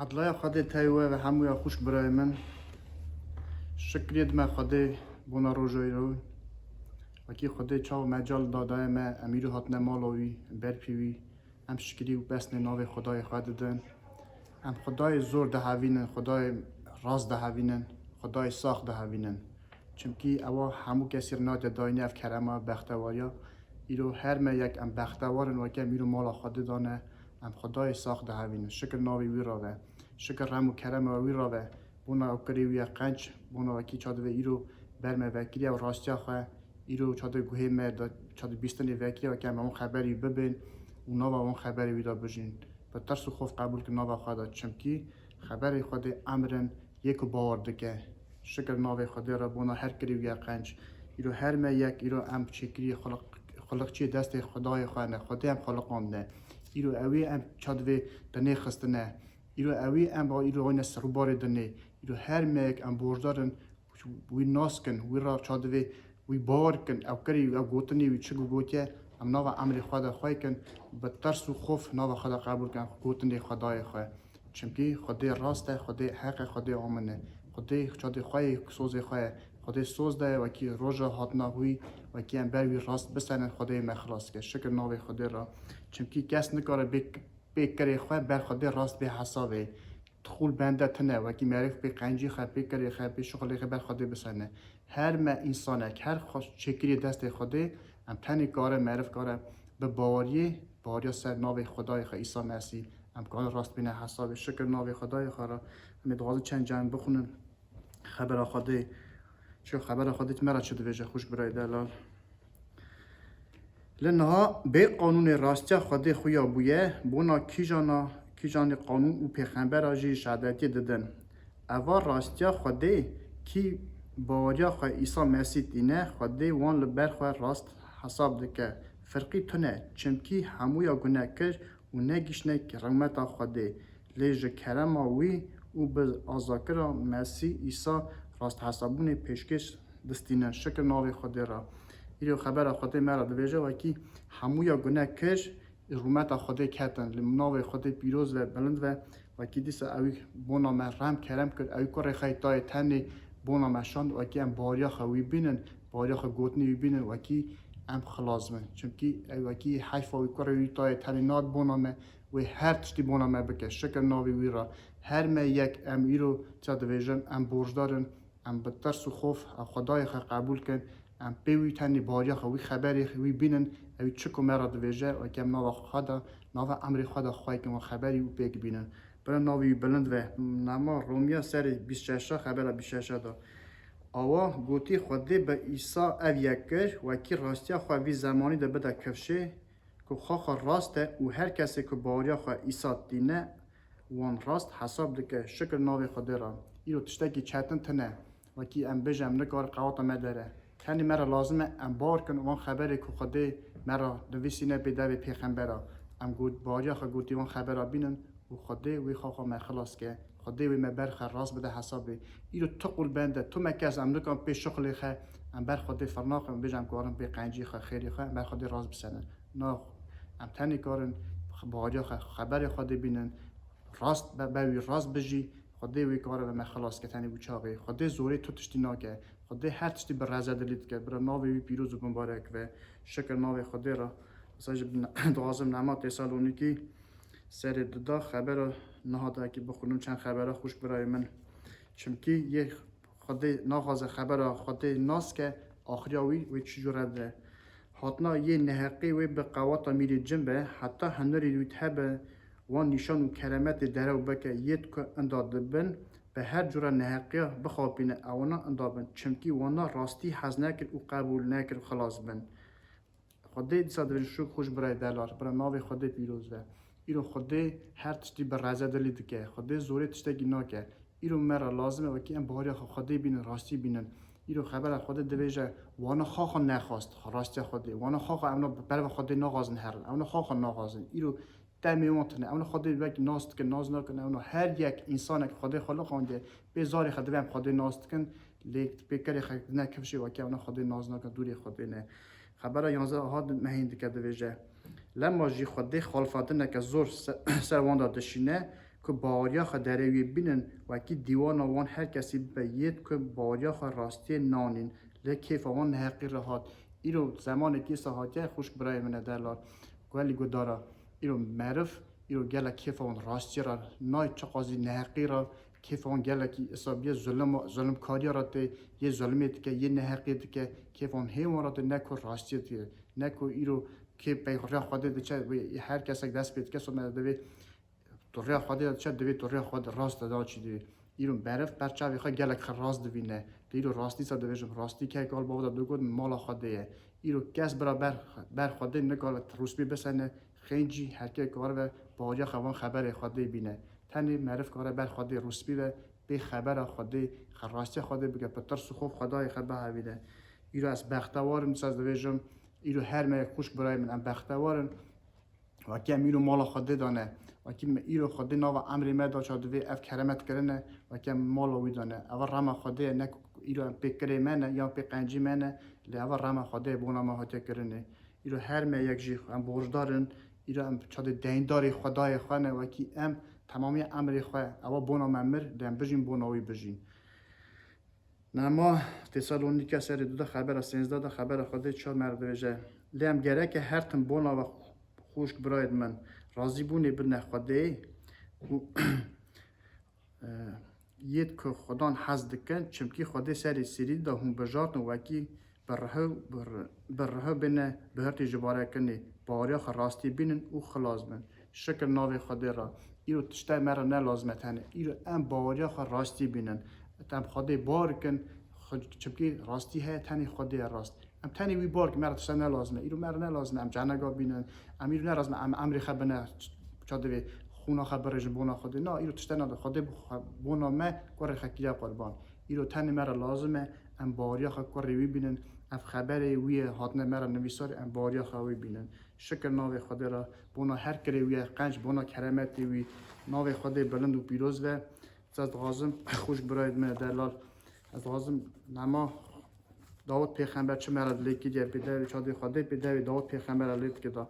Edlaya Xwedê tey we ve hemûya xwişk birayê min. Şikriyê dime Xwedê bona roja îro. Wekî Xwedê çav û mecal da daye me, em îro hatine mala wî, ber pî wî. Em şikrî û pesnê navê Xwedayê xwe didin. Em Xwedayê zor dihevînin, Xwedayê rast dihevînin, Xwedayê sax dihevînin. Çimkî ewa hemû kesî re nade dayîne ev kerema, bextewariya. Îro her me yek em bextewar in, weke em îro mala Xwedê dane, em Xwedayê sax dihevînin. Şikir navê wî ra ve. Şikir rem û kerema wî ra ve. Bona ew kirê wî ye qenc, bona wekî ça divê îro ber me vekiriye û rastiya xwe îro ça divê guhê me de, ça divê bîstinê vekiriye, weke em wan xeberî bibên û nava wan xeberê wî de bijîn. Bi tirs û xof qebûl kin nava xwe de, çimkî xeberê Xwedê emr in, yê ku bawer dike. Şikir navê Xwedê re bona her kirê wî ye qenc. Îro her me yek, îro em çêkiriyê xuliq-, xuliqçiyê destê Xwedayê xwe ne. Xwedê em xuliqandine. Îro ewê em ça divê dinê xistine. Îro ewê em ba îro wayne ser û barê dinê. Îro her me yek em borcdar in wî nas kin, wî ra ça divê wî bawer kin, ew kirî, ew gotinê wî çi ku gotiye, em nava emrê xwe de xwe kin, bi tirs û xof nava xwe de qebûl kin, gotinê Xwedayê xwe. Çimkî Xwedê rast e, Xwedê heq e, Xwedê amin e. Xwedê ça divê xwe ye, sozê xwe ye. Xwedê soz de ye, wekî roja hatina wî, wekî em ber wî rast bisenin, Xwedê me xilas ke. Şikir navê Xwedê re. Çimkî kes nikare bê pê kirê xwe ber Xwedê rast bê hesabê. Dixûl bende tine, wekî meriv pê qencî xwe, pê kirê xwe, pê şixulê xwe ber Xwedê bisene. Her me însanek, her xwe çêkirî destê Xwedê, em tenê kare, meriv kare bi baweriyê, baweriya ser navê Xwedayê xwe Îsa Mesîh, em kare rast bîne hesabê. Şikir navê Xwedayê xwe re. Em ê dixwazin çend cem bixwînin. Xebera Xwedê. Çi xebera Xwedê me re çi dibêje, xwişk birayê delal? Li niha bê qanûnê rastiya Xwedê xuya bûye, bona kîjana, kîjanê qanûn û pêxembera jî şehadetiyê didin. Eva rastiya Xwedê, kî baweriya xwe Îsa Mesîh tîne, Xwedê wan li ber xwe rast hesab dike. Firqî tune, çimkî hemûya gune kir û negihiştine rehmeta Xwedê. Lê ji kerema wî û bi azakira Mesîh Îsa rasthesabûnê pêşkêş distînin. Şikir navê Xwedê re. Îro xebera Xwedê me re dibêje, wekî hemûya gune kir, rûmeta Xwedê ketin. Li navê Xwedê pîroz ve, bilind ve, wekî dîsa ewî bona me rehm kerem kir, ewî kurê xwe yê tayê tenê bona me şand, wekî em baweriya xwe wî bînin, baweriya xwe gotinê wî bînin, wekî em xilas bin. Çimkî ew wekî heyfa wî kurê wî tayê tenê nat bona me, wê her tiştî bona me bike. Şikir navê wî re. Her me yek em îro ça dibêjin, em borcdar in, em bi tirs û xof ev Xwedayê xwe qebûl kin, em pê wî tenê bariya xwe, wî xeberê wî bînin, ew çi ku me re dibêje, wekî em nava xwe de, nava emrê xwe de xwe kin, wan xeberî wî pêk bînin. Bira navê wî bilind ve. Nema Romiya serê bîst şeş, xebera bîst şeş de. Awa gotî, Xwedê bi Îsa ev yek kir, wekî rastiya xwe vî zemanî de bide kifşê, ku xwe xwe rast e û her kesê ku baweriya xwe Îsa tîne wan rast hesab dike. Şikir navê Xwedê re. Îro tiştekî çetin tine. Wekî em bêjin, em nikare qewata me dere. Tenê me re lazim e, em bawer kin wan xeberê ku Xwedê me re nivîsîne pê devê pêxembera. Em got, baweriya xwe gotî wan xebera bînin û Xwedê wê xaxa me xilas ke. Xwedê wê me berxe rast bide hesabê. Îro tu qûl bende, tu me kes em nikan pê şixulê xe, em ber Xwedê firnaqin, bêjin em karin pê qencî xwe, xêrê xwe, em ber Xwedê rast bisene. Na, em tenê karin baweriya xwe, xeberê Xwedê bînin, rast be, be wî rast bijî, Xwedê wê kare ve me xilas ke tenê wî çaxê. Xwedê zorê tu tiştî nake. Xwedê her tiştî bi rezedilî dike. Bira navê wî pîroz û bimbarek ve. Şikir navê Xwedê re. Mesela ji dixwazim nema Tesalonîkî serê dida xebera niha da ki bixwînim çend xebera xwişk birayê min. Çimkî yê Xwedê naxwaze xebera Xwedê nas ke, axiriya wî wê çi cure be. Hatina yê neheqê wê bi qewata mîrê cin be, heta hunerê wî hebe wan nîşan û keremetê derew bike, yêd ku inda dibin, bi her cure neheqiya bixapîne, ewana inda bin. Çimkî wana rastî hez nekir û qebûl nekir xilas bin. Xwedê dîsa dibin şûk xwe ji birayê delal, bira navê Xwedê pîroz be. Îro Xwedê her tiştî bi rezedilî dike. Xwedê zorê tiştekî nake. Îro me re lazim e wekî em baweriya xwe Xwedê bînin, rastî bînin. Îro xebera Xwedê dibêje, wana xaxa nexwast, rastiya Xwedê. Wana xaxa ewna berva Xwedê naxwazin herin. Ewna xaxa naxwazin. Îro demê wan tine. Ewna Xwedê belkî nas dikin, nas nakin. Ewna her yek însanek Xwedê xwe liqandiye. Pê zarê xwe divê em Xwedê nas dikin. Lê pê kerê xwe dine kifşê wekî ewna Xwedê nas nakin, dûrê Xwedê ne. Xebera yanzdeh aha di mehîn dike dibêje. Lema jî Xwedê xalfatineke zor se-, ser wan de dişîne ku baweriya xwe derê wî bînin, wekî dîwana wan her kesî bibe yêd ku baweriya xwe rastiyê nanîn, lê kêfa wan neheqî re hat. Îro zemanekî îsa hatiye xwişk birayê min e delal, gelî guhdara. Îro meriv, îro gelek kêfa wan rastiyê re nayê, çiqasî neheqî re, kêfa wan gelekî îsa bîye zulm, zulmkariya re tê, yê zulmê dike, yê neheqê dike, kêfa wan hê wan re tê, ne ku rastiyê dike, ne ku îro kê pey rêya Xwedê diçe, wê her kesek dest pê dike, so me divê tu rêya Xwedê de diçe, divê tu rêya Xwedê rast de da çî divê. Îro meriv ber çavê xwe gelek xwe rast divîne. Tê îro rastî sa divêjim, rastî kek al bava de digot mala Xwedê ye. Îro kes bira ber, ber Xwedê nikare rûspî bisene, xêncî herkê kare ve baweriya xwe van xeberê Xwedê bîne. Tenê meriv kare ber Xwedê rûspî ve, pê xebera Xwedê, xwe rastiya Xwedê bike, bi tirs û xof Xwedayê xwe bihevîne. Îro ez bextewar im, dîsa ez divêjim, îro her me yek xwişk birayê min, em bextewar in. Wekî em îro mala Xwedê dane, wekî me îro Xwedê nava emrê me da ça divê ev keremet kirine, wekî em mala wî dane. Eva rema Xwedê ye, ne ku îro em pê kirê me ne, yan pê qencî me ne, lê eva rema Xwedê ye, bona me hatiye kirinê. Îro her me yek jî em borcdar in, îro em çadê deyndarê Xwedayê xwe ne, wekî em temamî emrê xwe, ewa bona me mir, lê em bijîn bona wî bijîn. Nema Tesalonîka serê du de xebera sêzdeh de xebera Xwedê çar me re dibêje. Lê em gereke her tim bona ve xwişk birayê min razîbûnê bidine Xwedê û, e, yêd ku Xudan hez dikin, çimkî Xwedê serê sêrî de hûn bijartin wekî bi riho, bi ri-, bi riho bêne bihurtî ji barekinê, baweriya xwe rastî bînin û xilas bin. Şikir navê Xwedê re. Îro tiştek me re ne lazim e tenê. Îro em baweriya xwe rastî bînin. Em Xwedê bar kin, xwe-, çimkî rastî heye, tenê Xwedê ye rast. Em tenê wî bar kin, me re tiştek ne lazim e. Îro me re ne lazim e em cenega bînin. Em îro ne lazim e em emrê xwe bine, ça divê xûna xwe birêjin bona Xwedê. Na, îro tiştek nade. Xwedê bi xwe bona me kurê xwe kiriye qurban. Îro tenê me re lazim e em baweriya xwe kurê wî bînin. Ev xeberê wî ye, hatine me re nivîsar, em baweriya xwe wî bînin. Şikir navê Xwedê re, bona her kirê wî ye, qenc bona keremetê wî, navê Xwedê bilind û pîroz be. Ez dixwazim xwişk birayê min delal, ez dixwazim nema Dawid pêxember çi me re lê kiriye, pê devê çadê Xwedê, pê devê Dawid pêxember re lê dike da.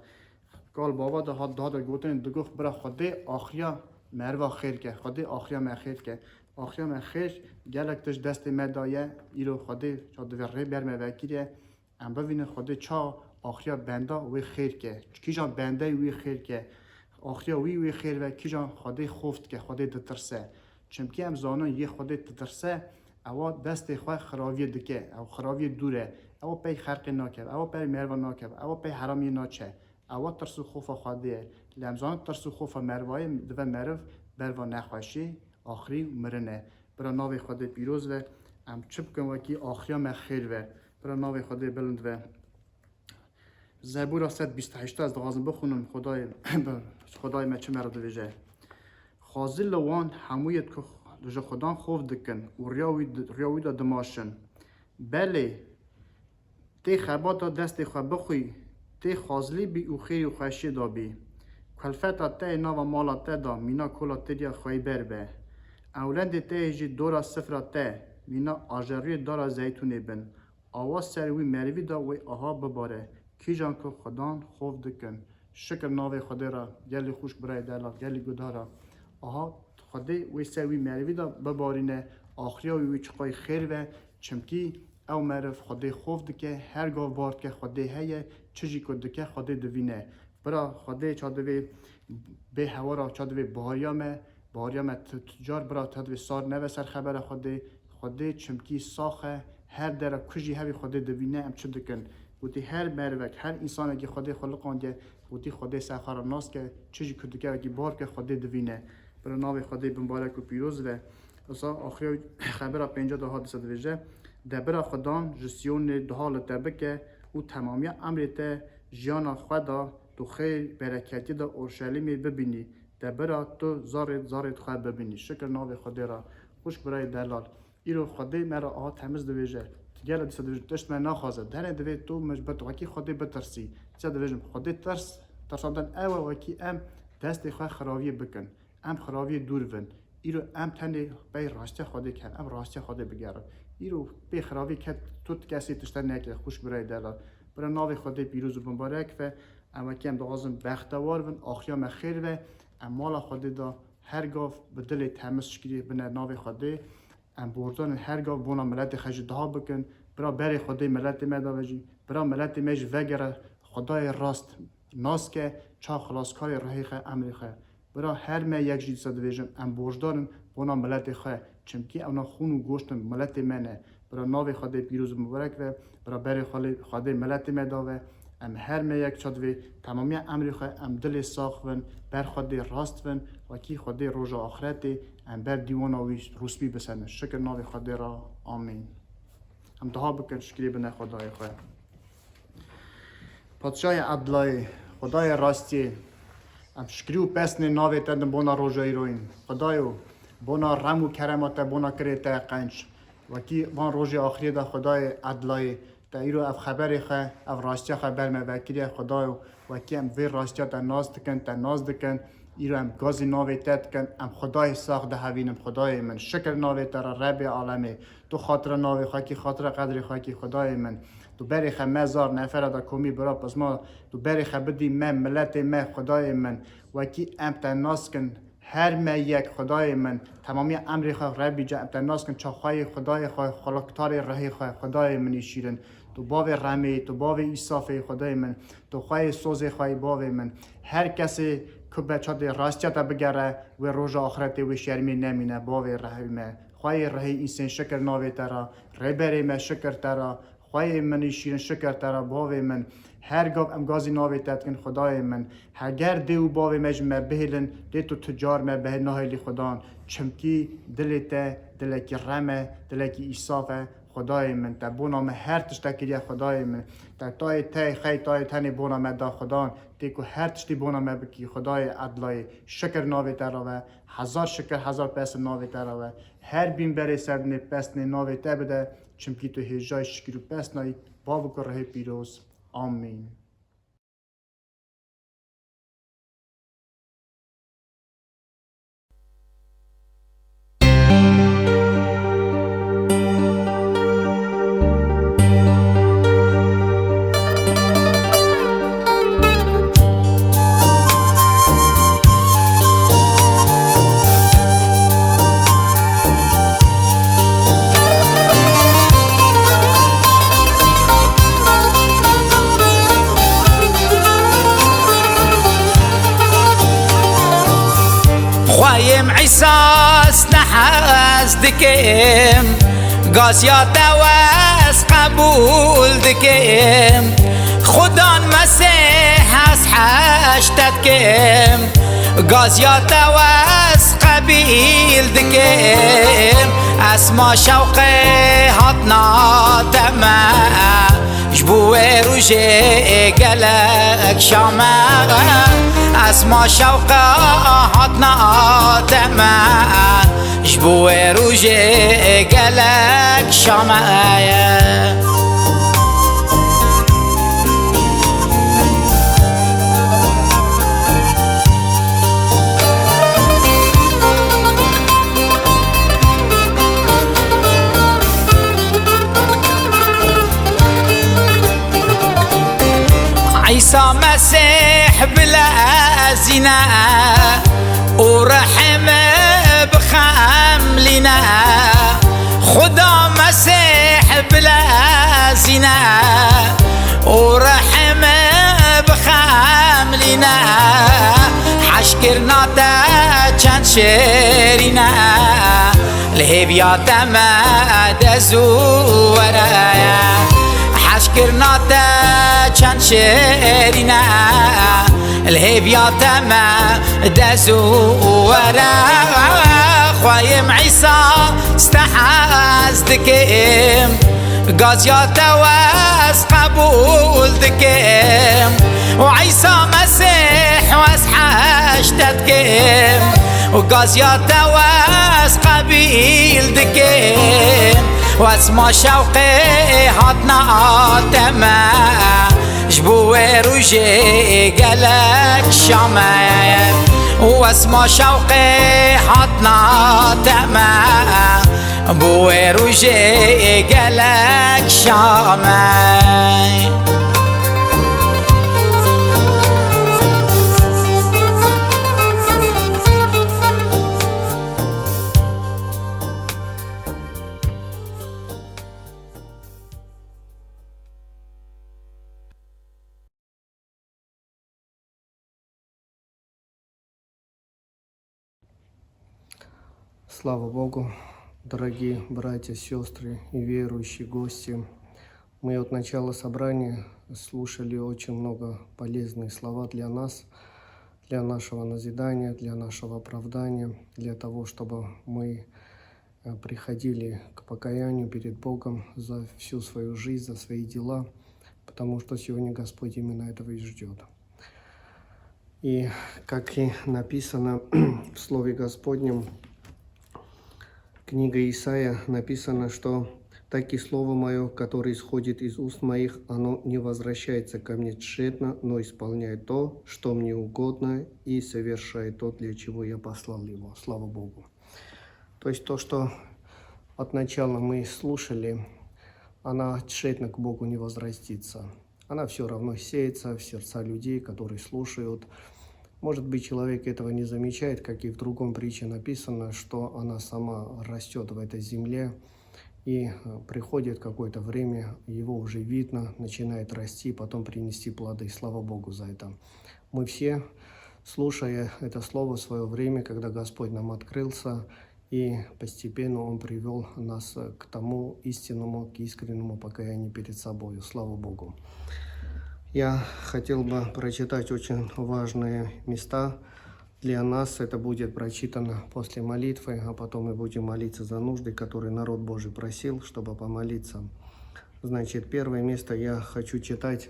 Kal bava de hat, da de gotin, digot, bira Xwedê axiriya meriva xêr ke, Xwedê axiriya me xêr ke. Axiriya me xêr, gelek tişt destê me daye, îro Xwedê ça divê rê ber me vekiriye. Em bivînin Xwedê ça axiriya benda wê xêr ke. Kîjan bendeyê wî xêr ke, axiriya wî wê xêr ve, kîjan Xwedê xof dike, Xwedê ditirse. Çimkî em zanin yê Xwedê ditirse, ewa destê xwe xiraviyê dike, ew xiraviyê dûr e, ewa pey xerqê nakeve, ewa pey meriva nakeve, ewa pey heramiyê naçe. Ewa tirs û xofa Xwedê ye. Lê em zanin tirs û xofa merivayê dive meriv berva nexweşî, axirî û mirin e. Bira navê Xwedê pîroz ve, em çi bikin wekî axiriya me xêr ve. Bira navê Xwedê bilind ve. Zebûra sed bîst heşt ez dixwazim bixwînim, Xwedayê, Xwedayê me çi me re dibêje. Qazî li wan hemû yê ku ji Xudan xof dikin û riya wî di, riya wî de dimaşin. Belê, tê xebata destê xwe bixwî, tê xazlî bî û xêr û xweşiyê de bî. Kulfeta te yê nava mala te de mîna kola tirya xweyber be. Ewlendê te yê jî dora sifra te mîna ajerûyê dara zeytûnê bin. Awa ser wî merivî de wê aha bibare, kîjan ku Xudan xof dikin. Şikir navê Xwedê re, gelî xwişk birayê delal, gelî guhdara. Aha Xwedê wê ser wî merivî de bibarîne, axiriya wî wî çiqayî xêr ve, çimkî ew meriv Xwedê xof dike, her gav bar dike Xwedê heye, çi jî ku dike Xwedê divîne. Bira Xwedê ça divê bê hewara ça divê bariya me, bariya me tu-, tu car bira ça divê sar neve ser xebera Xwedê. Xwedê çimkî sax e, her dera ku jî hevî Xwedê divîne em çi dikin. Gotî her merivek, her însanekî Xwedê xwe liqandiye, gotî Xwedê ser xwe re nas ke, çi jî ku dike wekî bar ke Xwedê divîne. Bira navê Xwedê bimbarek û pîroz ve. Wisa axiriya xebera pênca de ha disa divêje, De bira Xudan ji Siyonê duha li te bike û temamiya emrê te jiyana xwe de tu xêr bereketiyê de Orşelîmê bibînî. De bira tu zarê zarê xwe bibînî. Şikir navê Xwedê re. Xwişk birayê delal. Îro Xwedê me re aha temiz divêje. Tu gele dîsa divêjin tişt me naxwaze. Derê divê tu min ji bet wekî Xwedê bitirsî. Dîsa divêjim Xwedê tirs, tirsandin ew e wekî em destê xwe xiraviyê bikin. Em xiraviyê dûr bin. Îro em tenê pey rastiya Xwedê ken. Em rastiya Xwedê bigerin. Îro pê xiravî ket tu kesê tişte neke, xwişk birayê delal. Bira navê Xwedê pîroz û bimbarek ve. Em wekî em dixwazin bextewar bin, axiya me xêr ve. Em mala Xwedê de her gav bi dilê temiz şikirî bine navê Xwedê. Em bordan in her gav bona miletê xwe jî daha bikin. Bira berê Xwedê miletê me de ve jî. Bira miletê me jî vegere Xwedayê rast nas ke, ça xilaskarê rihê xwe, emrê xwe. Bira her me yek jî dîsa divêjim, em borcdar in bona miletê xwe. Çimkî ewna xûn û goşt in, miletê me ne. Bira navê Xwedê pîroz û mibarek ve, bira berê Xwelê-, Xwedê miletê me da ve. Em her me yek ça divê temamiya emrê xwe em dilê sax bin, ber Xwedê rast bin, wekî Xwedê roja axretê em ber dîwana wî rûspî bisenin. Şikir navê Xwedê re. Amîn. Em duha bikin, şikirê bine Xwedayê xwe. Padşahê edlayê, Xwedayê rastiyê, em şikirî û pesnê navê te din bona roja îroyîn. Xwedayo, bona rem û kerema te, bona kirê te qenc. Wekî van rojê axiriyê de Xwedayê edlayê, te îro ev xeberê xwe, ev rastiya xwe ber me vekiriye. Xwedayo, wekî em vê rastiya te nas dikin, te nas dikin, îro em gazî navê te dikin, em Xwedayê sax dihevînin, Xwedayê min. Şikir navê te re, Rebê alemê. Tu xatira navê xwe kî, xatira qedrê xwe kî, Xwedayê min. Tu berê xwe me zar nefera de komî bira pizma, tu berê xwe bidî me, miletê me, Xwedayê min. Wekî em te nas kin, her me yek, Xwedayê min. Temamiya emrê xwe Rebî ca em te nas kin, ça xweyê Xwedayê xwe, xulaktarê rihê xwe, Xwedayê min î şîrin. Tu bavê remê, tu bavê îsafê, Xwedayê min. Tu xweyê sozê xweyê bavê min. Her kesê ku be çatê rastiya te bigere, wê roja axretê wê şermê nemîne, bavê rehê me. Xweyê rehê însên şikir navê te re, rêberê me şikir te re, xweyê min î şîrin şikir te re, bavê min. Her gav em gazî navê te dikin, Xwedayê min. Heger dê û bavê me ji me bihêlin, dê tu tu car me bihê-, nahêlî Xudan. Çimkî dilê te dilekî rem e, dilekî îsaf e. Xwedayê min, te bona me her tişte kiriye, Xwedayê min. Te tayê te xey tayê tenê bona me da, Xudan. Tê ku her tiştî bona me bikî, Xwedayê edlayê. Şikir navê te re ve. Hezar şikir, hezar pesn navê te re ve. Her bîn berê ser dinê pesnê navê te bide. Çimkî tu hêjayî şikir û pesnayî, Bav û Kurehê pîroz. Amîn. Xweyê min Îsa ez te hez dikim, gaziya te ez qebûl dikim. Xudan Mesîh ez heş te dikim, gaziya te ez qebîl dikim. Ez ma şewqê hatina te me, Ji bo wê rojê gelek şame, esma şewqa hatna te me. Ji bo wê rojê gelek şame ye. Îsa Mesîh bilezîne û rehim bixemlîne. Xuda Mesîh bilezîne û rehim bixemlîne. Heşkirina te çend şêrîn e, li hêviya te me de zû were. Heşkirina te çend şêrîn e, li hêviya te me de zû were. Xweyim Îsa, ez te hez dikim, gaziya te wez qebûl dikim. Û Îsa Mesîh wez heşte dikim, û gaziya te wez qebîl dikim. Wez ma şewqê hatna te me, ji bo wê rojê gelek şame. Û wez ma şewqê hatna te me, bo wê rojê gelek şame. Слава Богу, дорогие братья, сестры и верующие гости. Мы от начала собрания слушали очень много полезные слова для нас, для нашего назидания, для нашего оправдания, для того, чтобы мы э, приходили к покаянию перед Богом за всю свою жизнь, за свои дела, потому что сегодня Господь именно этого и ждет. И как и написано в Слове Господнем, книга Исаия, написано, что так и слово мое, которое исходит из уст моих, оно не возвращается ко мне тщетно, но исполняет то, что мне угодно, и совершает то, для чего я послал его. Слава Богу. То есть то, что от начала мы слушали, она тщетно к Богу не возвратится. Она все равно сеется в сердца людей, которые слушают. Может быть, человек этого не замечает, как и в другом притче написано, что она сама растет в этой земле, и э, приходит какое-то время, его уже видно, начинает расти, потом принести плоды. Слава Богу за это. Мы все, слушая это слово в свое время, когда Господь нам открылся, и постепенно Он привел нас к тому истинному, к искреннему покаянию перед собою. Слава Богу. Я хотел бы прочитать очень важные места. Для нас это будет прочитано после молитвы, а потом мы будем молиться за нужды, которые народ Божий просил, чтобы помолиться. Значит, первое место я хочу читать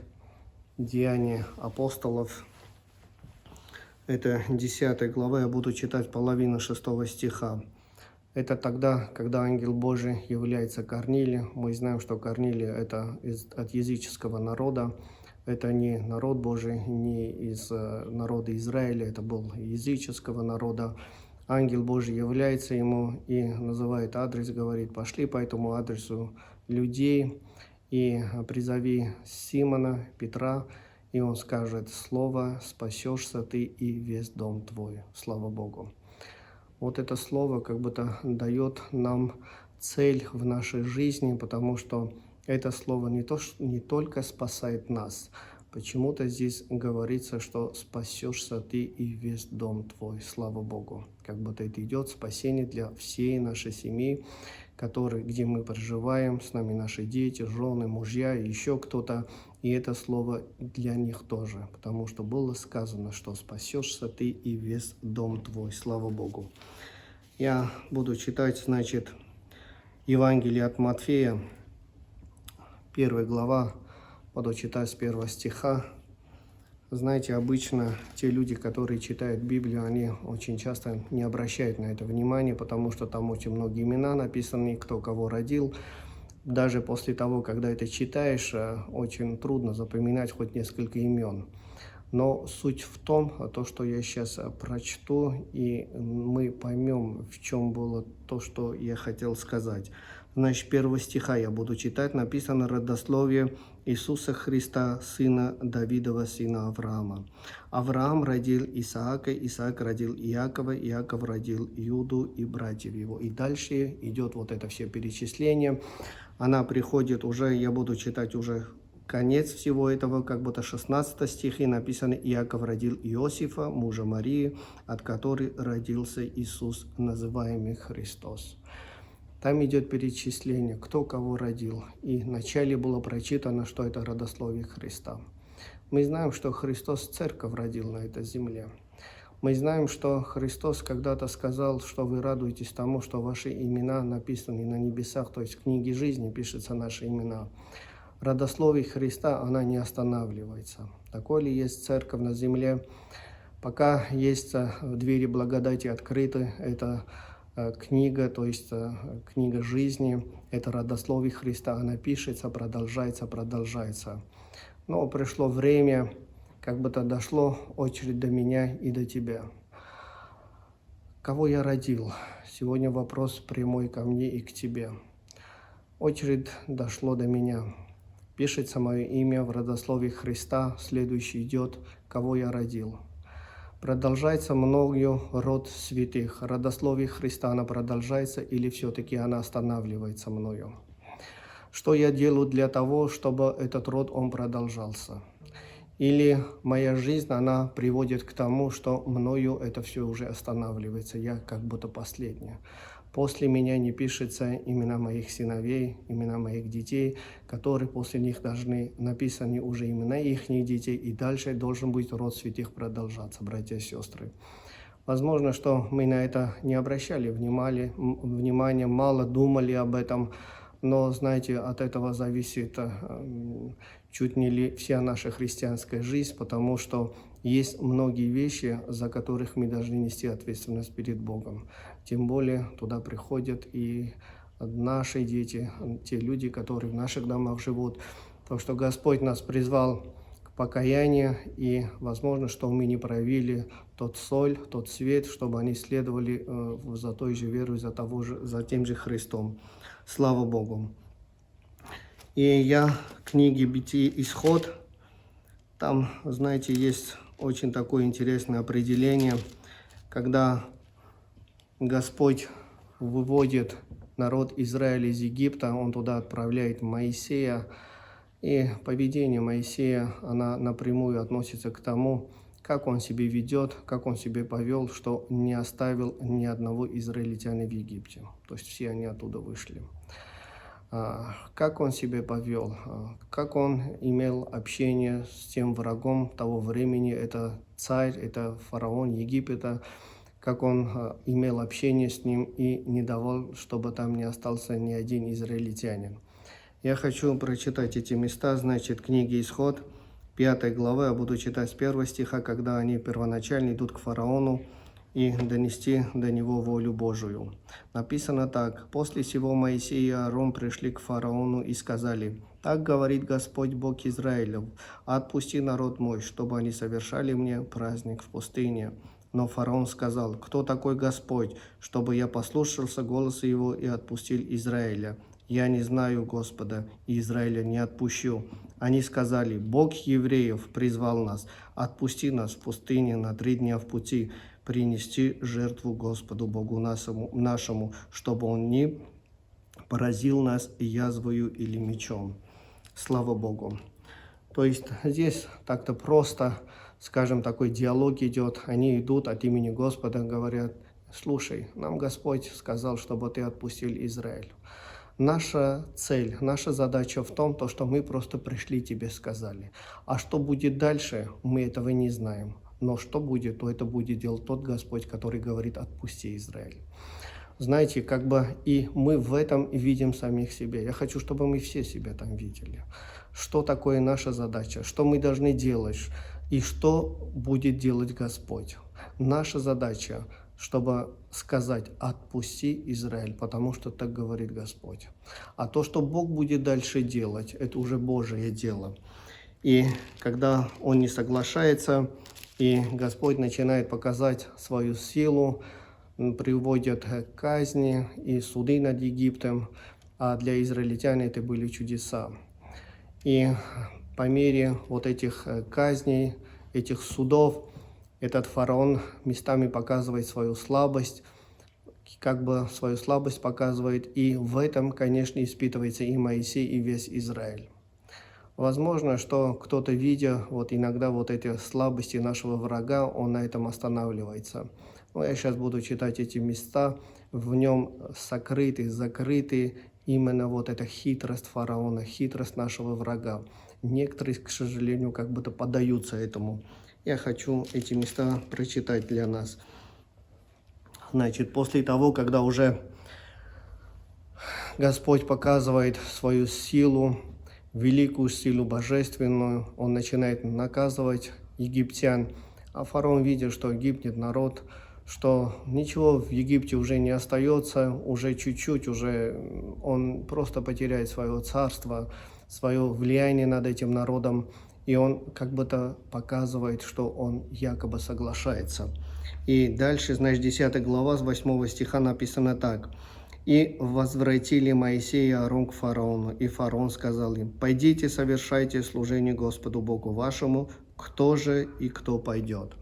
Деяния апостолов. Это десятая глава, я буду читать половину шестого стиха. Это тогда, когда ангел Божий является Корнилию. Мы знаем, что Корнилий — это из, от языческого народа. Это не народ Божий, не из э, народа Израиля, это был языческого народа. Ангел Божий является ему и называет адрес, говорит: «Пошли по этому адресу людей и призови Симона, Петра, и он скажет слово, спасешься ты и весь дом твой». Слава Богу. Вот это слово как будто дает нам цель в нашей жизни, потому что это слово не, то, ш- не только спасает нас. Почему-то здесь говорится, что спасешься ты и весь дом твой. Слава Богу. Как будто это идет спасение для всей нашей семьи, который, где мы проживаем, с нами наши дети, жены, мужья и еще кто-то. И это слово для них тоже, потому что было сказано, что спасешься ты и весь дом твой. Слава Богу. Я буду читать, значит, Евангелие от Матфея, первая глава, Буду читать с первого стиха. Знаете, обычно те люди, которые читают Библию, они очень часто не обращают на это внимания, потому что там очень много имена написаны, кто кого родил. Даже после того, когда это читаешь, э, очень трудно запоминать хоть несколько имен. Но суть в том, то, что я сейчас прочту, и мы поймем, в чем было то, что я хотел сказать. Значит, первого стиха я буду читать, написано родословие Иисуса Христа, сына Давидова, сына Авраама. Авраам родил Исаака, Исаак родил Иакова, Иаков родил Иуду и братьев его. И дальше идет вот это все перечисление. Она приходит уже, я буду читать уже конец всего этого, как будто шестнадцатый стихе написано: «Иаков родил Иосифа, мужа Марии, от которой родился Иисус, называемый Христос». Там идет перечисление, кто кого родил. И вначале было прочитано, что это родословие Христа. Мы знаем, что Христос церковь родил на этой земле. Мы знаем, что Христос когда-то сказал, что вы радуетесь тому, что ваши имена написаны на небесах, то есть в книге жизни пишутся наши имена. Родословие Христа, она не останавливается. Такой ли есть церковь на земле? Пока есть э, двери благодати открыты, это э, книга, то есть э, книга жизни, это родословие Христа, она пишется, продолжается, продолжается. Но пришло время, как будто дошло очередь до меня и до тебя. Кого я родил? Сегодня вопрос прямой ко мне и к тебе. Очередь дошло до меня. Пишется мое имя в родословии Христа, следующий идет, кого я родил. Продолжается мною род святых. Родословие Христа, она продолжается или все-таки она останавливается мною? Что я делаю для того, чтобы этот род, он продолжался? Или моя жизнь, она приводит к тому, что мною это все уже останавливается, я как будто последняя. После меня не пишется имена моих сыновей, имена моих детей, которые после них должны написаны уже имена их детей, и дальше должен быть род святых продолжаться, братья и сестры. Возможно, что мы на это не обращали внимали- м- внимания, мало думали об этом, но, знаете, от этого зависит э, м, чуть не ли вся наша христианская жизнь, потому что есть многие вещи, за которых мы должны нести ответственность перед Богом. Тем более туда приходят и наши дети, те люди, которые в наших домах живут. То, что Господь нас призвал к покаянию, и возможно, что мы не проявили тот соль, тот свет, чтобы они следовали э, за той же верой, за, того же, за тем же Христом. Слава Богу! И я в книге Бытие, Исход, там, знаете, есть очень такое интересное определение, когда Господь выводит народ Израиля из Египта, он туда отправляет Моисея, и поведение Моисея, она напрямую относится к тому, как он себя ведет, как он себя повел, что не оставил ни одного израильтянина в Египте. То есть все они оттуда вышли. А, как он себя повел, а, как он имел общение с тем врагом того времени, это царь, это фараон Египета, как он а, имел общение с ним и не давал, чтобы там не остался ни один израильтянин. Я хочу прочитать эти места, значит, книги Исход, пятая глава, я буду читать с первого стиха, когда они первоначально идут к фараону и донести до него волю Божию. Написано так: «После сего Моисей и Аарон пришли к фараону и сказали: Так говорит Господь, Бог Израилев: Отпусти народ мой, чтобы они совершали мне праздник в пустыне». Но фараон сказал: «Кто такой Господь, чтобы я послушался голоса его и отпустил Израиля? Я не знаю Господа, и Израиля не отпущу». Они сказали: «Бог евреев призвал нас: отпусти нас в пустыне на три дня в пути, принести жертву Господу Богу нашему, нашему, чтобы он не поразил нас язвою или мечом». Слава Богу. То есть здесь так-то просто, скажем, такой диалог идет. Они идут от имени Господа, говорят: «Слушай, нам Господь сказал, чтобы ты отпустил Израиль. Наша цель, наша задача в том, то, что мы просто пришли, тебе сказали. А что будет дальше, мы этого не знаем. Но что будет, то это будет делать тот Господь, который говорит: отпусти Израиль». Знаете, как бы и мы в этом видим самих себя. Я хочу, чтобы мы все себя там видели. Что такое наша задача? Что мы должны делать? И что будет делать Господь? Наша задача, чтобы сказать: «Отпусти, Израиль, потому что так говорит Господь». А то, что Бог будет дальше делать, это уже Божье дело. И когда он не соглашается, и Господь начинает показать свою силу, м, приводит к казни и суды над Египтом, а для израильтян это были чудеса. И по мере вот этих, э, казней, этих судов, этот фараон местами показывает свою слабость, как бы свою слабость показывает, и в этом, конечно, испытывается и Моисей, и весь Израиль. Возможно, что кто-то, видя вот иногда вот эти слабости нашего врага, он на этом останавливается. Но я сейчас буду читать эти места, в нем сокрыты, закрыты именно вот эта хитрость фараона, хитрость нашего врага. Некоторые, к сожалению, как будто поддаются этому. Я хочу эти места прочитать для нас. Значит, после того, когда уже Господь показывает свою силу, великую силу божественную, он начинает наказывать египтян. А фараон, видя, что гибнет народ, что ничего в Египте уже не остается, уже чуть-чуть, уже он просто потеряет свое царство, свое влияние над этим народом, и он как будто показывает, что он якобы соглашается. И дальше, значит, десятая глава, с восьмого стиха написано так: «И возвратили Моисея и Аарон к фараону, и фараон сказал им: „Пойдите, совершайте служение Господу Богу вашему, кто же и кто пойдет?“»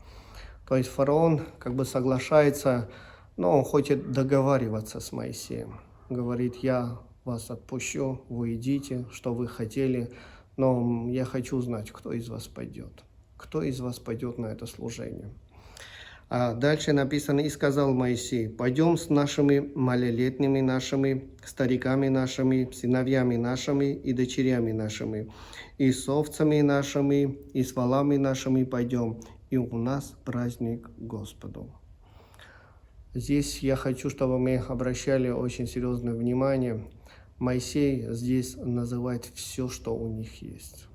То есть фараон как бы соглашается, но он хочет договариваться с Моисеем. Говорит: «Я вас отпущу, вы идите, что вы хотели, но я хочу знать, кто из вас пойдет. Кто из вас пойдет на это служение?» А дальше написано: «И сказал Моисей: „Пойдем с нашими малолетними нашими, стариками нашими, сыновьями нашими и дочерями нашими, и с овцами нашими, и с волами нашими пойдем, и у нас праздник Господу“». Здесь я хочу, чтобы мы обращали очень серьезное внимание. Моисей здесь называет все, что у них есть.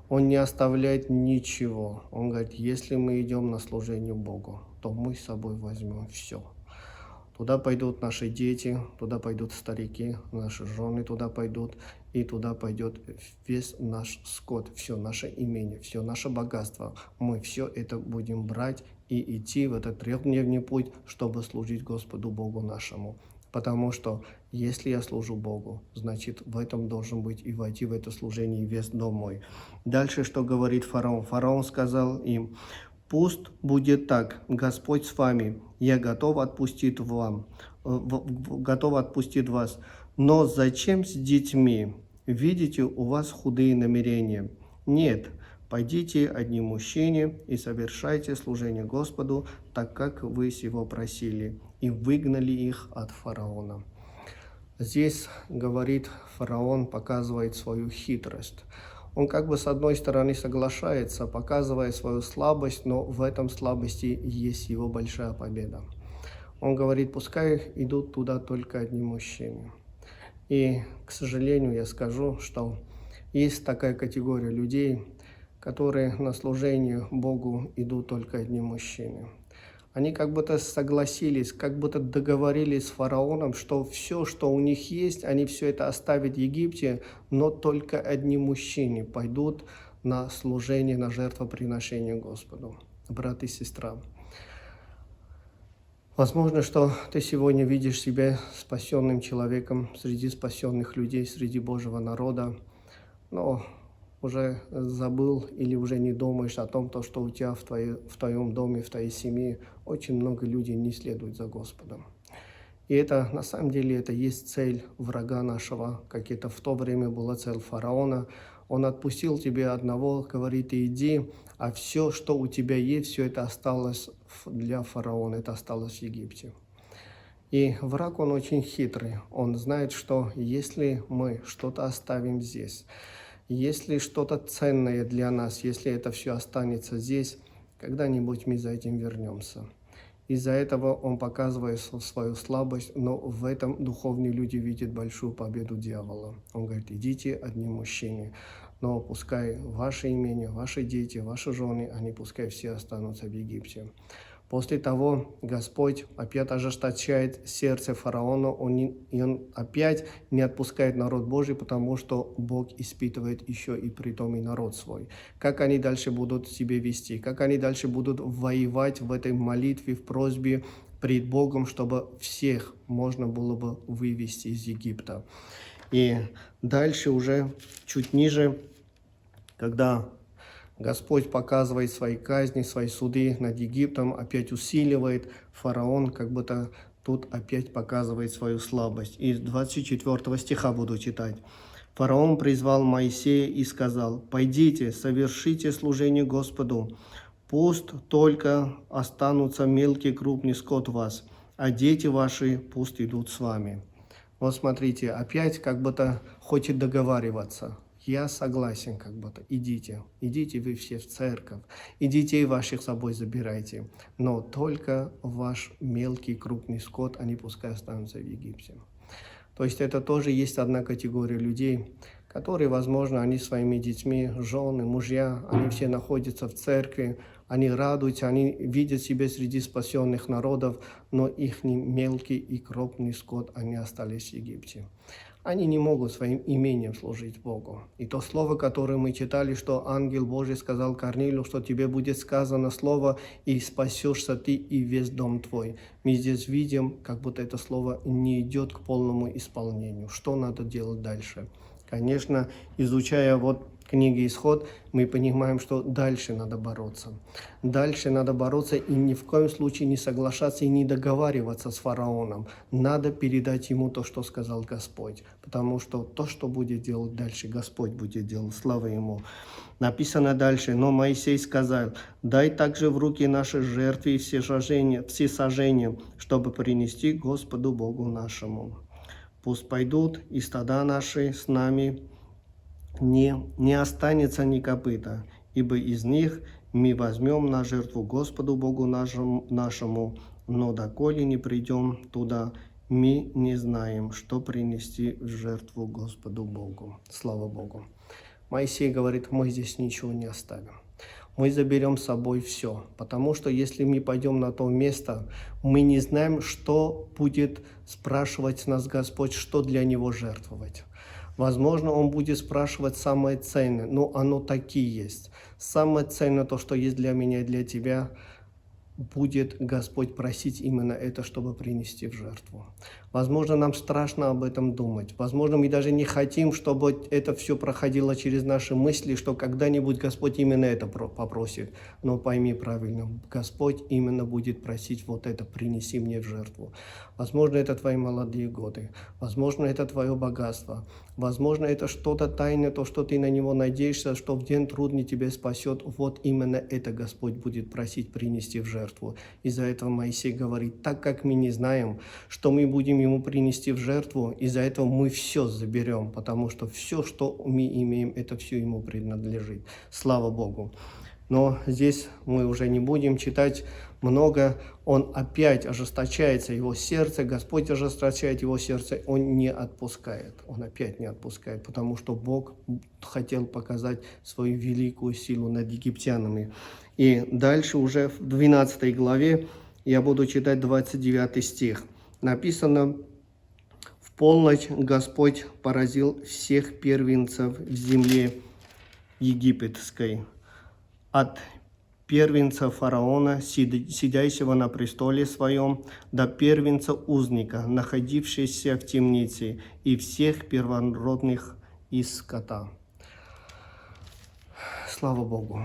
Он не оставляет ничего. Он говорит: «Если мы идем на служение Богу, то мы с собой возьмем все. Туда пойдут наши дети, туда пойдут старики, наши жены туда пойдут, и туда пойдет весь наш скот, все наше имение, все наше богатство. Мы все это будем брать и идти в этот трехдневный путь, чтобы служить Господу Богу нашему. Потому что если я служу Богу, значит, в этом должен быть и войти в это служение весь дом мой». Дальше что говорит фараон? Фараон сказал им: «Пусть будет так, Господь с вами, я готов отпустить вам, э, в- в- готов отпустить вас, но зачем с детьми? Видите, у вас худые намерения. Нет, пойдите одни мужчины и совершайте служение Господу, так как вы сего просили». И выгнали их от фараона. Здесь, говорит, фараон показывает свою хитрость. Он как бы с одной стороны соглашается, показывая свою слабость, но в этом слабости есть его большая победа. Он говорит: «Пускай идут туда только одни мужчины». И, к сожалению, я скажу, что есть такая категория людей, которые на служение Богу идут только одни мужчины. Они как будто согласились, как будто договорились с фараоном, что все, что у них есть, они все это оставят в Египте, но только одни мужчины пойдут на служение, на жертвоприношение Господу. Брат и сестра, возможно, что ты сегодня видишь себя спасенным человеком среди спасенных людей, среди Божьего народа, но уже забыл или уже не думаешь о том, то, что у тебя в, твоей, в твоем доме, в твоей семье очень много людей не следует за Господом. И это, на самом деле, это есть цель врага нашего, как это в то время была цель фараона. Он отпустил тебе одного, говорит: «Иди», а все, что у тебя есть, все это осталось ф- для фараона, это осталось в Египте. И враг, он очень хитрый. Он знает, что если мы что-то оставим здесь, если что-то ценное для нас, если это все останется здесь, когда-нибудь мы за этим вернемся. Из-за этого он показывает с- свою слабость, но в этом духовные люди видят большую победу дьявола. Он говорит: «Идите одни мужчины». Но пускай ваши имения, ваши дети, ваши жены, они пускай все останутся в Египте. После того Господь опять ожесточает сердце фараона, он, не- и он опять не отпускает народ Божий, потому что Бог испытывает еще и при том и народ свой. Как они дальше будут себя вести, как они дальше будут воевать в этой молитве, в просьбе пред Богом, чтобы всех можно было бы вывести из Египта. И дальше уже чуть ниже, когда Господь показывает свои казни, свои суды над Египтом, опять усиливает фараон, как будто тут опять показывает свою слабость. Из двадцать четвёртого стиха буду читать. Фараон призвал Моисея и сказал: «Пойдите, совершите служение Господу. Пусть только останутся мелкий и крупный скот вас, а дети ваши пусть идут с вами». Вот смотрите, опять как будто хочет договариваться. Я согласен, как будто идите, идите вы все в церковь, и детей ваших с собой забирайте, но только ваш мелкий крупный скот, они пускай останутся в Египте. То есть это тоже есть одна категория людей, которые, возможно, они своими детьми, жены, мужья, они все находятся в церкви, они радуются, они видят себя среди спасенных народов, но их мелкий и крупный скот, они остались в Египте. Они не могут своим имением служить Богу. И то слово, которое мы читали, что ангел Божий сказал Корнилю, что тебе будет сказано слово, и спасешься ты, и весь дом твой. Мы здесь видим, как будто это слово не идет к полному исполнению. Что надо делать дальше? Конечно, изучая вот книги Исход, мы понимаем, что дальше надо бороться. Дальше надо бороться и ни в коем случае не соглашаться и не договариваться с фараоном. Надо передать ему то, что сказал Господь. Потому что то, что будет делать дальше, Господь будет делать. Слава Ему. Написано дальше: «Но Моисей сказал: Дай также в руки наши жертвы и все сожжения, все сожжения, чтобы принести Господу Богу нашему. Пусть пойдут и стада наши с нами, не, не останется ни копыта, ибо из них мы возьмем на жертву Господу Богу нашему, нашему, но доколе не придем туда, мы не знаем, что принести в жертву Господу Богу». Слава Богу. Моисей говорит: «Мы здесь ничего не оставим. Мы заберем с собой все, потому что если мы пойдем на то место, мы не знаем, что будет спрашивать нас Господь, что для Него жертвовать. Возможно, Он будет спрашивать самое ценное, но оно таки есть. Самое ценное, то, что есть для меня и для тебя, будет Господь просить именно это, чтобы принести в жертву». Возможно, нам страшно об этом думать. Возможно, мы даже не хотим, чтобы это все проходило через наши мысли, что когда-нибудь Господь именно это про- попросит. Но пойми правильно, Господь именно будет просить: «Вот это принеси мне в жертву». Возможно, это твои молодые годы. Возможно, это твое богатство. Возможно, это что-то тайное, то, что ты на Него надеешься, что в день трудный тебя спасет. Вот именно это Господь будет просить принести в жертву. Из-за этого Моисей говорит: «Так как мы не знаем, что мы будем Ему принести в жертву, из-за этого мы все заберем, потому что все, что мы имеем, это все Ему принадлежит». Слава Богу. Но здесь мы уже не будем читать много. Он опять ожесточается, его сердце, Господь ожесточает его сердце, он не отпускает. Он опять не отпускает, потому что Бог хотел показать свою великую силу над египтянами. И дальше уже в двенадцатой главе я буду читать двадцать девятый стих. Написано: «В полночь Господь поразил всех первенцев в земле египетской, от первенца фараона, сид- сидящего на престоле своем, до первенца узника, находившегося в темнице, и всех первородных из скота». Слава Богу.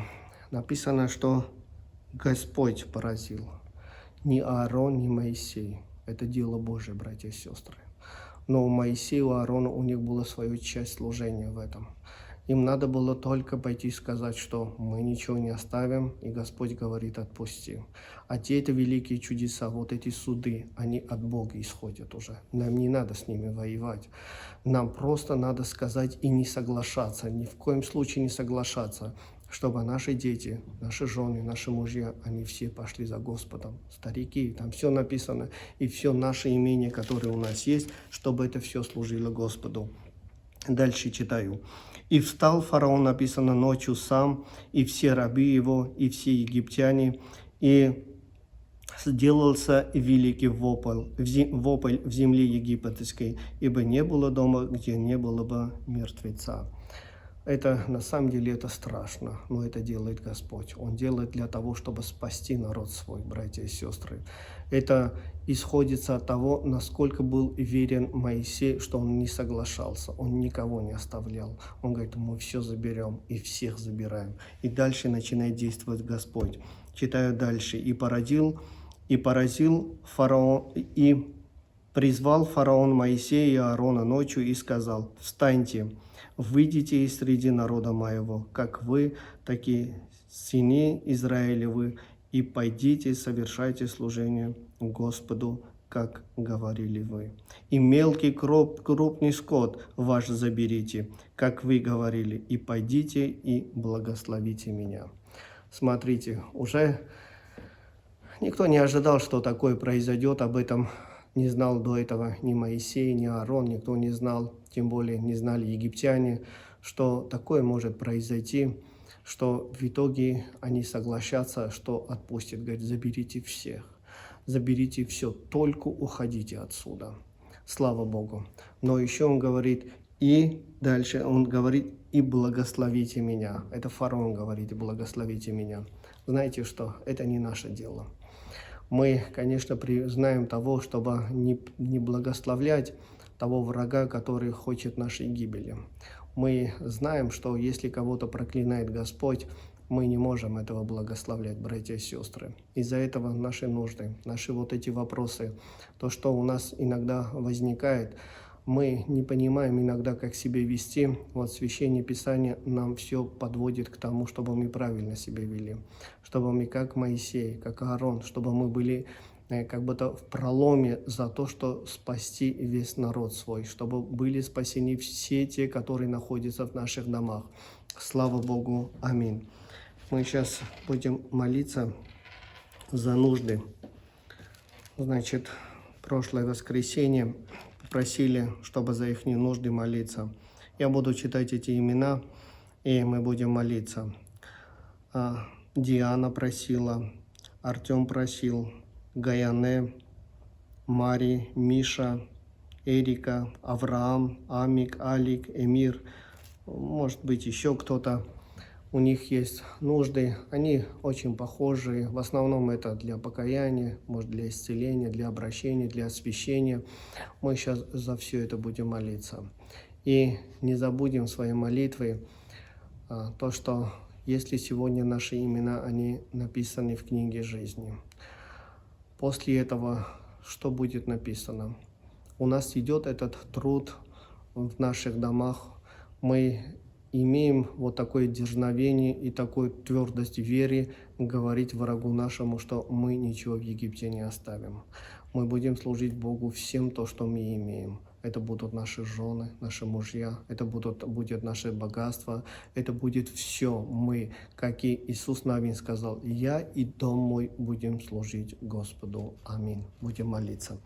Написано, что Господь поразил. Ни Аарон, ни Моисей. Это дело Божье, братья и сестры. Но у Моисея, у Аарона, у них была своя часть служения в этом. Им надо было только пойти и сказать, что мы ничего не оставим, и Господь говорит: «Отпусти». А те это великие чудеса, вот эти суды, они от Бога исходят уже. Нам не надо с ними воевать. Нам просто надо сказать и не соглашаться, ни в коем случае не соглашаться, чтобы наши дети, наши жены, наши мужья, они все пошли за Господом. Старики, там все написано, и все наше имение, которое у нас есть, чтобы это все служило Господу. Дальше читаю. «И встал фараон, написано, ночью сам, и все рабы его, и все египтяне, и сделался великий вопль в, зе- вопль в земле египетской, ибо не было дома, где не было бы мертвеца». Это на самом деле это страшно, но это делает Господь. Он делает для того, чтобы спасти народ свой, братья и сестры. Это исходится от того, насколько был верен Моисей, что он не соглашался, он никого не оставлял. Он говорит: «Мы все заберем и всех забираем». И дальше начинает действовать Господь. Читаю дальше. «И поразил, и поразил фараон, и призвал фараон Моисея и Аарона ночью и сказал: Встаньте, выйдите из среди народа моего, как вы, так и сыны Израилевы, и пойдите, совершайте служение Господу, как говорили вы. И мелкий, кроп- крупный скот ваш заберите, как вы говорили, и пойдите и благословите меня». Смотрите, уже никто не ожидал, что такое произойдет, об этом не знал до этого ни Моисей, ни Аарон, никто не знал, тем более не знали египтяне, что такое может произойти, что в итоге они согласятся, что отпустят. Говорит: «Заберите всех, заберите все, только уходите отсюда». Слава Богу. Но еще он говорит, и дальше он говорит: «И благословите меня». Это фараон говорит: «И благословите меня». Знаете что? Это не наше дело. Мы, конечно, при- знаем того, чтобы не, не благословлять того врага, который хочет нашей гибели. Мы знаем, что если кого-то проклинает Господь, мы не можем этого благословлять, братья и сестры. Из-за этого наши нужды, наши вот эти вопросы, то, что у нас иногда возникает, мы не понимаем иногда, как себя вести. Вот Священное Писание нам все подводит к тому, чтобы мы правильно себя вели, чтобы мы, как Моисей, как Аарон, чтобы мы были э, как будто в проломе за то, что спасти весь народ свой, чтобы были спасены все те, которые находятся в наших домах. Слава Богу. Аминь. Мы сейчас будем молиться за нужды. Значит, прошлое воскресенье попросили, чтобы за их нужды молиться. Я буду читать эти имена, и мы будем молиться. А, Диана просила, Артём просил, Гаяне, Мари, Миша, Эрика, Авраам, Амик, Алик, Эмир, может быть, ещё кто-то. У них есть нужды, они очень похожие. В основном это для покаяния, может, для исцеления, для обращения, для освящения. Мы сейчас за всё это будем молиться. И не забудем в своей молитве, а, то, что если сегодня наши имена, они написаны в книге жизни. После этого что будет написано? У нас идёт этот труд в наших домах. Мы имеем вот такое дерзновение и такую твёрдость в вере говорить врагу нашему, что мы ничего в Египте не оставим. Мы будем служить Богу всем то, что мы имеем. Это будут наши жёны, наши мужья, это будут, будет наше богатство, это будет всё. Мы, как и Иисус Навин сказал: «Я и дом мой будем служить Господу». Аминь. Будем молиться.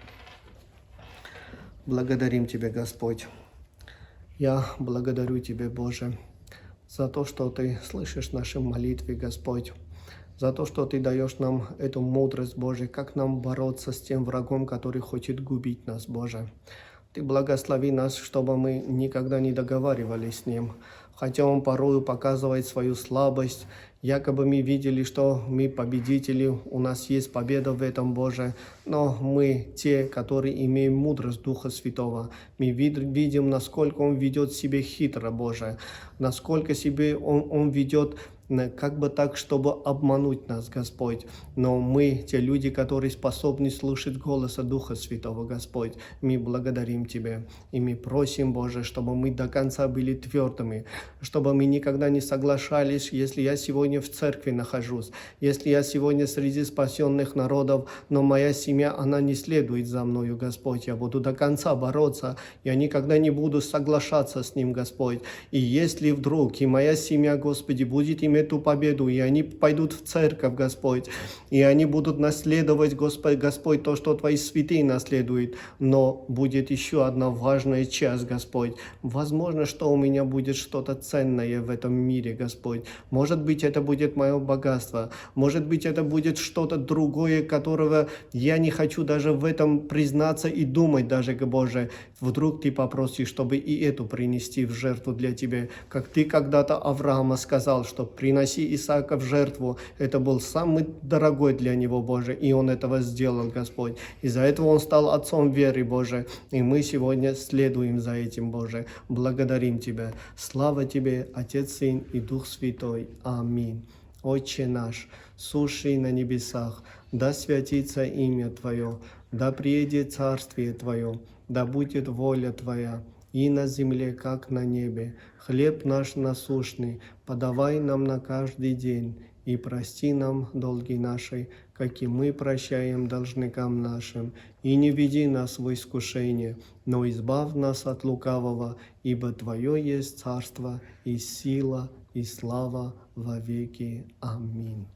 Благодарим Тебя, Господь. Я благодарю Тебя, Боже, за то, что Ты слышишь наши молитвы, Господь, за то, что Ты даёшь нам эту мудрость, Боже, как нам бороться с тем врагом, который хочет губить нас, Боже. Ты благослови нас, чтобы мы никогда не договаривались с ним. Хотя он порою показывает свою слабость, якобы мы видели, что мы победители, у нас есть победа в этом, Боже, но мы те, которые имеем мудрость Духа Святого. Мы вид- видим, насколько он ведёт себя хитро, Боже, насколько себе он, он ведёт, н- как бы так, чтобы обмануть нас, Господь. Но мы те люди, которые способны слушать голоса Духа Святого, Господь. Мы благодарим Тебя. И мы просим, Боже, чтобы мы до конца были твёрдыми, чтобы мы никогда не соглашались, если я сегодня в церкви нахожусь, если я сегодня среди спасённых народов, но моя семья, она не следует за мною, Господь. Я буду до конца бороться, я никогда не буду соглашаться с ним, Господь. И если вдруг и моя семья, Господи, будет иметь эту победу, и они пойдут в церковь, Господь, и они будут наследовать, Господь, Господь, то, что Твои святые наследуют. Но будет еще одна важная часть, Господь. Возможно, что у меня будет что-то ценное в этом мире, Господь. Может быть, это будет мое богатство. Может быть, это будет что-то другое, которого я не хочу даже в этом признаться и думать даже, Боже. Вдруг Ты попросишь, чтобы и эту принести в жертву для Тебя, как Ты когда-то Авраама сказал, что приноси Исаака в жертву. Это был самый дорогой для него, Боже, и он этого сделал, Господь. Из-за этого он стал отцом веры, Боже, и мы сегодня следуем за этим, Боже. Благодарим Тебя. Слава Тебе, Отец, Сын и Дух Святой. Аминь. Отче наш, сущий на небесах, да святится имя Твое, да приедет Царствие Твое, да будет воля Твоя, и на земле, как на небе. Хлеб наш насущный подавай нам на каждый день, и прости нам долги наши, как и мы прощаем должникам нашим, и не веди нас в искушение, но избавь нас от лукавого, ибо Твое есть царство, и сила, и слава во веки. Аминь.